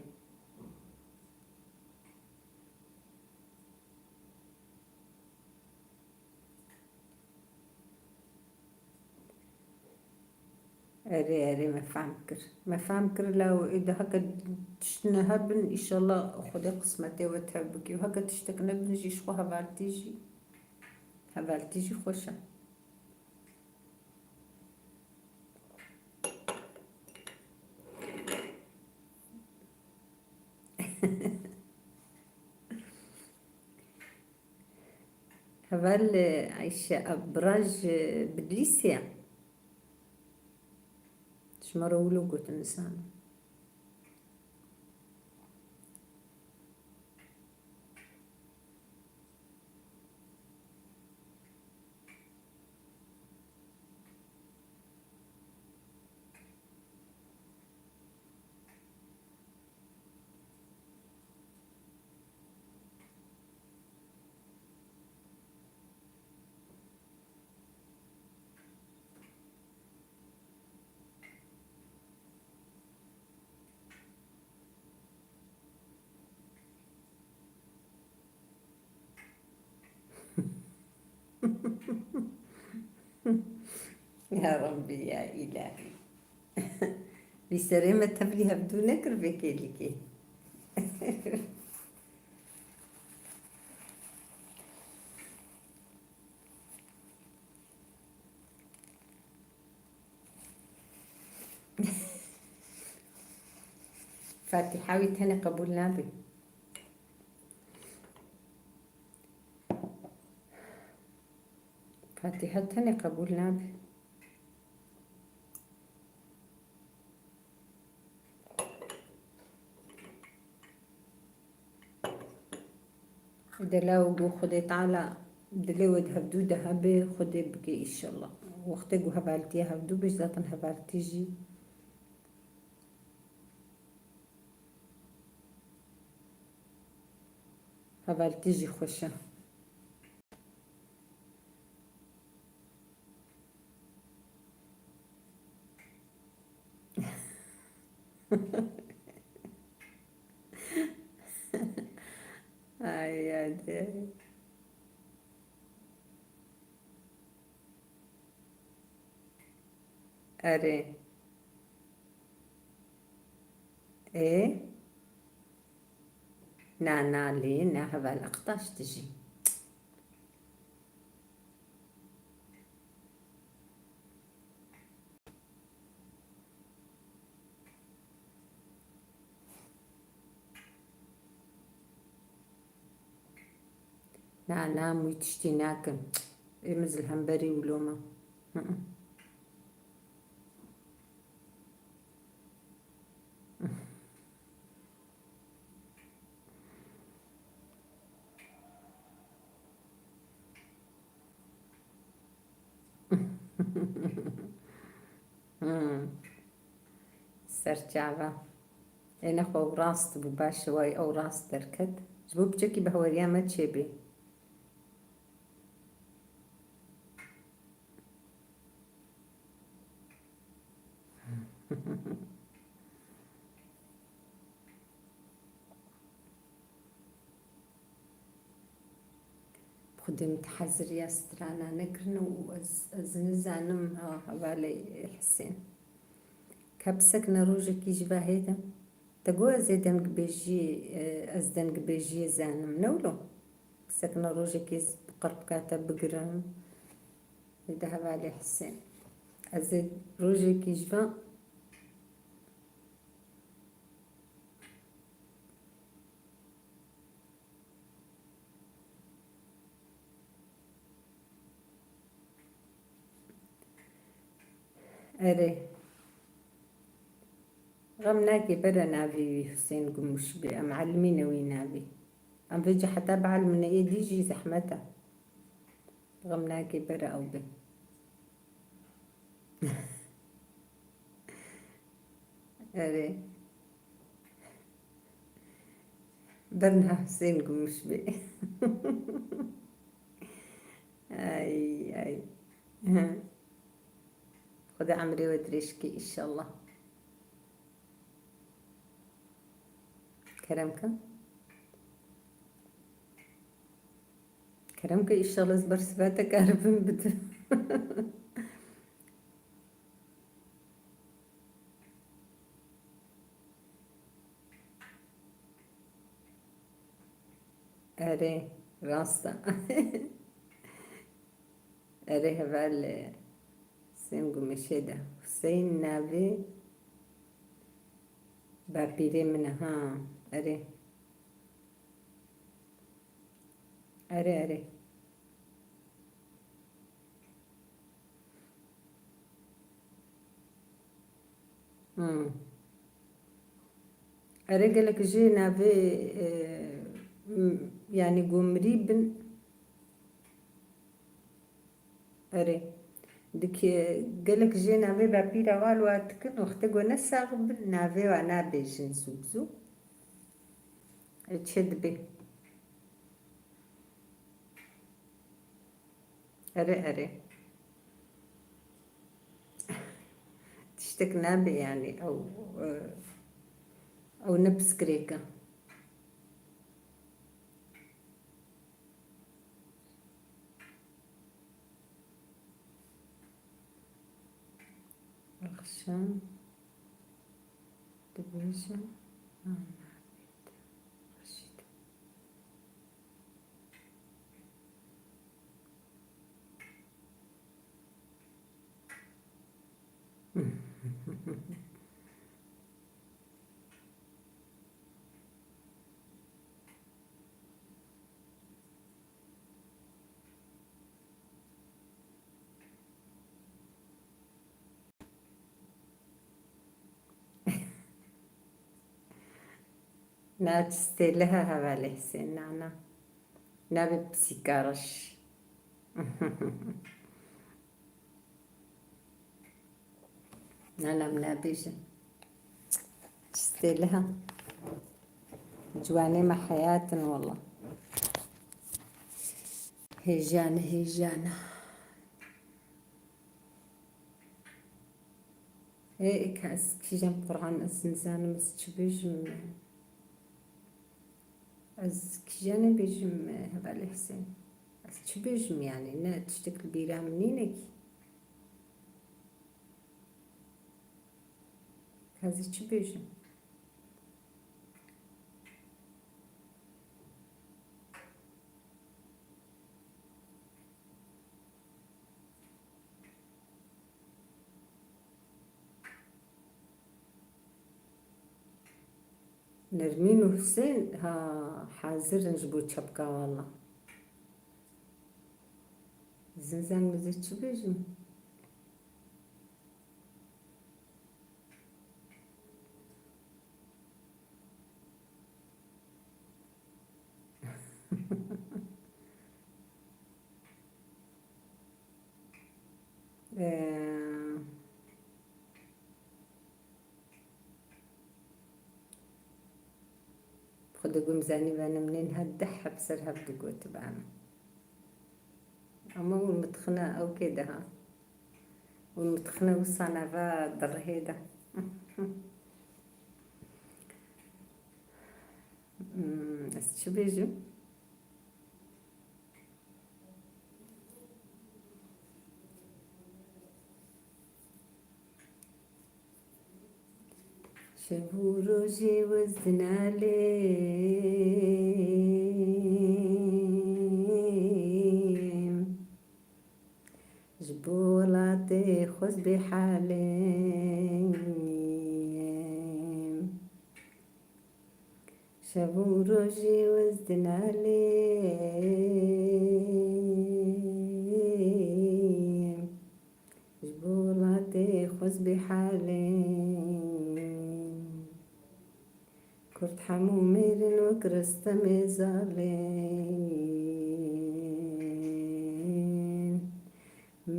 Erê, erê, me fehm kir. Me fehm kir, la ê de heke tişt ne hebin, înşallah Xwedê qismetê we tev bike. Û heke tiştek nebin jî ji xwe hevaltî jî, hevaltî jî xweş e. Heval, e, Ayşe, e, bira ji, e, Bidlîsê ye. Ji me re wilo gotin, nizanim. Ya Rabbî, ya Îlahî. Vî serê me tevlî hevdû nekir vê kêlîkê. Fatiha wî tenê qebûl nabe. Fatiha tenê qebûl nabe. Dela û got Xwedê Teala dilê we di hevdû de hebe, Xwedê bike înşallah. Wextê ku hevaltiya hevdû be, zaten hevaltî jî, hevaltî jî xweş e. Ay, ay, ay. Erê. Ê? Na, na, lê, na, heval Aktaş dijî. Na, na, em wî tiştî nakin. Ê min zî li hemberî wilo me. Hı hı. Hmm. Serçava. Ê nexwe ew rast bû, baş e, way ew rast derket. Ji bo piçekî bi haweriya me çêbê. Xwedê min te heziriya strana nekirin û ez, ez nizanim, ha, hevalê Hisên. Ka pisek ne rojekî ji va hêdin. Te got ez ê dengbêjiyê, e, ez dengbêjiyê zanim. Ne wilo? Pisek ne rojekî ez bi qirpika te bigirim. Hêde hevalê Hisên. Ez ê rojekî ji va Erê. Xem nake bere navê wî Husên Gumuşbê. Em elimîne wî navê. Em vê ciheta bielmine êdî jî zehmet e. Xem nake bere ew be. Erê. Berna Husên Gumuşbê. Ay, ay. Xwedê emrê we dirêj kê, înşallah. Kerem ke. Kerem ke, înşallah ez bersiva te karibim bidim. Erê, rast e. Erê, heval, e, Husên Gumuşê de. Husên navê bapîrê min e, ha. Erê. Erê, erê. Hmm. Erê, gelek jê navê, e, m-, yanî gomirî bin. Erê. Dike gelek jê navê bapîra wan wa dikin, wextê ku ne sax bin, navê wa nabêjin zû bi zû. E, çi dibe? Erê, erê. Tiştek nabe yani, ew, e, ew ne pirsgirêk e. Axşam dibêjin, na navê te Reşîd. Na çistê liha hevalê Husên, na, na. Nabê pisîka reş. Na, na, em nabêjin. Çistê liha. Ciwanê me heyat in wela. Hêjane, hêjane. Ê, ê, ka ez kîjan Quran, ez nizanim ez çi bêjim. Ez kîjanê bêjim, hevalê Husên. Ez çi bêjim yani? Ne tiştek li bîra min nîne kî. Ka ez ê çi bêjim? Nermîn û Husên, ha, hazir in ji bo çepka wala. Zinzen min zê çi bêjim? Ee, Xwedê gom zanî ve nimnên her deh heb ser hev digotibe em. Ama hûn mitxina ew kê de ha. Hûn mitxina wisa nava dirihê de. Hmm, ez çi bêjim? Rojê wiz dinalêm, ji bo welatê xwe ez bêhalêm. Şev û rojê wiz dinalêm, ji bo welatê xwe ez bêhalêm. Kurd hemû mêr in wek Ristemê zalên.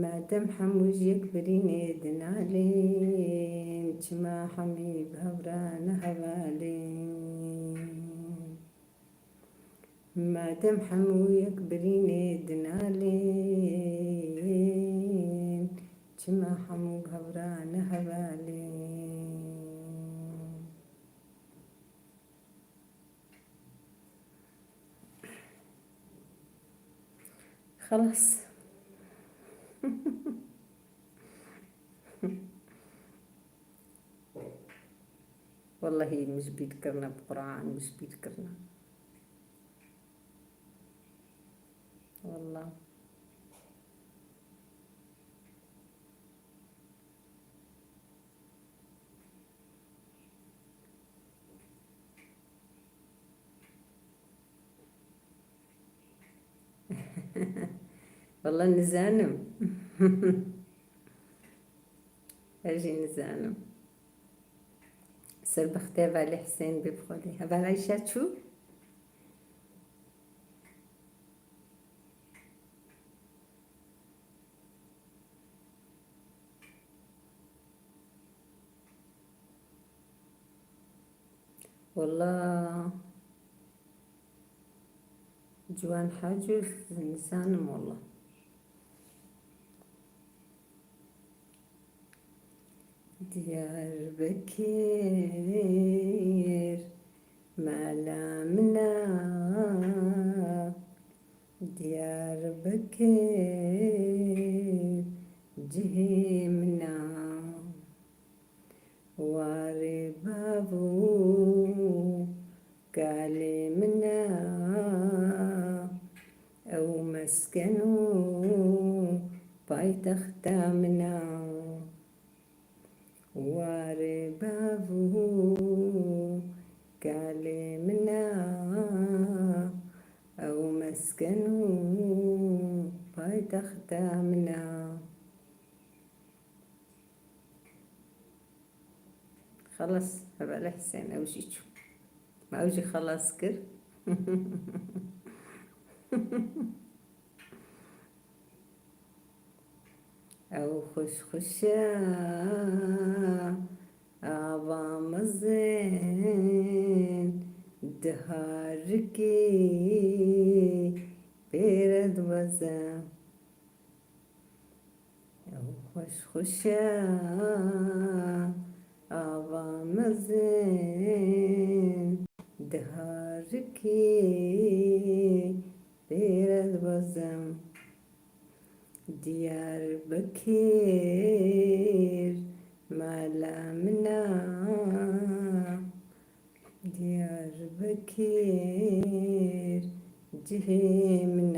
Madem hemû ji yek birînê dinalên, çima hemî bi hev re ne hevalên? Madem hemû yek birînê dinalên, çima hemû bi hev re ne hevalên? Xelas. Wellahî min ji bîr kirine, bi Quran min ji bîr kirine. Wallah. Wallah nizanim. Ez jî nizanim. Serbixtê hevalê Husên bê bi Xwedê. Heval Eyşa çû? Wallah. Ciwan Hacî, nizanim wallah. Diyarbekir mala min e, Diyarbekir cihê min e. Warê bav û kalê min e, ew mesken û paytexta min e. Warê bav û kalê min e, ew mesken û paytexta min e. Xelas, hevalê Husên, ew jî çû. Ma ew jî xelas kir. Ew xweş xweş e, ava mezin, diharikî pêre dibeze. Ew xweş xweş e, ava mezin, diharikî pêre dibezim. Diyarbekir mala min e, Diyarbekir cihê min e.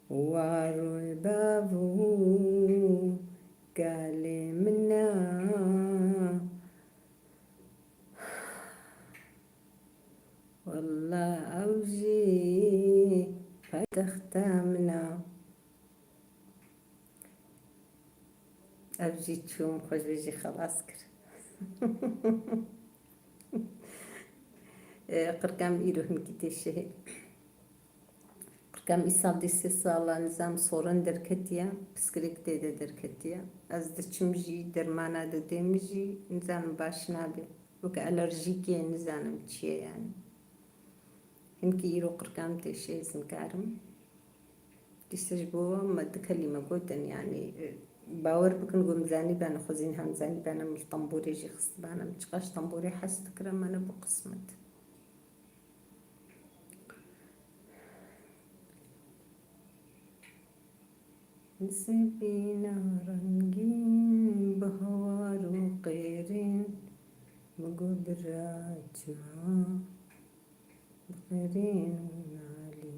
War û bav û kalê min e. Wallah ew jî paytexta min e. Ev jî çûm, xwe ji vê jî xelas kir. E, qirka min îro hinkî tê şehê. Qirka min îsal dê sê sala, nizam sorin derketiye, piskirêk tê de derketiye. Ez diçim jî, dermana didê min jî, nizanim baş nabe. Weke alerjîkê, nizanim çi ye yani. Hinkî îro qirka min tê şehê, ez nikarim. Dîsa ji bo me du kelîme gotin, yanî, e, bawer bikin, ku min zanîbene, xwezîn hem zanîbene, min li tembûrê jî xistibane, min çiqas ji tembûrê hez dikire, me nebû qismet. Nisêbîna rengîn, bihar û qêrîn, Bigo bira çima bi qerîn û nalî.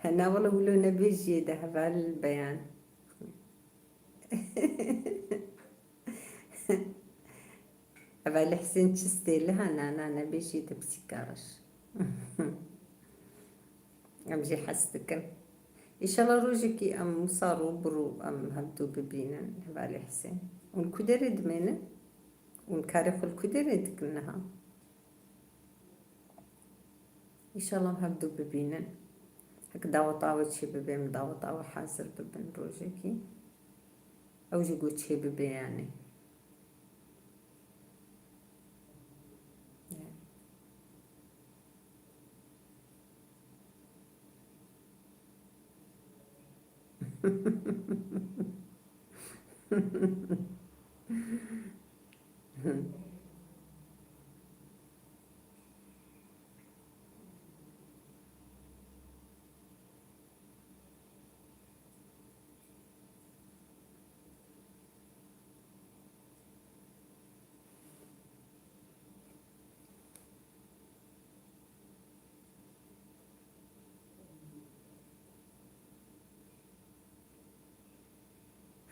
Hena wele wilo nebêjiyê de heval beyan. Hevalê Husên çi stêliha nana nebêjî de pisîka reş. Em jî hez dikin. Îşallah rojekî em wisa rû bi rû em hevdû bibînin hevalê Husên. Hûn ku derê dimênin? Hûn karê xwe li ku derê dikin niha? Înşallah em hevdû bibînin. Heke daweta we çêbibe, em daweta we hazir bibin rojekî. Ew jî ku çêbibe yanî.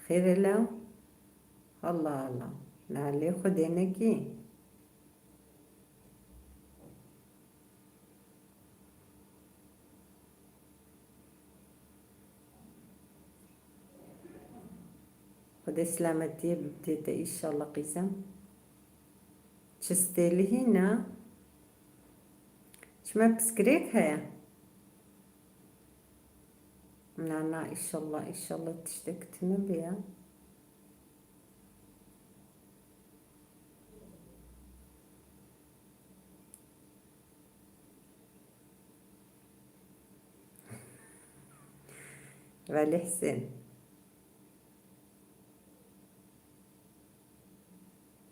Xêr e law? Allah Allah. Nalê Xwedê nekî. Xwedê selametiyê bidê te înşallah qîzem. Çi stêlihî ne? Çima piskirêk heye? Na, na, înşallah, înşallah tiştek tune be ya. Velî Husên.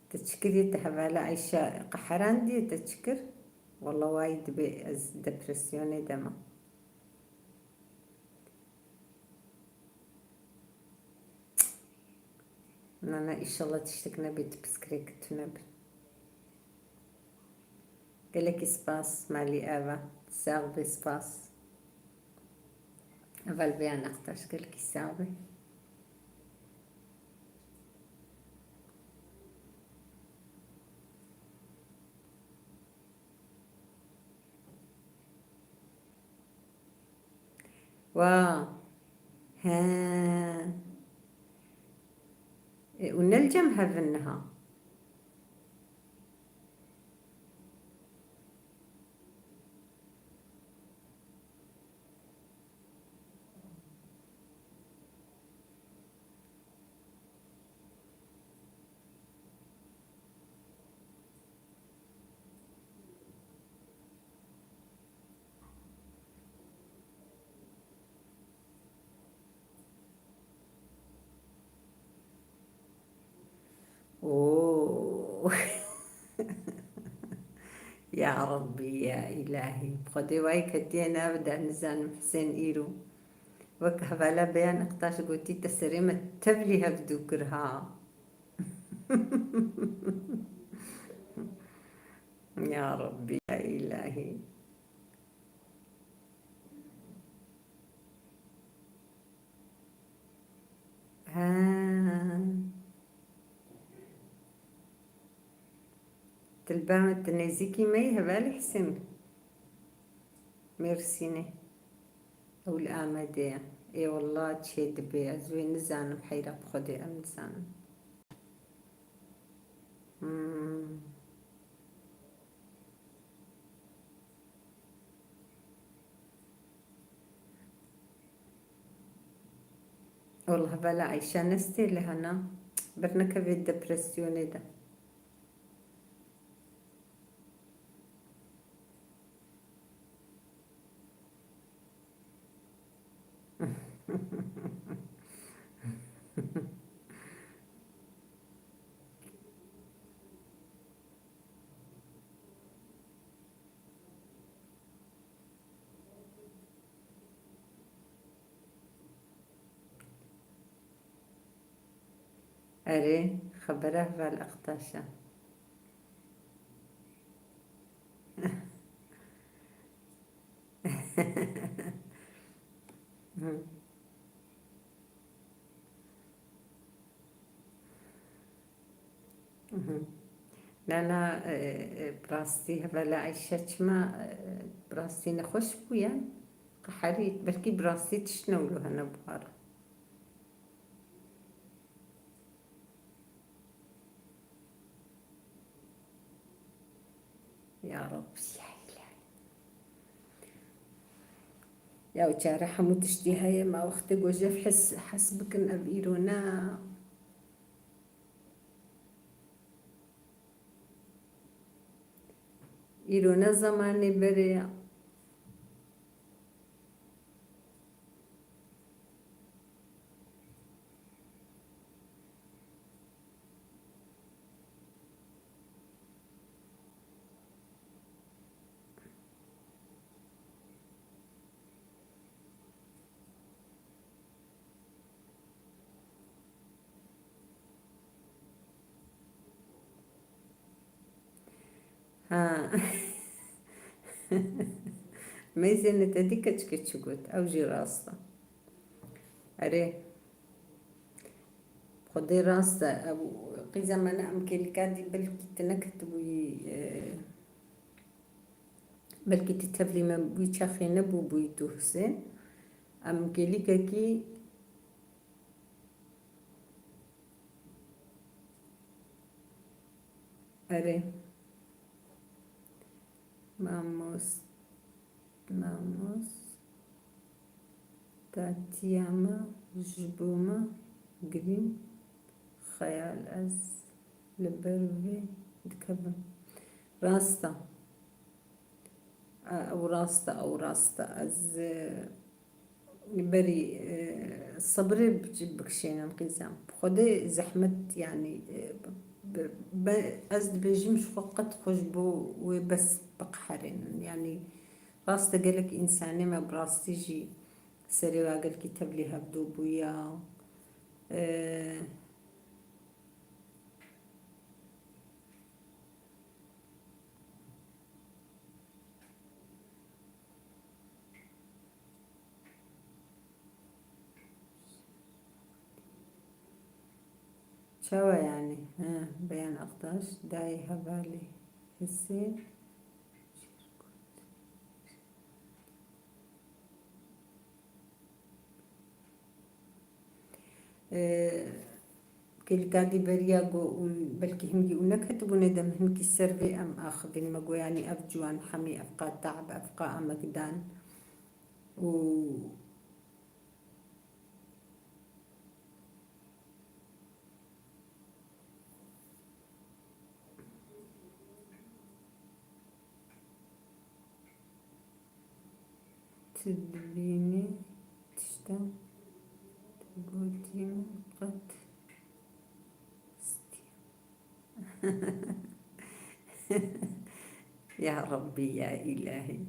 Te çi kirî, te hevala Eyşa qeherandî, te çi kir? Walla wayî dibê ez depresyonê de me. Na, na, înşallah tiştek nebê, tu piskirêk tune be. Gelekî spas, malî Eva. Sax be, spas. Evel beyan Aktaş, gelekî sax be. Wa. He. E, û ne li cem hev in niha? Oo. Ya Rabbî, ya Îlahî. Xwedê wayî ketiye nav de, nizanim Husên îro. Wek hevala Beyan Ektaş gotî, te serê me tevlî hevdû kir ha. Ya Rabbî, ya Îlahî. Ha. Dilba min, tu nêzîkî me yî hevalî Husên. Mêrsînê. Ew li Amedê ye. Ê wallah çê dibe. Ez wê nizanim, heyra bi Xwedê em nizanim. Hmm. Wallah bela Eyşa nestê li hena. Bernekevê depresyonê de. Erê, xebera heval Aqtaş e. Na, na, e, e, bi rastî hevala Eyşe çima, e, bi rastî nexweş bûye? Qeherî, belkî bi rastî tiştine wilo hene buhara. Ya Reb, ya Îlahî. Ya çare hemû tiştî heye, ma wextê ku jev hes, hes bikin ev îro ne. Îro ne zemanê berê ya. Ha. Meyzêne te dî keçikê çi got? Ew jî rast e. Erê. Xwedê rast e. Ew qîza me ne em kêlîka dî belkî tu neketibûyî, e, belkî tu tevlî me wî çaxê nebûbûyî tu Husên. Em kêlîkekî Erê. Mamos, mamos. Tatiya me ji bo me girîn xeyal ez li ber vê dikevim. Rast e. Ew rast e, ew rast e. Ez, e, berî, e, sebrê bi-, bikişênin qîzan. Xwedê zehmet, yanî, e, bi-, bi-, ez dibêjim ji xwe qet xwe ji bo wê bes biqeherînin. Yanî rast e gelek însanê me bi rastî jî serê wa gelkî tevlî hevdû bûya. E, Çawa yanî? He, Beyan Aktaş, dayê hevalê Hisê. Ee, Kêlîka dî beriya got û belkî hingî û neketibûnê dem hinkî ser vê em axivîn me got, yanî ev ciwan hemî ev qa te'b, ev qa emekdan û Tu dibînî tişta tu gotî min qet stî. Ya Rabbî, ya Îlahî.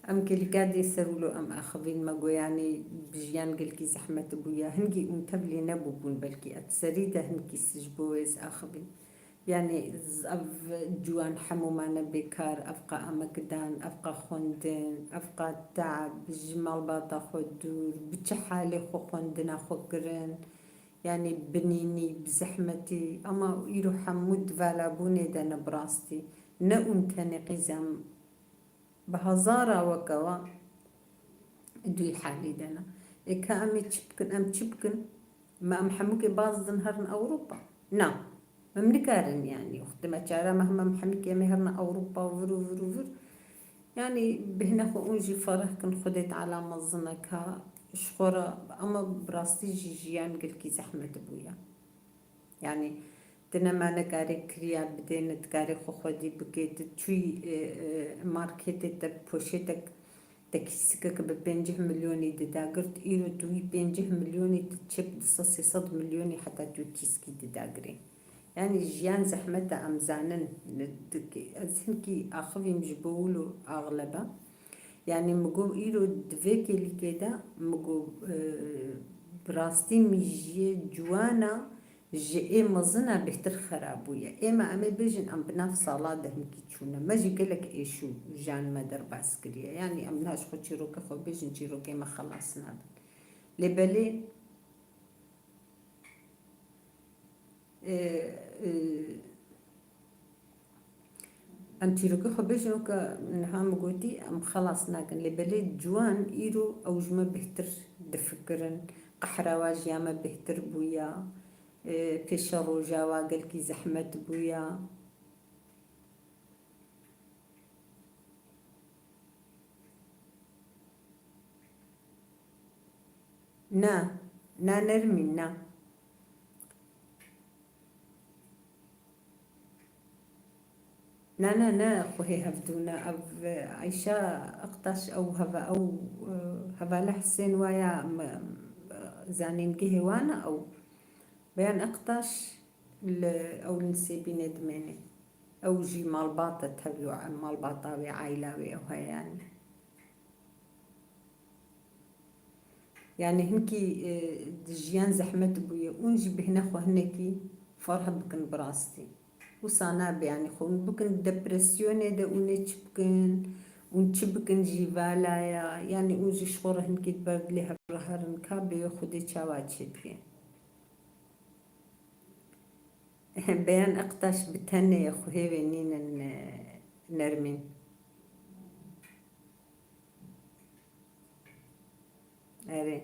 Em kêlîka dê ser wilo em axivîn me got, yanî bi jiyan gelkî zehmet bûye. Hingî ûn tevlî nebûbûn, belkî et serî de hinkî ji bo wê ez axivîn. Yanî z-, ev ciwan hemû mane bêkar, ev qa emekdan, ev qa xwendin, ev qa te'b, ji malbata xwe dûr, bi çi halê xwe xwendina xwe kirin. Yanî bi nînî, bi zehmetî, ama îro hemû di valabûnê de ne bi rastî. Ne ûn tenê qîzan bi hezara weke wan di wî halî de ne. Ê ka em ê çi bikin, em çi bikin? Me em hemûkê baz din herin Ewropa? Na. Em nikarin yanî. Wextê me çare me hema em hemîkê em ê herine Ewropa vir û vir û vir. Yanî bihne xwe ûn jî fereh kin, Xwedê Teala mezin e ka ji xwe re, ama bi rastî jî jiyan gelkî zehmet bûye. Yanî tu nema nekarê kiriya bidê, ne dikarê xwe xwedî bikê, tu çûyî, e, e, marketê te poşetek Te kîsikek bi pêncî milyonî didagir, îro tu wî pêncî milyonî tu çêp du sed sê sed milyonî heta tu kîskî didagirê. Yanî jiyan zehmet e, em zanin. Dikê, ez hinkî axivîm ji bo wilo axlebe. Yanî min got îro di vê kêlîkê de min got, e, bi rastî mîjiyê ciwana ji ê mezin a bêhtir xera bûye. Ême em ê bêjin em bi nav sala de hinkî çûne. Me jî gelek êş û jan me derbas kiriye. Yanî em niha ji xwe çîrokê xwe bêjin, çîrokê me xelas nabin. Lê belê, e, e, em çîrokê xwe bêjin weke niha min gotî, em xelas nakin. Lê belê ciwan îro ew ji me bêhtir difikirin. Qehra wa ji ya me bêhtir bûya. E, pêşeroja wa gelkî zehmet bûya. Na, na Nermîn, na. Na, na, ne xwehê hevdû ne. Ev, e, Ayşe Aktaş, ew heve-, ew, e, hevala Hisên waya, m-, m-, zanîngehê wan e ew. Beyan Aktaş li, ew li Nisêbînê dimêne. Ew jî malbat e, tevlû, malbata wê, aîla wê ew heye yanî. Yanî hinkî, e, di jiyan zehmet bûye. Hûn jî bêhna xwe hinekî ferh bikin bi rastî. Wisa nabe, yanî xwe hûn bikin depresyonê de, hûn ê çi bikin, hûn çi bikin jî vala ye. Yanî hûn jî ji xwe re hinkî di ber dilê hev re herin, ka bê Xwedê çawa çêdike. Beyan Aktaş bi tenê ye, xwehê wê nînin, e, Nermîn. Erê.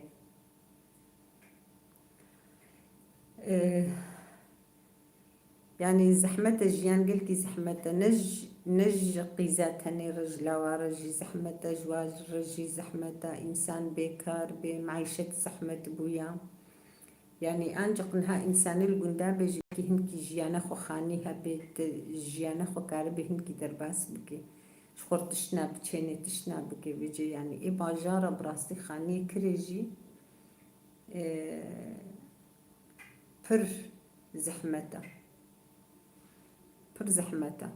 E, yanî zehmet e, jiyan gelkî zehmet e. Ne ji, ne ji qîza tenê re, ji lawa re jî zehmet e, ji wa re jî zehmet e. Însan bêkar bê, meîşet zehmet bûya. Yanî ancaq niha însanê li gunda be jî hinkî jiyana xwe xanî hebe, ti jiyana xwe karibe hinkî derbas bike. Ji xwe tişt nabiçêne, tişt nabike vêcê. Yanî ê bajara bi rastî xaniyê kirê jî, e, pir zehmet e. Pir zehmet e.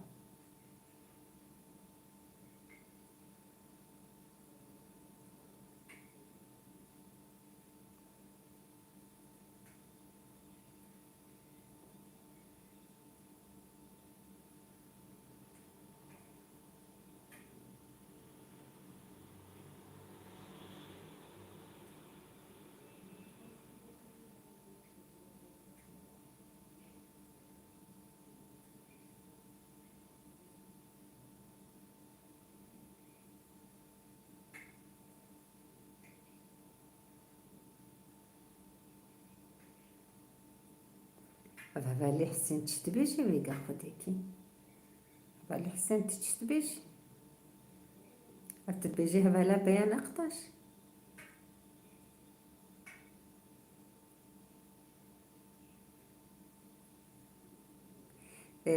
Ev hevalê Hisên çi dibêje vêga xwedekî? Hevalê Hisên, tu çi dibêjî? Ev tu dibêjî hevala Beyan Aktaş? E,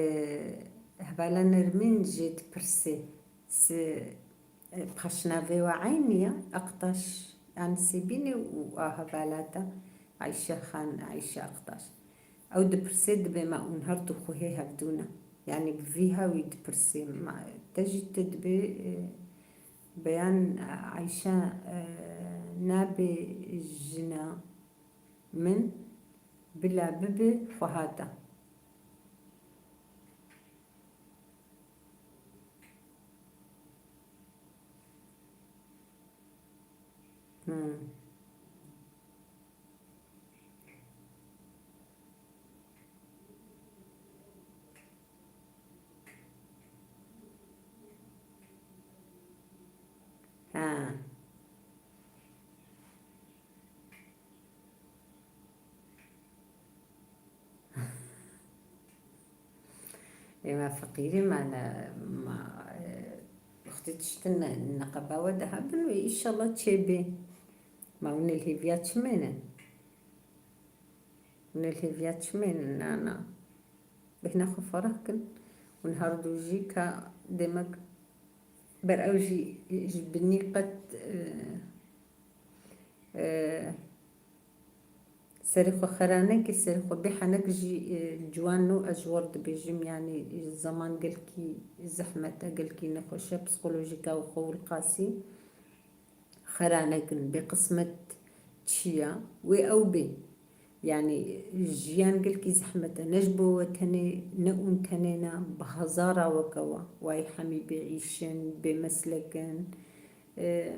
hevala Nermîn jê dipirsê, si, e, paşnavê we eynî ye, Aktaş, yanî Sêbînê û a hevala te, Ayşe Xan, Ayşe Aktaş. Ew dipirsê, dibê ma hûn her du xwehê hevdû ne. Yanî bi vî hawî dipirsê, ma te jî tu dibê, e, Beyan, e, Ayşe, e, nabê jina min bila bibe xwehata. Hmm. Ha. Ê me feqîrî me ne, ma, e, wextê tiştin ne, neqeba we de hebin wê, înşallah çêbê. Ma hûn ê li hêviya çi mênin? Hûn ê li hêviya çi mênin? Na, na. Bêhna xwe fereh kin. Hûn her du jî ka demek ber ew jî ji binî qet, e, e, serê xwe xera neke, serê xwe bê henek jî, e, ciwan no, ez ji we re dibêjim, yanî, e, zeman gelkî zehmet e, gelkî nexweş e, psîkolojîka we xwe wilqasî. qera nekin, bê qismet çi ya, wê ew bê. Yanî jiyan gelkî zehmet e, ne ji bo we tenê, ne ûn tenê ne, bi hezara weke we, wayî hemî bê îşin, bê meslek in. E,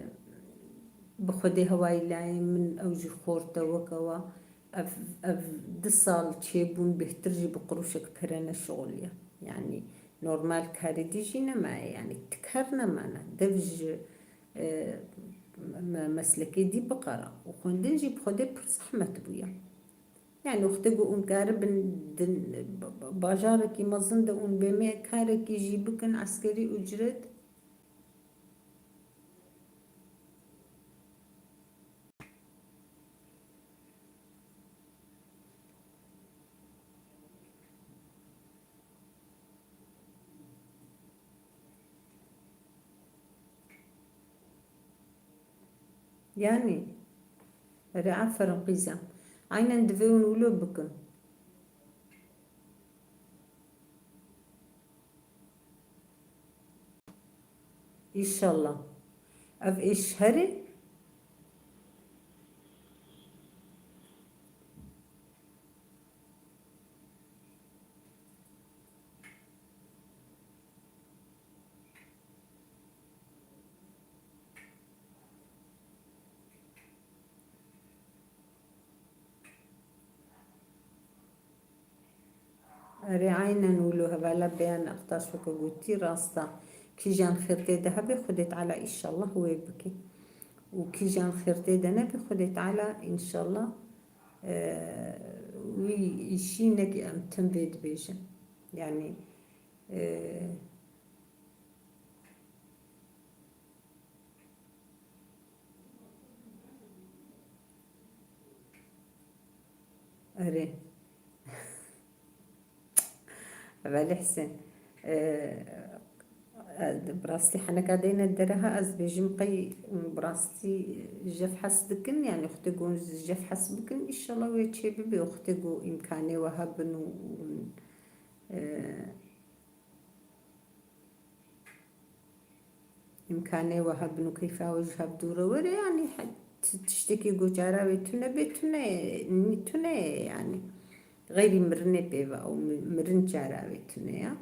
bi Xwedê hewayî layê min ew jî xort e weke we. Ev, ev du sal çêbûn bêhtir jî bi qirûşek pere neşixuliye. Yanî normal karê dî jî nemaye, yanî ti kar nemane. Dev ji, e, me-, meslekê dî biqera. Û xwendin jî bi Xwedê pir zehmet bûye. Yanî wextê ku hûn karibin din, ba-, ba-, bajarekî mezin de hûn bê me karekî jî bikin, eskerî ucret. Yanî, erê, aferin qîzan. Aynen divê hûn wilo bikin. Înşallah. Ev êş herê. Erê, aynen wilo hevala beyan Aqtaş weke gotî rast e. Kîjan xêr tê de hebe Xwedê Teala înşallah wê bike. Û kîjan xêr tê de nebe Xwedê Teala înşallah, e, wî îşî neke em tim vê dibêjin. Yanî, e, Erê. Belê Hisên. Ee, bi rastî heneka deyne dereha ez bêjim qey bi rastî jev hes dikin, yanî wextê ku jev hes bikin, înşallah wê çê bibe, wextê ku îmkanê we hebin û, e, îmkanê we hebin û keyfa we ji hev dûre were, yanî he-, ti-, tiştekî ku cara wê tune bê, tune ye, nî-, tune ye yanî. Xeyrî mirinê pê ve û mi-, mirin cara wê tune ye.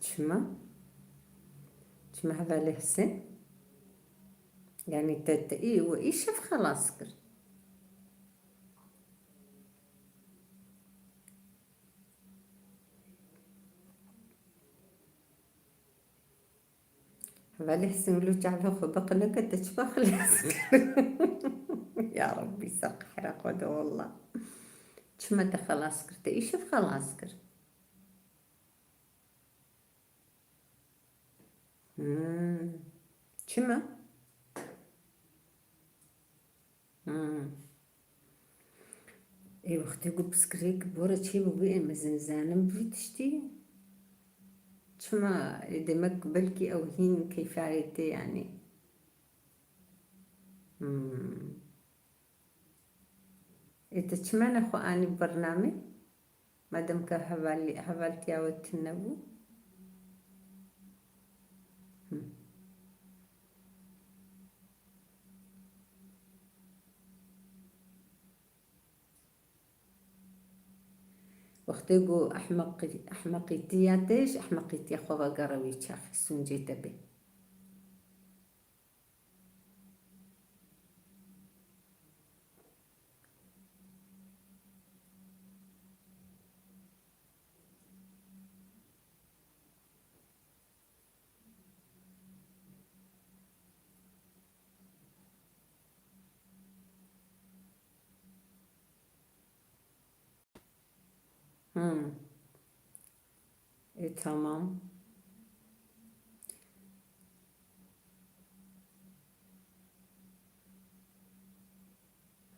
Çima? Çima hevalê Hisên? Yanî te, te î, we îşev xelas kir. Hevalê Hisên wilo çavê xwe biqine ke te çima xilas kir? Ya Rabbî, ser qehra xwe de wallah. Çima te xelas kir? Te îşev xelas kir. Hmm. Çima? Hmm. Ê, wextê ku piskirêk bore çê bûbû, ê, mezin zanim vî tiştî. Çima? Ê, demek belkî ew hîn keyfarê tê, yanî. Hmm. Ê, te çima nexwe anî bernamê? Madem ke hevalî-, hevaltiya we tune bû. Hı. Û Wextê ku ehmeqî-, ehmeqîtiya te ji ehmeqîtiya xwe vegere wî çaxî sûncê te bê. Hmm. E, tamam.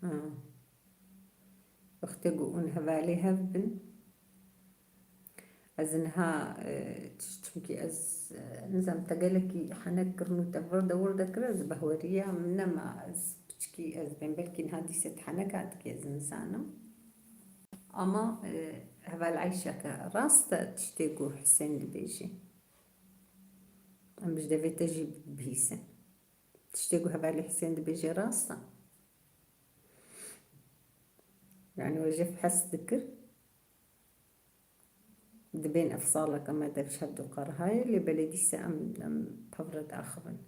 Ha. Wextê ku hûn hevalê hev bin, ez niha, e, çi-, çimkî ez, e, nizam te gelekî henek kirin û te vir de wir de kir, ez behweriya min nema, ez piçkî, ez bên belkî niha dîse te henek hatike, ez nizanim. Ama, e, heval Eyşe ke rast e tiştê ku Hisên dibêjî. Em ji devê te jî bihîsin. Tiştê ku hevalê Hisên dibêje rast e. Yani we jê hez dikir. Dibên ev saleke me dev ji hevdu qerihayê, lê belê dîse em, em pevre diaxivin.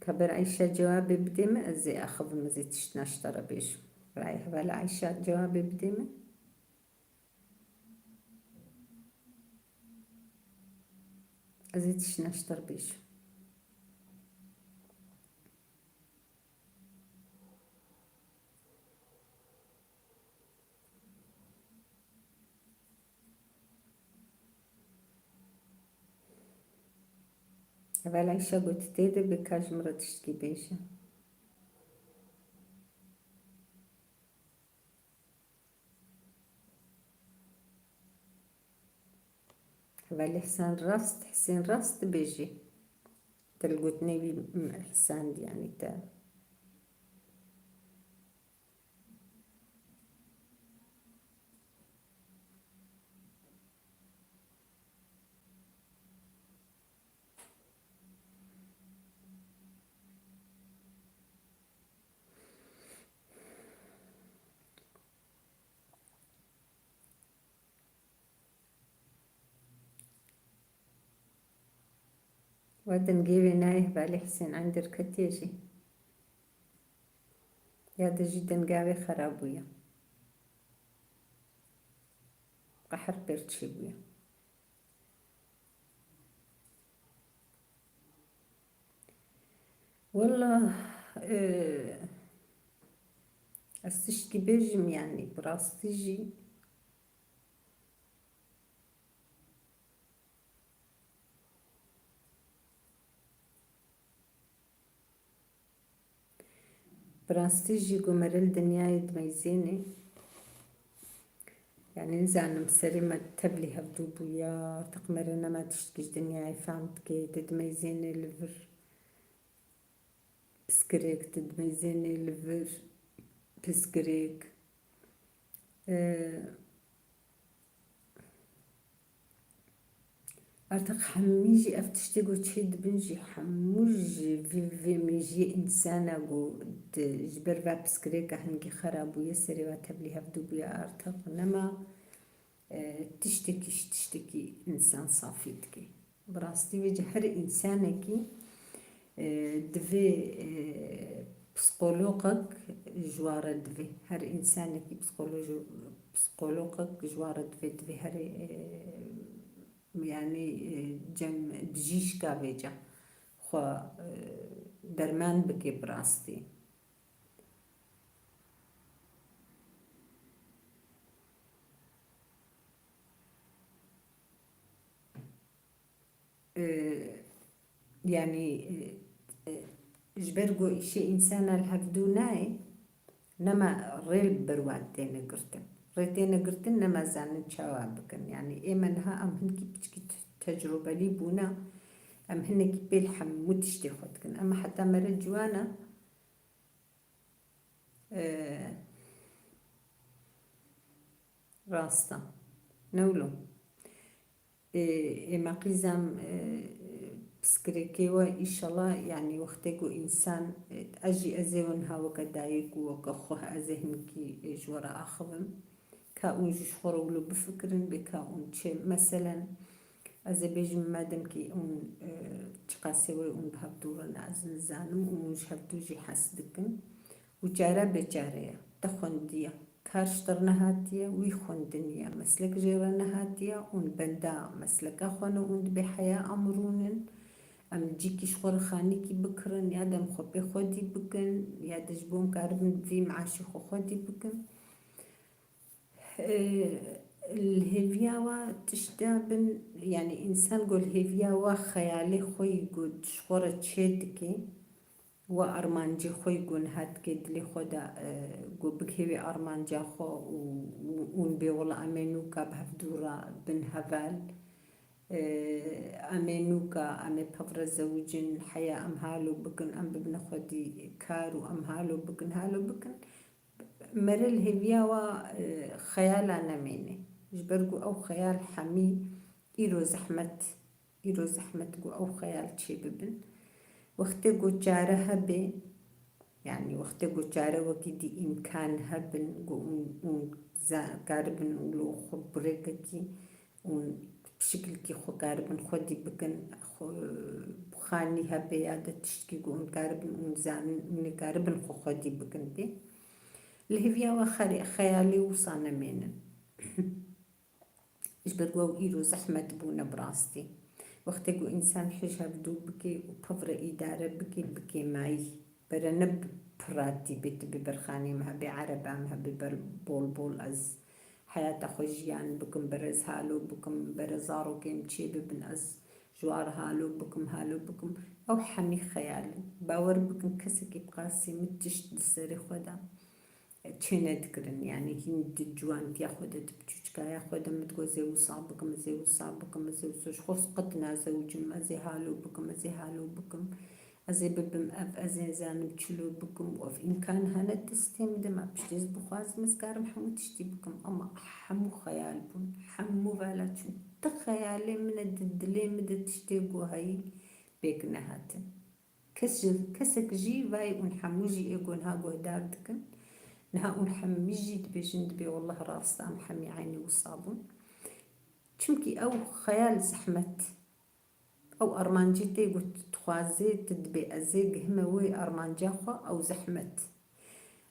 Ka ber Eyşe cewabê bidê min, ez ê axivim, ez ê tiştna ji te re bêjim. Birayê hevala Eyşe cewabê bidê min. Ez ê tiştna ji te re bêjim. Heval Eyşe got tê de bê ka ji min re tiştkî bêje. Hevalê Hisên rast, Hisên rast dibêjî. Te li gotinê wî, m, Hisên, yanî te. We dengê wê nayê hevalê Hisên eyn derketiye jî. Ya de jî denga wê xera bûye. Qehir pêr çêbûye. Wallah, e, ez tiştkî bêjim, yanî bi rastî jî Bi rastî jî ku mere li dinyayê dimeyzênê, yanî nizanim serê me tevlî hevdû bûya, teq mere nema tiştkî ji dinyayê fehm dike, te dimeyzênê li vir piskirêk, te dimeyzênê li vir piskirêk. Ee, Artık hemî jî ev tiştê ku çê dibin jî hemû ji vê, vê mêjiyê însana ku di, ji ber ve piskirêka hingî xera bûye, serê ve tevlî hevdû bûye, artık nema, e, tiştekî ji tiştekî însan safî dike. Bi rastî vê cî her însanekî, e, divê, e, psîkologek ji wan re divê. Her însanekî psîkolo-, psîkologek ji wan re divê, divê herê, e, yanî, e, cem bijîşka vêca xwe, e, derman bike bi rastî. E, yanî, e, e, ji ber ku îşê însana li hevdû nayê, nema rê li ber wan têne girtin. Rê têne girtin, nema zanin çawa bikin. Yanî ê me niha em hinkî piçkî te-, tecrûbelî bûne, em hinekî pê li hemû tiştê xwe dikin. Ema heta mere ciwan e, e, rast e. Ne wilo? Ê, ê me qîzem, ê, pirsgirêkê we, înşallah, yanî wextê ku însan, e, ez jî ez ê win ha weke dayik û weke xwe ez ê hinkî, e, ji we re axivim. Ka hûn jî ji xwe re wilo bifikirin, bê ka hûn çi, meselen, ez ê bêjim, madem kî hûn, e, çiqasê wê hûn bi hevdû re ne, ez nizanim, û hûn ji hevdû jî hes dikin. Û çare bêçare ye, te xwendiye. Kar ji te re nehatiye, wî xwendiniye, meslek jê re nehatiye, hûn benda mesleka xwe ne, hûn dibê heya em rûnin, em cîkî ji xwe re xanîkî bikirin, ya de em xwe pê xwedî bikin, ya de ji bo em karibin vî meaşê xwe xwedî bikin. Ee, li hêviya wa tişta bin, yanî însan ku li hêviya wa xeyalê xwe yî ku ji xwe re çê dike, wa armancê xwe yî ku niha dike dilê xwe de, e, ku bigihê wê armanca xwe û, û, û bê wela em ê nûka bi hevdû re bin heval, e, em ê nûka, em ê pevre zewicin, heya em halo bikin, em bibine xwedî kar û em halo bikin, halo bikin. Mere li hêviya wa, e, xeyala nemêne. Ji ber ku ew xeyal hemî îro zehmet, îro zehmet ku ew xeyal çêbibin. Wextê ku çare hebe, yanî wextê ku çare wekî dî îmkan hebin, ku hûn, hûn za-, karibin û li xwe bi rêkekî û bi şikilkî xwe karibin xwedî bikin, xwe xanî hebe ya de tiştkî ku hûn karibin, hûn zanin, hûn ê karibin xwe xwedî bikin pê. Li hêviya we xerê-, xeyalê wisa nemênin. Ji ber ku ew îro zehmet bûne bi rastî. Wextê ku însan hij hevdû bike û pevre îdare bike, bi kêmayî. Bere ne bi piratî bê, tu bê ber xanê min hebe, ereba min hebe, ber bol bol ez heyata xwe jiyan bikim, ber ez halo bikim, ber ez zarokê min çê bibin, ez ji wan re halo bikim, halo bikim. Ew hemî xeyal in. Bawer bikin, kesekî bi qasî min tişt di serê xwe de çê nedikirin. Yanî hîn di ciwantiya xwe de, di biçûçikaya xwe de min digot, ez ê wisa bikim, ez ê wisa bikim, ez ê wisa, ji xwe qet nazewicim, ez ê halo bikim, ez ê halo bikim. Ez ê bibim ev, ez ê zanim çilo bikim û ev îmkan hene destê min de, me piştê ez bixwazim, ez karim hemû tiştî bikim. Ama hemû xeyal bûn, hemû vala çûn. Ti xeyalê min e di dilê min de tiştê ku heyî pêk nehatin. Kes ji, kesek jî vayê hûn hemû jî ê ku niha guhdar dikin. Niha hûn hemî jî dibêjin, dibê, wallah rast em hemî eynî wisa bûn. Çimkî ew xeyal zehmet. Ew armancê tê ku tu dixwazê, tu dibê ez ê gihime wê armanca xwe, ew zehmet.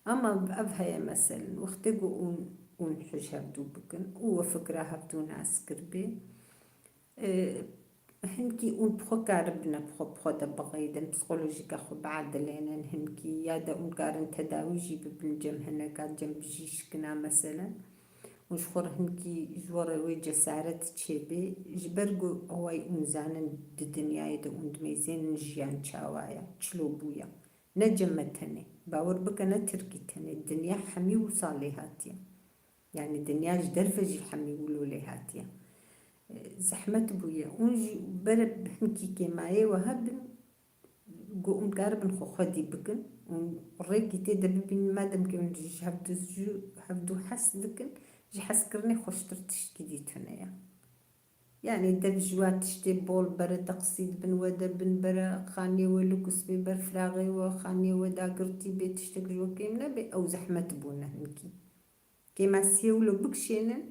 Ama ev heye meselen, wextê ku hûn, hûn hij hevdû bikin û we fikra hevdû nas kiribê, e, hinkî hûn bi xwe karibine bi xwe, bi xwe de bixeyidin, psîkolojîka xwe biedilênin hinkî, ya de hûn karin tedawî jî bibin cem hineka, cem bijîşkina meselen. Û ji xwe re hinkî ji we re wê cesaret çêbê, ji ber ku awayî hûn zanin di dinyayê de hûn dimeyzênin jiyan çawa ye, çilo bûye. Ne cem me tenê. Bawer bike, ne Tirkî tenê. Dinya hemî wisa lê hatiye. Yanî dinya ji derve jî hemî wilo lê hatiye. E, zehmet bûye. Hûn jî bere hinkî kêmayê we hebin, ku hûn karibin xwe xwedî bikin û rêkî tê de bibînin, madem ku hûn ji hevdu, ji hevdu hez dikin, ji hezkirinê xweştir tiştkî dî tune ye. Yanî dev ji wa tiştê bol bere teqsîd bin we de bin, bere xaniyê we lukus bê, ber firaxê we, xaniyê we dagirtî bê, tiştek ji we kêm nebe, ew zehmet bûne hinkî. Kêmasiyê wilo bikişênin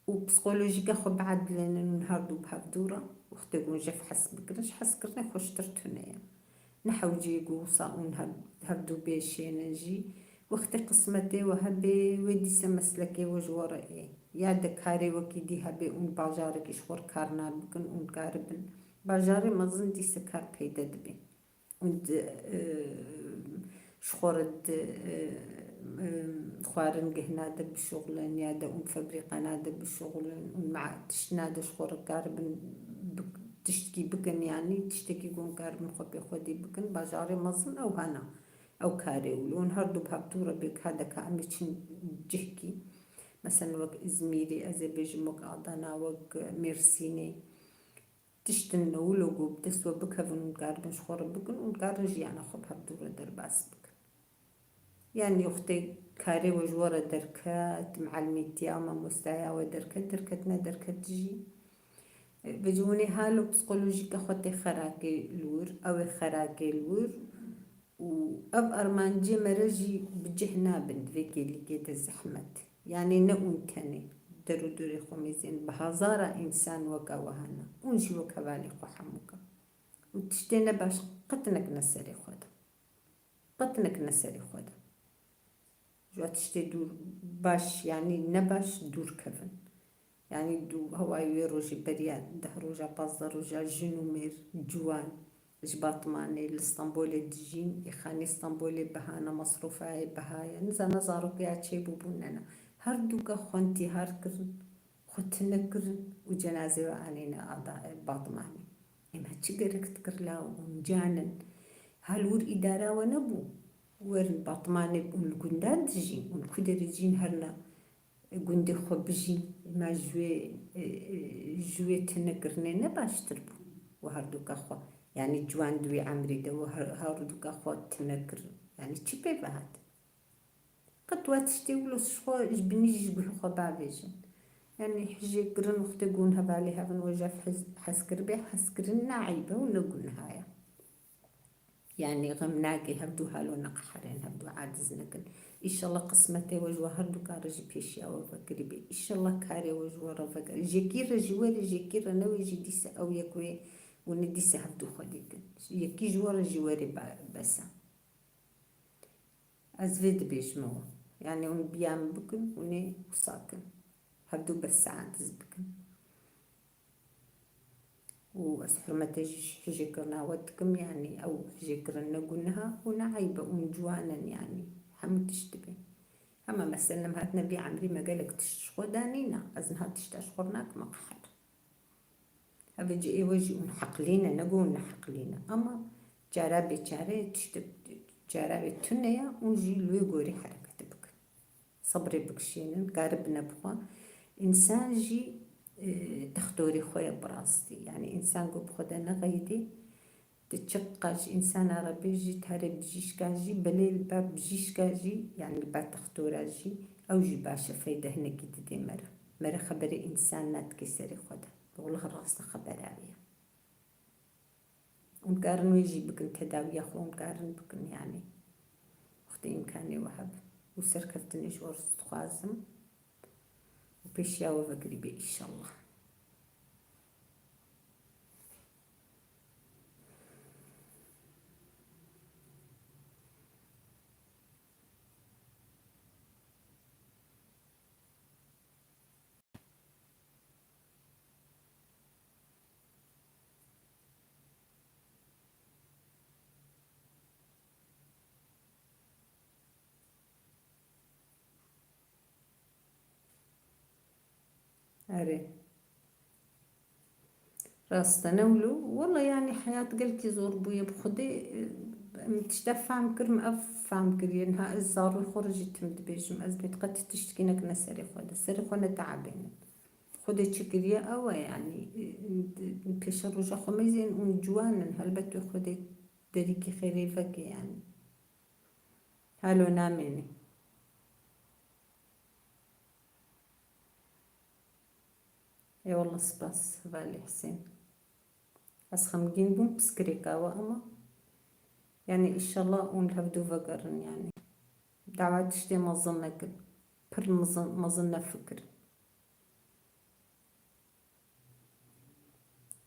û psîkolojîka xwe biedilênin hûn her du bi hevdû re. Wextê ku hûn ji hev hez bikirin, ji hezkirinê xweştir tune ye. Ne hewceyê ku wisa hûn hev-, hevdû bêşênin jî. Wextê qismetê we hebê, wê dîse meslekê we ji we re ê. Ya de karê wekî dî hebê, hûn bajarekî ji xwe re kar nabikin, hûn karibin. Bajarê mezin dîse kar peyde dibe. Hûn di, e, ji xwe re di, e, e, xwaringehna de bişuxulin ya de hûn febrîqana de bişuxulin, hûn ma-, tiştina de ji xwe re karibin bi-, tiştkî bikin, yanî tiştekî ku hûn karibin xwe pê xwedî bikin, bajarê mezin ew hene, ew karê wilo. Hûn her du bi hevdû re bê ka de ka em ê çin cihkî, meselen wek Îzmîrê, ez ê bêjim wek Adana, wek Mêrsînê. Tiştin ne wilo ku bi dest we bikevin, hûn karibin ji xwe re bikin, hûn karin jiyana xwe bi hevdû re derbas bikin. Yanî wextê karê we ji we re derket, mialimîtiya, mamostaya we derket, derket, ne derket jî, Vêca hûn ê halo psîkolojîka xwe tê xerakê li wir, ew ê xerakê li wir û ev armancê me re jî bi cih nabin di vê kêlîkê de zehmet. Yanî ne hûn tenê, der û dorê xwe mêzên bi hezara însan weka we hene. Hûn jî wek hevalê xwe hemûka. Û tiştê nebaş qet nekine serê xwe de. Qet nekine serê xwe de. Ji we tiştê dûr baş, yanî nebaş dûr kevin. Yanî dû hewayê wê rojê beriya deh roja, pazdeh roja jin û mêr, ciwan ji Batmanê li Stenbolê dijîn, ê xanê Stenbolê biha ne, mesrûfa yê biha ye. Nizana zarokê ya çêbûbû ne ne. Her dûka xwe intîhar kirin. Xwe tune kirin û cenazê we anîne ada, e, Batmanê. Em he çi gerek dikir la hûn canin? Hal wir îdara we nebû. Werin Batmanê hûn li gunda dijîn, hûn ku derê dijîn herna, e, gundê xwe bijîn. Ema ji wê, e, e, ji wê tune kirinê ne baştir bû? We herduka xwe, yanî ciwan di wê emrê de we her, herduka xwe tune kir. Yanî çi pê ve hat? Qet we tiştê wilo ji xwe, ji binî jî ji guhê xwe bavêjin. Yanî hijêkirin wextê ku hûn hevalê hev in, we ji hev hez, hez kiribê, hezkirin ne eyb e û ne gunha ye. Yanî xem nake, hevdû halo neqeherên, hevdû aciz nekin. Îşallah qismetê we ji we herduka re jî pêşiya we vekirî bê. Îşallah karê we ji we re vekirî. Ji yekî re jî were, ji yekî re newê jî dîse ew yek wê û ne dîse hevdû xwedî kin. Yekî ji we re jî were be-, bes e. Ez vê dibêjime we. Yanî hûn biya min bikin, hûn ê wisa kin. Hevdû bes saetiz bikin. Û ez hurmetê jî ji hijêkirina we dikim, yanî ew hijêkirin ne guneh e û ne eyb e, hûn ciwan in, yanî hemû tişt dibe. Hema mesela em hatine vî emrî me gelek tişt ji xwe danîne, ez niha tişta ji xwe nakim qeher. Ev ê cihê we jî hûn heqlî ne, ne ku hûn neheqlî ne. Ama cara bêçare ye, tiştek cara wê tune ye, hûn jî li wê gorî hereket bikin. Sebrê bikişênin, karibine bi xwe. Însan jî, e, textorê xwe ye bi rastî. Yanî însan ku bi xwe de nexeyidê, tu çiqas ji însana re bêjî, tarê bijîşka jî, belê li ba bijîşka jî, yanî li ba textora jî, ew jî baş e, feyde hinekî didê me re. Me re xeberê însan nadikê serê xwe de. Wullah rast e, xebera wê ye. Hûn karin wê jî bikin, tedawiya xwe hûn karin bikin, yanî wextê îmkanê we hebe. Û serkeftinê ji we re dixwazim û pêşiya we vekirî bê, îşallah. Erê. Rast e, ne wilo. Wela, yanî, heyat gelkî zor bûye bi Xwedê. Em tişta fehm kirim, ev fehm kiriye. Niha ez zarokê xwe re jî tim dibêjim. Ez bê qet tiştkî nekine serê xwe de. Serê xwe neteebênin. Xwedê çi kiriye, ew e, yanî, pêşe roja xwe mêzên û ciwan in. Helbet wê Xwedê derîkî xêrê veke, yanî. Halo namêne. Eyvallah, spas, hevalê Husên. Ez xemgîn bûm, piskirêka we, ama, yanî, îşallah hûn li hevdû vegerin, yanî. Dawa tiştê mezin nekin. Pir mezin, mezin nefikirin.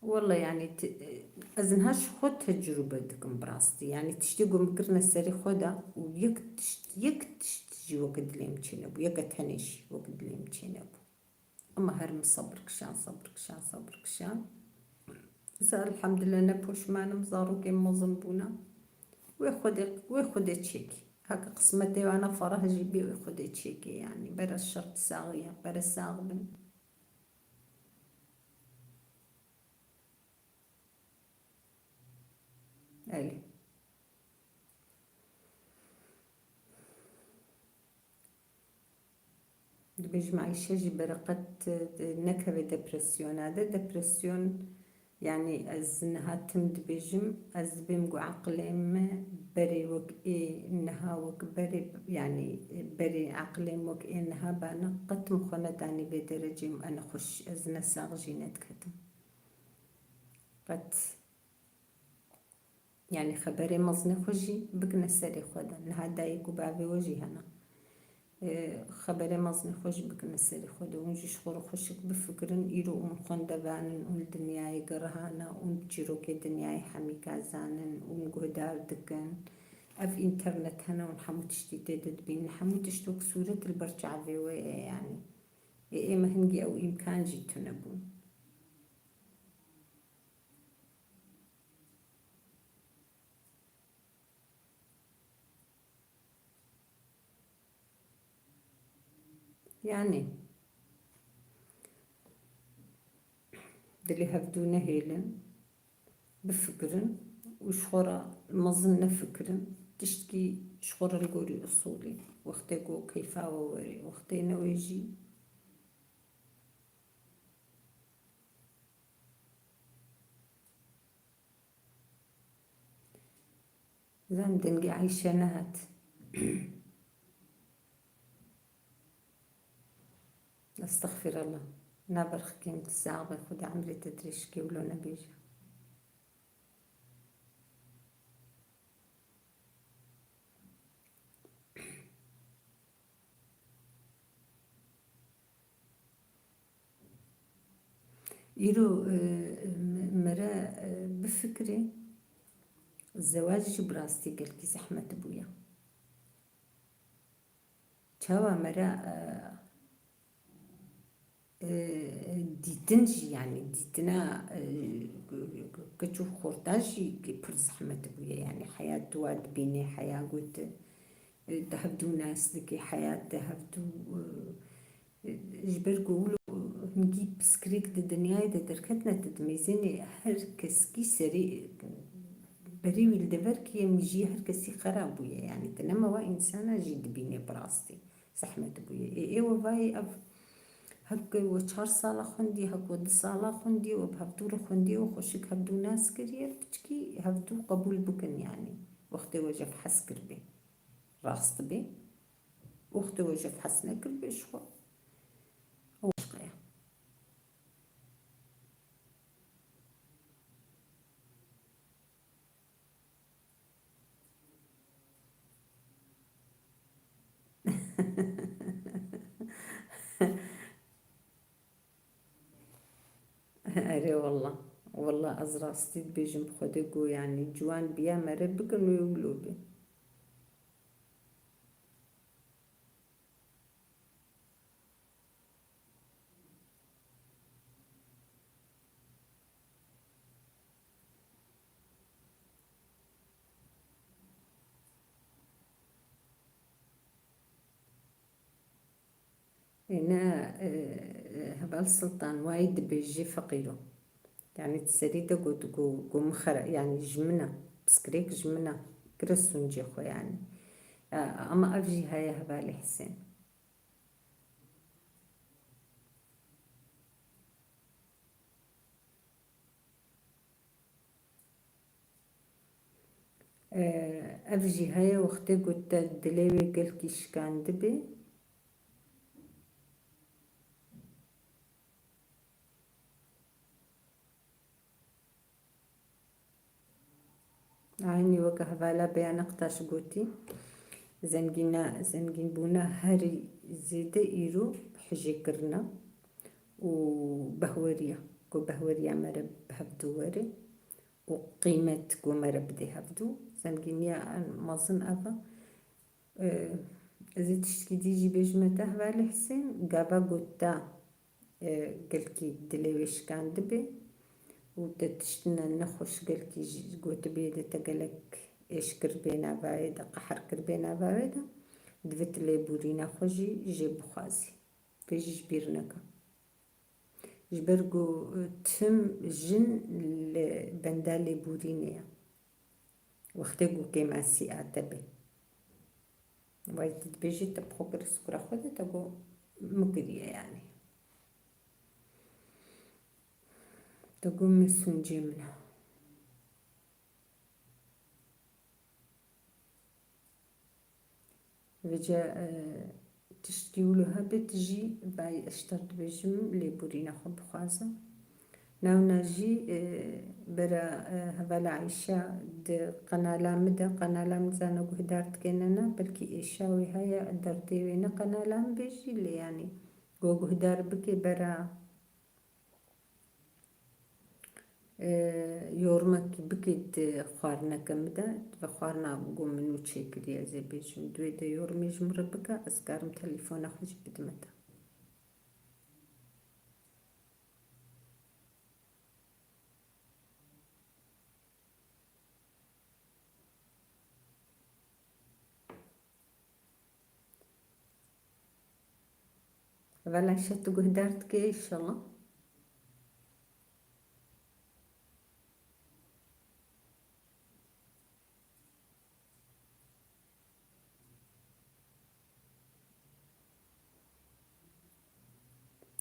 Wele, yanî, ti-, ez niha ji xwe tecrûbe dikim bi rastî. Yanî tiştê ku min kirine serê xwe de û yek tişt, yek tişt jî weke dilê min çênebû, yeke tenê jî weke dilê min çênebû. Ama her min sebir kişan, sebir kişan, sebir kişan. Wisa elhamdulillah ne poşman im, zarokê min mezin bûne. Wê Xwedê, wê Xwedê çêkê. Heke qismetê wana ferah jî bê, wê Xwedê çêkê, yanî. Bere şert saxiya, bere sax bin. Elê. Dibêjim Ayşe jî bereqet, e, nekeve depresyona de. Depresyon, yanî ez niha tim dibêjim, ez dibêm ku eqilê me berê wek ê niha, wek berê, yanî berê eqilê me wek ê niha bane, qet min xwe nedanî vê derecê, min nexweş, ez ne sax jî nediketim. Qet. Yanî xeberê mezinê xwe jî bikine serê xwe de. Niha dayik û bavê we jî hene. Ê, xeberê mezinê xwe jî bikine serê xwe de. Hûn jî ji xwe re xweşik bifikirin. Îro hûn xwendevan in, hûn li dinyayê gerha ne, hûn çîrokê dinyayê hemîka zanin, hûn guhdar dikin. Ev înternet hene, hûn hemû tiştî tê de dibînin. Hemû tişt wek sûret li ber çavê we ye, yanî. Ê, ême hingî ew îmkan jî tune bûn. Yanî, dilê hevdû nehêlin, bifikirin û ji xwe re mezin nefikirin. Tiştkî ji xwe re li gorî usulê. Wextê ku keyfa we were, wextê ne wê jî. Zan dengê Eyşe nehat. Estexfirullah. Naberxikên sax be, Xuda emrê te dirêj ke wilo nebêje. Îro, e, me, mere, e, bifikirê, zewac jî bi rastî gelkî zehmet bûye. Çawa mere, e, e, dîtin jî, yanî dîtina, e, keç û xorta jî pir zehmet bûye. Yanî heya tu wa dibînê, heya got, e, te hevdû nas dikê, heya te hevdû, e, Ji ber ku wilo hingî piskirêk di dinyayê de derketine, tu dimêzênê her keskî serê berê wî li dever kiriye, mîjiyê her kesî xera bûye. Yanî tu nema wa însana jî dibînê bi rastî zehmet bûye. Ê, ê wevayê ev hek we çar sala xwendî, hek we du sala xwendî, we bi hevdû re xwendî, we xweşik hevdû nas kiriye, piçkî hevdû qebûl bikin yanî. Wextê we jef hez kiribê. Rast bê. Wextê we jef hez nekiribê ji xwe. Ew eşqe ye. Erê wela. Wela ez rastî dibêjim, bi Xwedê ku, yanî, ciwan biya mere bikin wê wilo be. Ê, ne, e, heval Sultan, wayî dibêjî feqîro. Yanî, tu serî de got, got, got min xera, yanî, ji min e, piskirêk ji min e, kire sûncê xwe, yanî. E, ama ev jî heye hevalê Hisên. Ev jî heye, wextê ku te dilê wê gelkî şikandibê. Eynî weke hevala Beyan Ektaş gotî, zengîna, zengînbûna herî zêde îro hijêkirin e û behweriya, ku behweriya mere bi hevdû were û qîmet ku mere bidê hevdû. Zengîniya mezin ev e. Ee, ez ê tiştkî dî jî bêjime te, hevalê Hisên, gava got te, e, gelkî dilê wê şikandibê û te tiştine nexweş gelkî jî gotibê de te gelek êş kiribê navayê de, qeher kiribê navayê de, divê tu lêborîna xwe jî jê bixwazî. Vê jî ji bîr neke. Ji ber ku, e, tim jin li benda lêborînê ye. Wextê ku kêmasî a te bê. Vay tu dibêjî te bi xwe kir sukra xwe de, te got min kiriye yanî. Te got min sûncê min e. Vêca, e, tiştkî wilo hebe tu jî vay ez ji te re dibêjim lêborîna xwe bixwaze. Newna jî, e, bera, e, hevala Eyşa di qenala min de, qenala min zana guhdar dikêne ne, belkî êşa wê heye, derdê wê ne qenala min bê jî, lê yanî go guhdar bike bera, e, yormekî bike di xwarineke min de, ve xwarina go min nû çêkiriye, ez ê bêjim, di wê de yormê ji min re bike, ez karim telefona xwe jî bidime te. Vela şe tu guhdar dike inşallah.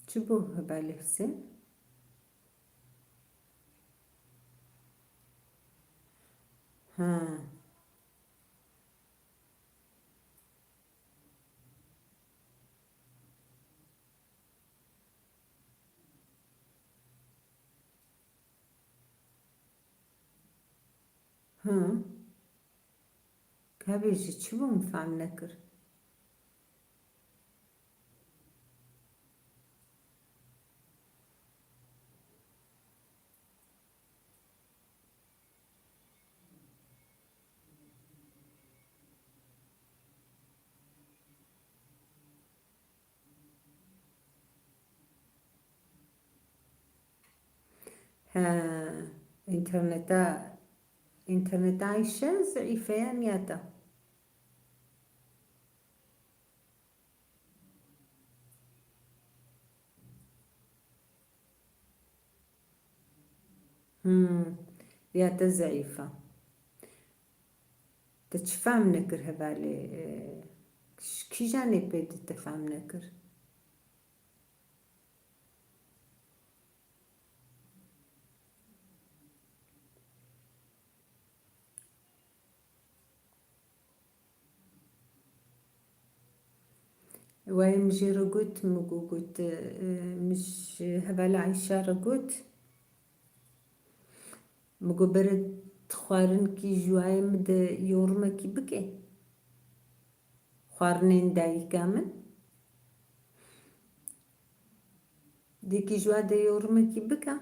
Çi bû hevalê Husên? Ha. Hı. Ka bêjî çi bû min fehm nekir. He, înterneta, înterneta Ayşe zeîfe ya niya te? Hmm, ya te zeîf e. Te çi fehm nekir hevalê, e, kîjanê pê di te fehm nekir? Wayê min jê re got, min got, e, min ji hevala Eyşa re got, min got, bere xwarinkî ji wayê min de yormekî bike. Xwarinên dayika min. Dêkî ji wa de yormekî bike.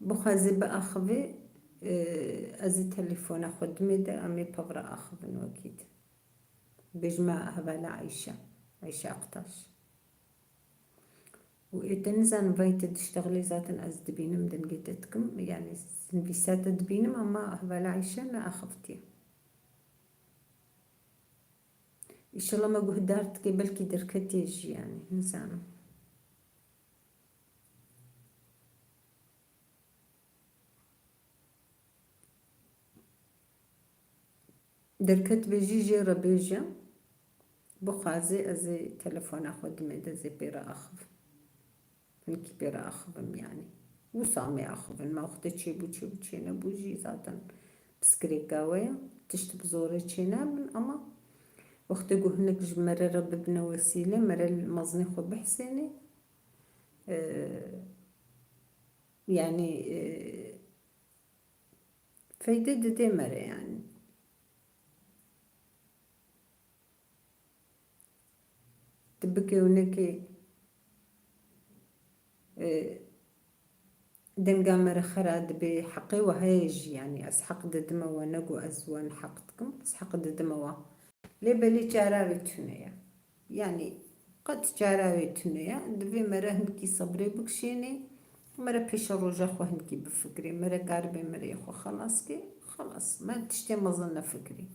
Bixwaze biaxivê, e, ez ê telefona xwe dimê de, em ê pevra axivin wekî din. Bêjime hevala Eyşe, Eyşe Aktaş. Û ê te nizanim vay te diştexilê zaten ez dibînim, dengê te dikim, yanî nivîsa te dibînim ama hevala Eyşe neaxiftiye. Îşallah me guhdar dike, belkî derketiye jî, yanî nizanim. Derketibê jî jê re bêje, bixwaze ez ê telefona xwe dimê de ez ê pê re axivim. Hinkî pê re axivim yanî. Wisa em ê axivin. Ma wextê çêbû çêbû, çênebû jî zaten pirsgirêka we ye. Tişt bi zorê çênabin ama wextê ku hinek ji mere re bibine wesîle, mere li mezinê xwe bihsênê, e, yanî, e, feyde didê mere yanî. Tu bikê û nekê, e, denga me re xera dibe, heqê we heye jî, yanî ez heq didime we, ne ku ez we neheq dikim, ez heq didime we. Lê belê çara wê tune ye. Yanî qet çara wê tune ye. Divê me re hinkî sebrê bikişênê, me re pêşeroja xwe hinkî bifikirê, me re karibê me re yê xwe xelas kê, xelas. Me tiştê mezin nefikirê.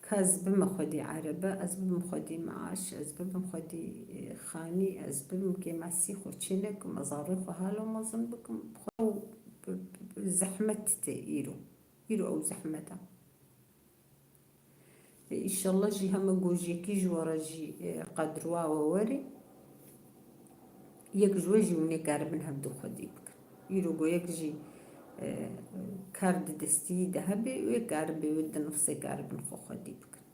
Ka ez bibim xwedî erebe, ez bibim xwedî meaş, ez bibim xwedî, e, xanî, ez bibim kêmasî xwe çê nekim, ez zarê xwe halo mezin bikim, xwe b-, b-, zehmet tê îro. Îro ew zehmet e. E, îşallah jî heme gojiyekî ji we re jî, e, qedrwa we werê. Yek ji we jî hûn ê karibin hevdu xwedî bikin. Îro go yek jî, e, kar di destî de hebe, wê karibê wê di nifsê karibin xwe xwedî bikin.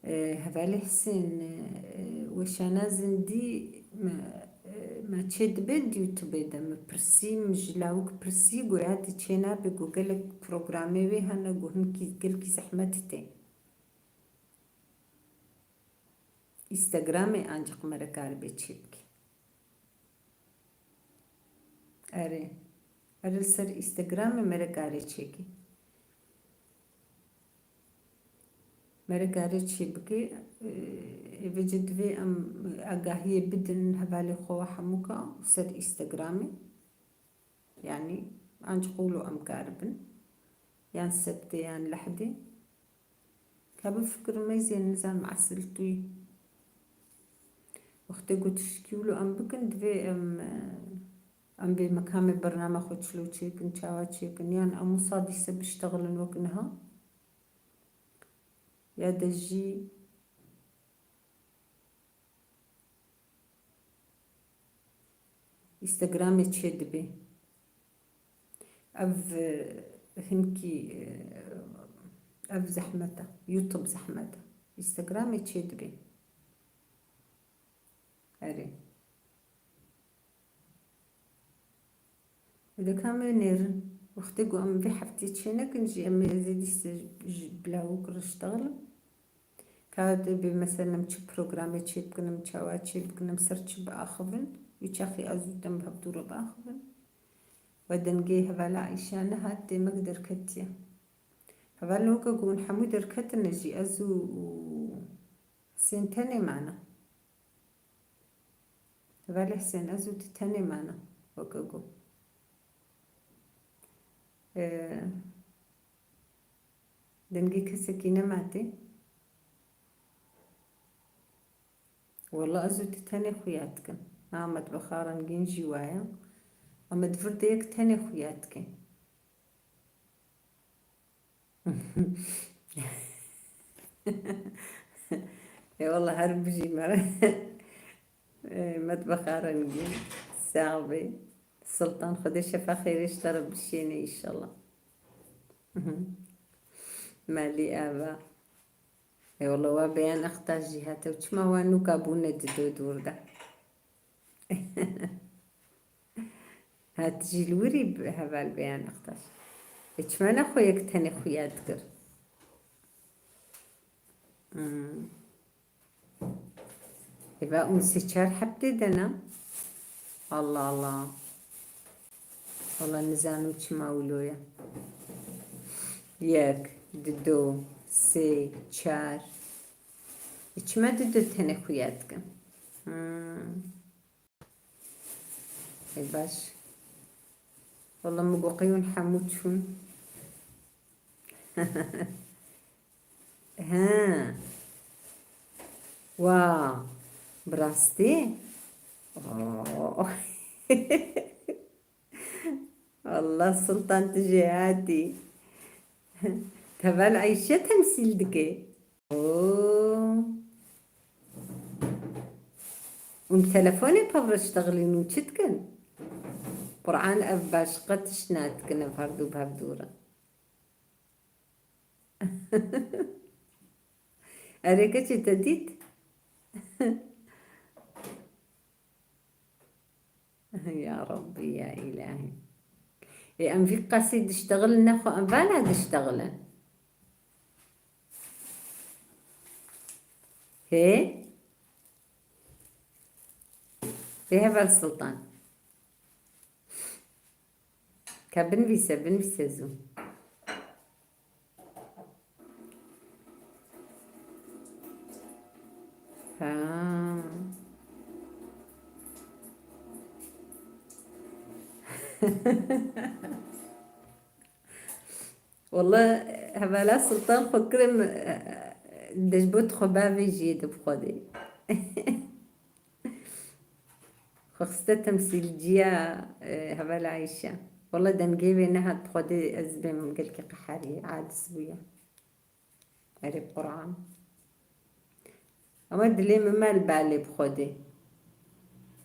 E, hevalê Hisên, e, weşana zindî me, e, me çê dibe di YouTube de, me pirsî, min ji lawik pirsî, goya tu çê nabe, got gelek programê wê hene, got hinkî gelkî zehmet tê. Instagramê ancaq me re karibê çê bike. Erê. Erê, li ser Instagramê me re karê çêkê. Me re karê çê bike. Ê, vêce divê em agahiyê bidin hevalê xwe we hemûka ser Instagramê. Yanî ancî qolo em karibin. Yan sebtê yan lehdê. Ka bifikirim ez ê nizanim esil tu yî. Wextê ku tiştkî wilo em bikin, divê em, em vê mekamê bername xwe çilo çêkin, çawa çêkin. Yan em wisa dîse biştexilin wek niha. Ya de jî Instagramê çê dibe. Ev, e, hinkî, e, ev zehmet e. YouTube zehmet e. Instagramê çê dibe. Erê. Deka me nêrin. Wextê ku em vê heftê çê nekin jî, em ê zêdî se ji bila û kir ştexilin. Ka dibê mesela em çi programê çê bikin, em çawa çê bikin, em ser çi biaxivin, wî çaxî ez û te em bi hevdû re biaxivin. We dengê hevala Ayşe nehat, demek derketiye. Hevalên weke ku hûn hemû derketine jî, ez û, û Hisên tenê mane. Hevalê Hisên, ez û tu tenê mane, weke ku. Ee, dengê kesekî nema tê? Wela ez û tu tenê xuya dikin. Na, metbexa rengîn jî waya. Em ê di vir de yek tenê xuya dikin. Ê wela her bijî me. Ê, metbexa rengîn. Sax bê. Sultan, Xwedê şefa xêrê ji te re bişêne înşallah. Malî ava. Ê wela wa Beyan Aktaş jî hate û çima wa nûka bûne di dor de. Hat jî li wirî bi heval Beyan Aktaş. Ê çima ne xwe yek tenê xuya dikir? Hmm. Ê va ûn sê çar heftê de ne? Allah Allah. Wala nizanim çima wilo ye. Yek, dido, sê, çar. Ê çima dido tenê xuya dikin? Hmm. Ê baş. Wala min got qey hûn hemû çûn. He. Wa. Bi rastî? Oo. Allah Sultan tu jê hatî. Heval Eyşe temsîl dike. Oo. Hûn telefonê pevre ştexilîn û çi dikin? Quran ev başqa tişt nadikin, ev hevdû bi hevdû re. Erê keçê te dît? Ya Rabbî, ya Îlahî. Ê, em vî qasî diştexilin, nexwe em vana diştexilin. Hê? Ê heval Sultan. Ka binivîse, binivîse zû. Ha. Wala hevala Sultan xwe kirim, e, dejbot xwe bavê jiyê de bi Xwedê. Xwe xiste temsîlciya, e, hevala Eyşe. Wala dengê wê nehat bi Xwedê ez bêm gelkî qeherî, aciz bûye. Erê Quran. Ama dilê min me li balê bi Xwedê.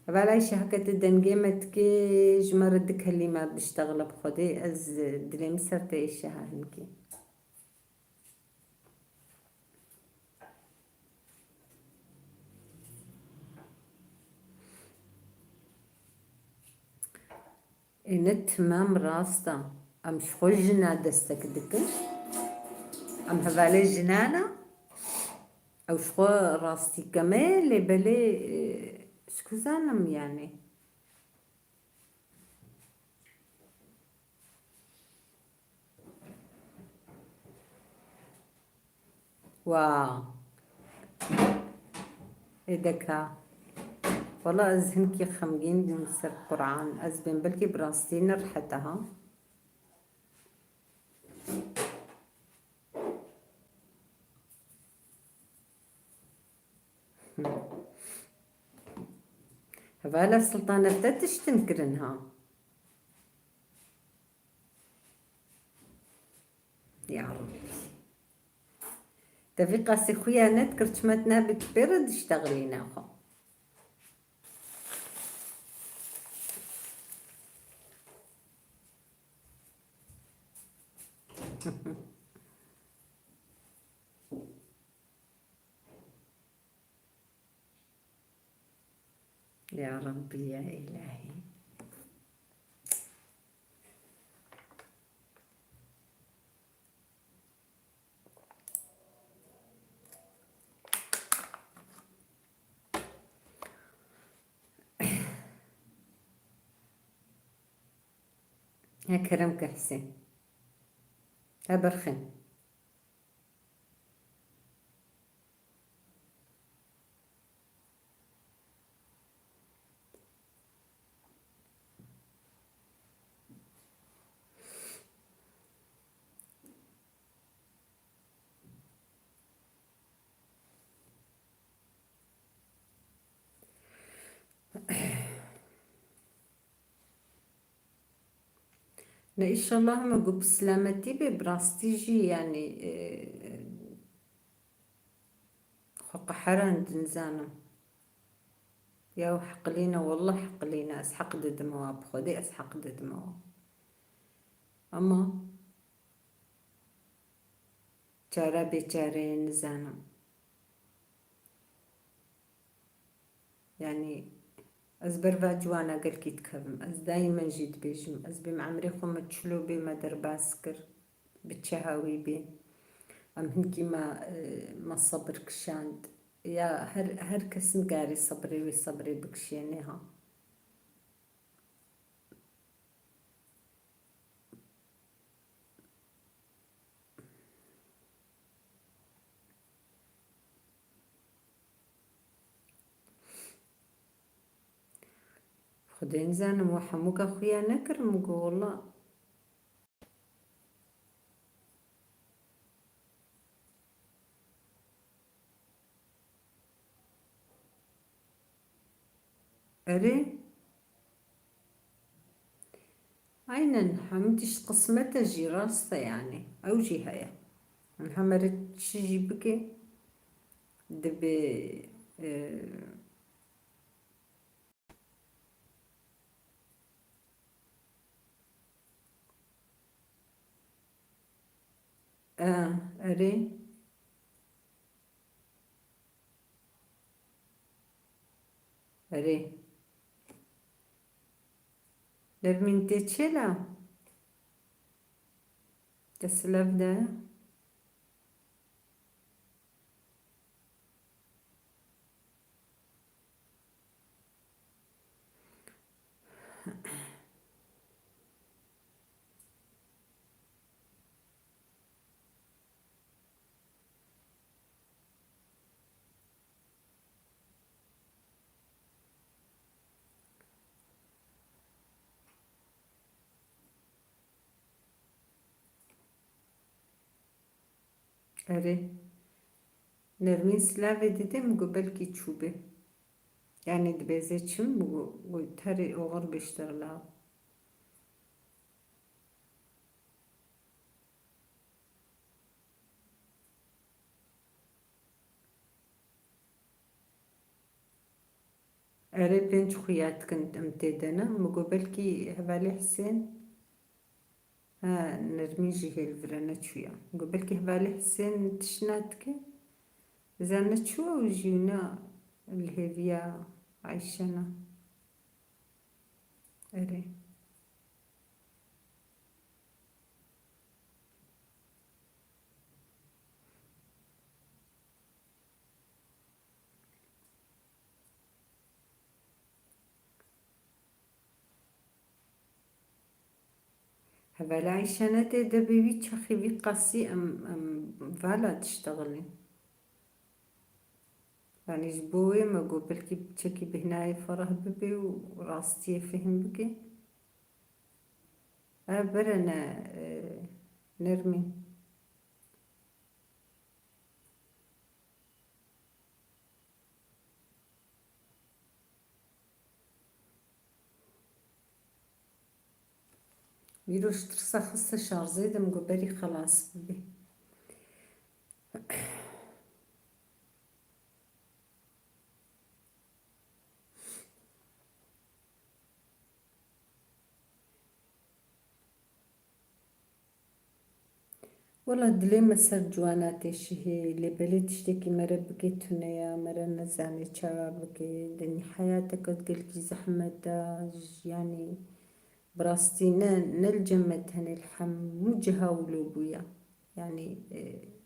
Hevala Eyşe heke tu dengê me dikê, ji me re du kelîme biştexile bi Xwedê, ez dilê min ser te Eyşe ha hinkî. Ne, timam rast e. Em ji xwe jina destek dikin. Em hevalê jinan e. Ew ji xwe rastî keme, lê belê, e, ez ku zanim yani. Wa. Ê deka. Wala ez hinkî xemgîn bûm ser Quran. Ez bêm belkî bi rastî ne rehet e ha. Hevala Sultan, ev te tiştin kirin ha. Ya Rabbi. Te vî qasî xuya nedikir, çima tu nebî tu pê re diştexilîne xwe. Ya Rabbi, ya Îlahî. He kerem ke Husên. He berxin. Ne, înşallah me got bi silametî bê, bi rastî jî, yanî, e, xwe qeherand, nizanim. Ya heqilîne, wallah heqilîne, ez heq didim ewa, bi Xwedê ez heq didim ewa. Ama çare bê çareyê nizanim. Yanî ez ber va ciwana gelkî dikevim. Ez daîmen jî dibêjim, ez bêm emrê xwe me çilo bê me derbas kir, bi çi hawî bê. Em hinkî me, e, me sebir kişand. Ya her, her kes nikarê sebrê wê sebrê bikişênê ha. Xwedê nizanim, we hemûka xuya nekirim, got, wela. Erê. Aynen, hemû tişt qismet e jî, rast e yanî. Ew jî heye. Niha mere çi jî bike, dibê, e, E, erê. Erê. Nermîn tê çêla? Te silav de. Erê. Nermîn silavê didê, min got belkî çûbê. Yanî dibêzê çi, min got, got terê oxir bêştir law. Erê pênc xuya dikin em tê de ne. Min got belkî hevalê Hisên. Ha, Nermîn jî hêl vira neçûya. Min got belkî hevalê Hisên tişna dike. Biza neçû ew jî ne li hêviya Ayşe ne. Erê. Vela îşanetê de bê wî çaxî wî qasî em, em vala diştexilîn. Yanî ji bo wê me got belkî çekî bêhnayê fereh bibe û rastiyê fêhm bike. E, bere ne, e, Nermîn. Îro ji tirsa xiste şarjê de, min got berî xelas bibe. Wela dilê me ser ciwana tê şihê, lê belê tiştekî me re bike tune ya, me re nezanê çawa bike. Di nî heyateke gelkî zehmet de, yanî bi rastî ne, ne li cem me tenê, li hemû ciha wilo bûye. Yanî, e,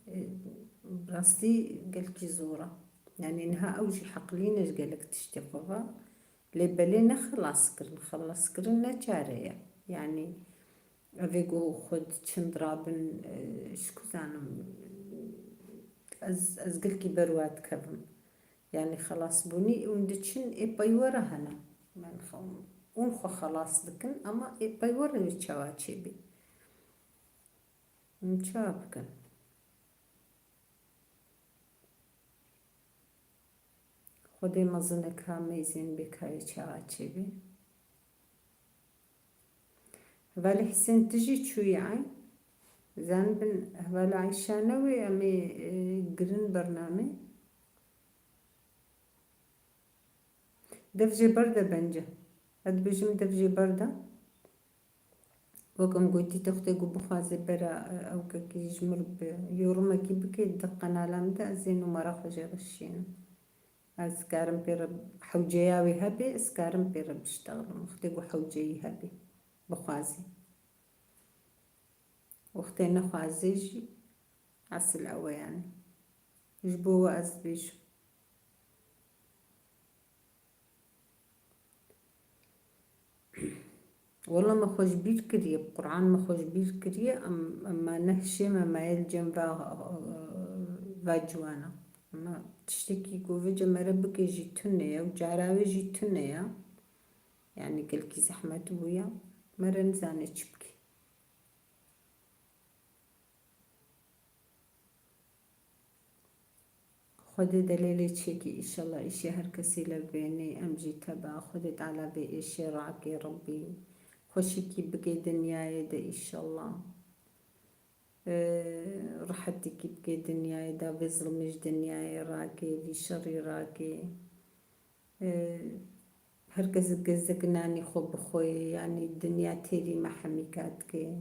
e, bi rastî gelkî zor e. Yanî niha ew jî heqlî ne ji gelek tiştê xwe ve. Lê belê ne xelaskirin. Xelaskirin ne çare ye. Yanî, Evê ku xwe diçin dirabin, e, ji ku zanim, ez, ez gelkî ber wa dikevim. Yanî xelasbûnî hûn diçin ê peywere hene. Min xwe, hûn xwe xelas dikin, ama ê peywere wê çawa çêbê? Hûn çawa bikin? Xwedê mezinek ha meyzên bêkayê çawa çêbê. Hevalê Hisên tu jî çûyî ey? Zanibin hevala Eyşa ne wê em ê, e, girin bernamê. Dev jê berde bence. Ez dibêjim dev jê berde. Wek em gotî, tu xwedê ku bixwazê bera, e, ewkekî ji mir bi yorumekî bike di qenala min de, ez ê numara xwe jê re şînim. Ez karim pê re hewceya wê hebe, ez karim pê re biştexlim. Wextê ku hewceyî hebe, bixwazê. Wextê nexwazê jî esil ew e yanî. Ji bo we ez dibêjim. Wela me xwe ji bîr kiriye, bi Quran me xwe ji bîr kiriye, em, em me nehişê me, me yê li cem ve, ve ciwana. Ama tiştekî ku vêce me re bike jî tune ye û cara wê jî tune ye. Yanî gelkî zehmet bûye, me re nizane çi bike. Xwedê delêlê çêkî, îşallah îşê her kesî le bênê, em jî teba. Xwedê Teala vê êşê rake, Rebbî xweşikî bike dinyayê de, îşallah. Ee, rehetikî bike dinyayê de, vê zilmê ji dinyayê rake, vî şerî rake. Ee, her kes gezek nanî xwe bixwe, yanî dinya têrî me hemîka dike.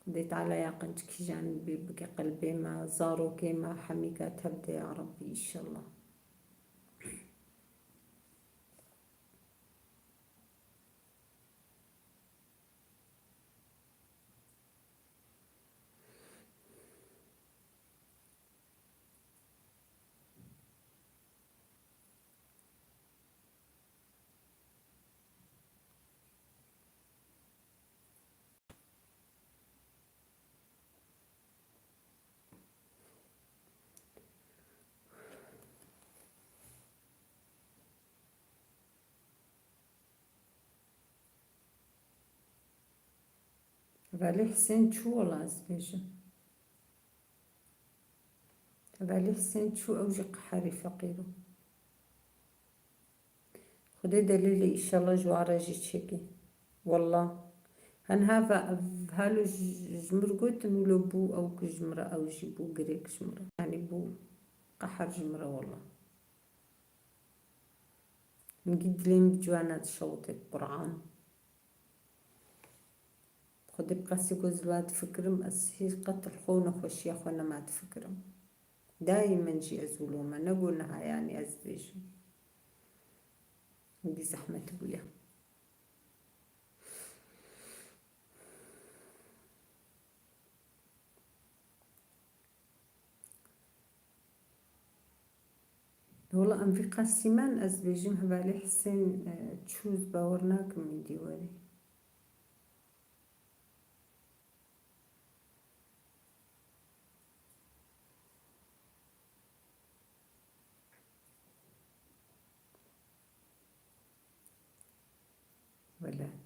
Xwedê Teala ya qenc kîjan bê bike qelbê me, zarokê me hemîka tev de ya Rebbî, îşallah. Hevalê Hisên çû wela ez dibêjim. Hevalê Hisên çû, ew jî qeherî feqîro. Xwedê delîlê îşallah ji wan re jî çêkê. Wallah. Hen ha ve, halo ji, ji mir gotin wilo bû, ew ku ji min re, ew jî bû girêk ji min re. Yanî bû qeher ji min re wallah. Min gî dilê min bi ciwana dişewitê Quran. Xwedê bi qasî ku ez vila difikirim, ez hîç qet li xwe û nexweşiya xwe nema difikirim. Daîmen jî ez wilo me, ne ku niha yanî ez dibêjim. Hindî zehmet bûye. Wela em vî qasî men, ez dibêjim hevalê Hisên, e, çû, ez bawer nakim min dî werê. Milet.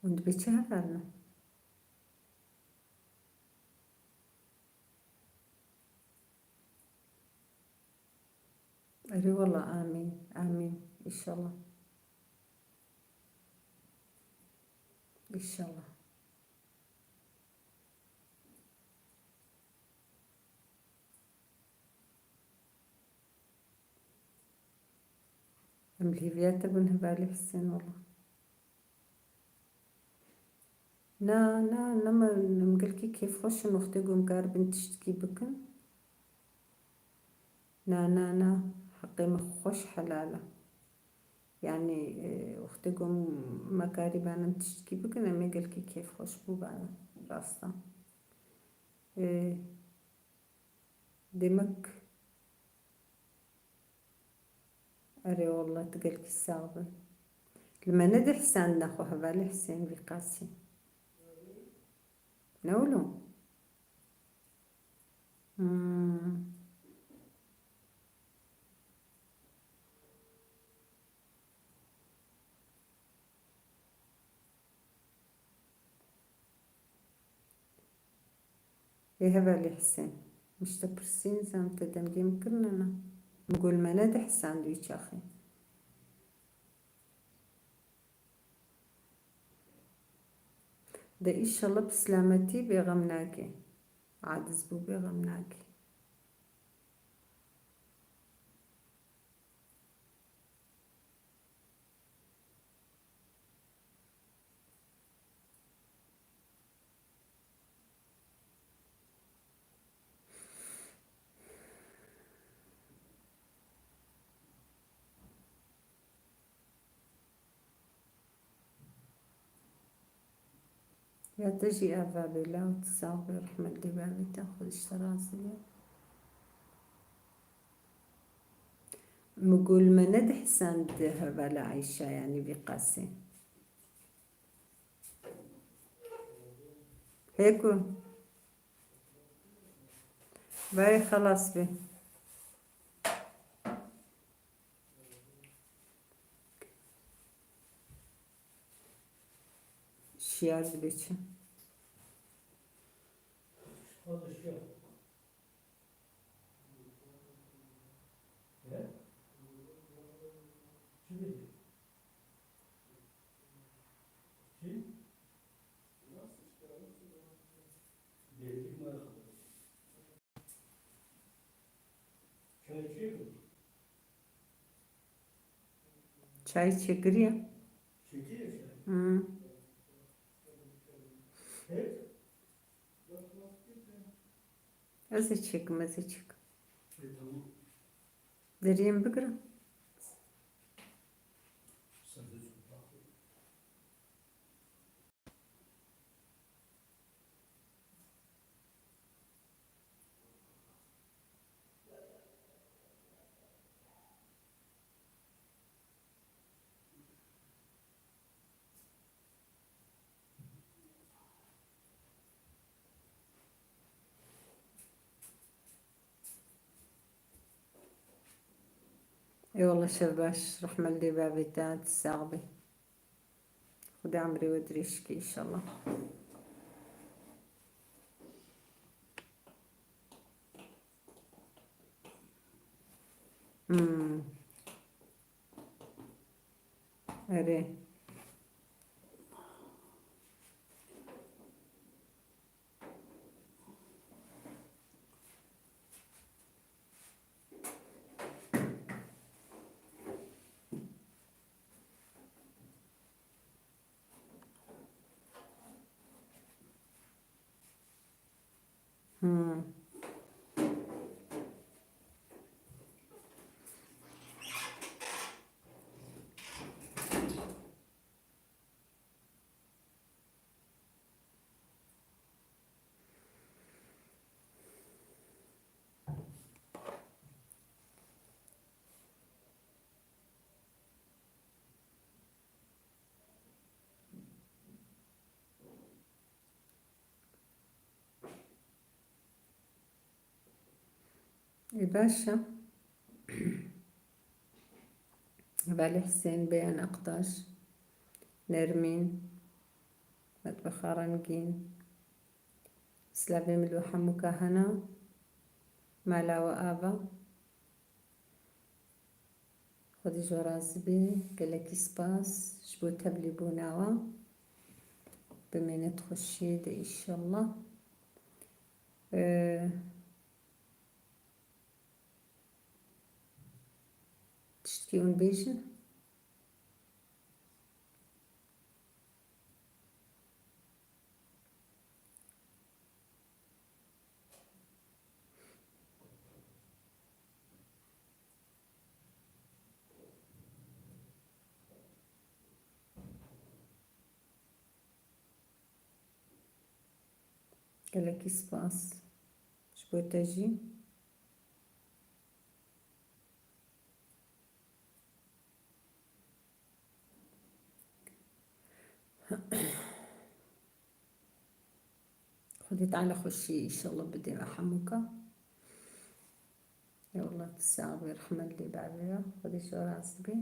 Hûn dibê çi hevalin? Erê wela, amîn, amîn, înşallah. Înşallah. Em li hêviya te bûn hevalê Hisên wela. Na, na, na, me, em gelkî kêfxweş in, wextê ku em karibin tiştkî bikin. Na, na, na, heqê me xweş helal e. Yanî, e, wextê ku em me karîbane em tiştkî bikin, em ê gelkî kêfxweş bûbane, rast e. E, Demek, erê wallah, tu gelkî sax be. Li me nedihsandine xwe hevalê Hisên vî qasî. Ne wilo? Hmm. Ê hevalê Hisên, min ji te pirsî, nizam te dengê min kirine na. Min got li me nedihsand wî çaxê. De înşallah bi silametî bêxem nake. Aciz bû, bêxem nake. Ya te jî ava bê, law tu sax be, rehmet lê bavê te, Xwedê ji te razî be. Min got li me nedihsand hevala Eyşa, yanî vî qasê. Hê ku. Vay xelas bê. Şiyar dibe çi? Çay çêkiriye. Hmm. Ez ê çêkim, ez ê çêkim. Deriyê min bigire. Eyvallah, şev baş, rehme li dê bavê te, tu sax bî. Xwedê emrê we dirêj ke înşallah. Hmm. Erê. Hmm. Ê, baş e. Belê Husên, Beyan Aktaş, Nermîn, Metbexa Rengîn, Slavê Milo Hemûka Hena, Mala we Ava. Xwedî ji we razî be, gelekî spas ji bo tevlîbûna we. Bimêne di xweşiyê de, înşallah. Ee, Tiştkî hûn bêjin? Gelekî spas ji bo te jî. Xwedê Teala xweşiyê înşallah bidê ve hemûka. Ya Allah, tu sax bî, rehmet lê bavê ya. Xwedê ji we razî bê.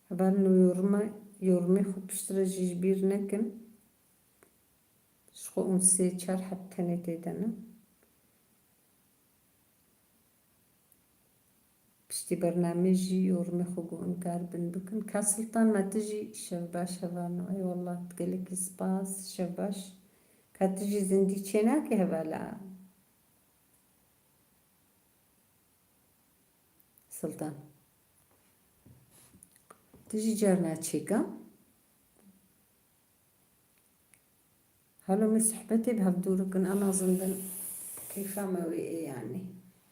Hevalno, yoruma, yorumê xwe piştre jî ji bîr nekin. Ji xwe hûn sê çar heb tenê tê de ne. Piştî bernamê jî yorumê xwe ku hûn karibin bikin. Ka Sultan, me tu jî şev baş hevalno. Ey wallah, gelekî spas, şev baş. Ka tu jî zindî çênakî hevala Sultan? Tu jî carna çêka. Halo, me sohbetê bi hev dûr kin, en azından keyfa me wê ê, yanî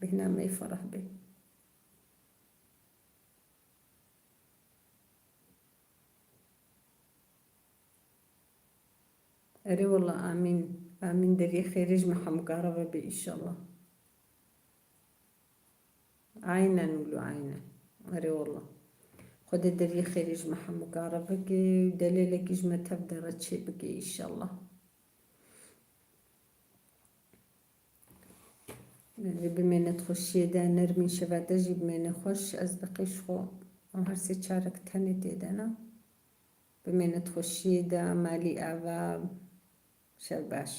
bêhna me yê fereh bê. Erê wela, amîn. Amîn. Deriyê xêrê ji me hemûka re vebe înşallah. Aynen wilo, aynen. Erê wela. Xwedê deriyê xêrê ji me hemûka re bike û delêlekî ji me tev de re çê bike înşallah. Bimêne di xweşiyê de, Nermîn, şeva te jî bimêne xweş. Ez bi qîş xwe, em her sê çarek tenê tê de ne. Bimêne di xweşiyê de, malî ava, şev baş.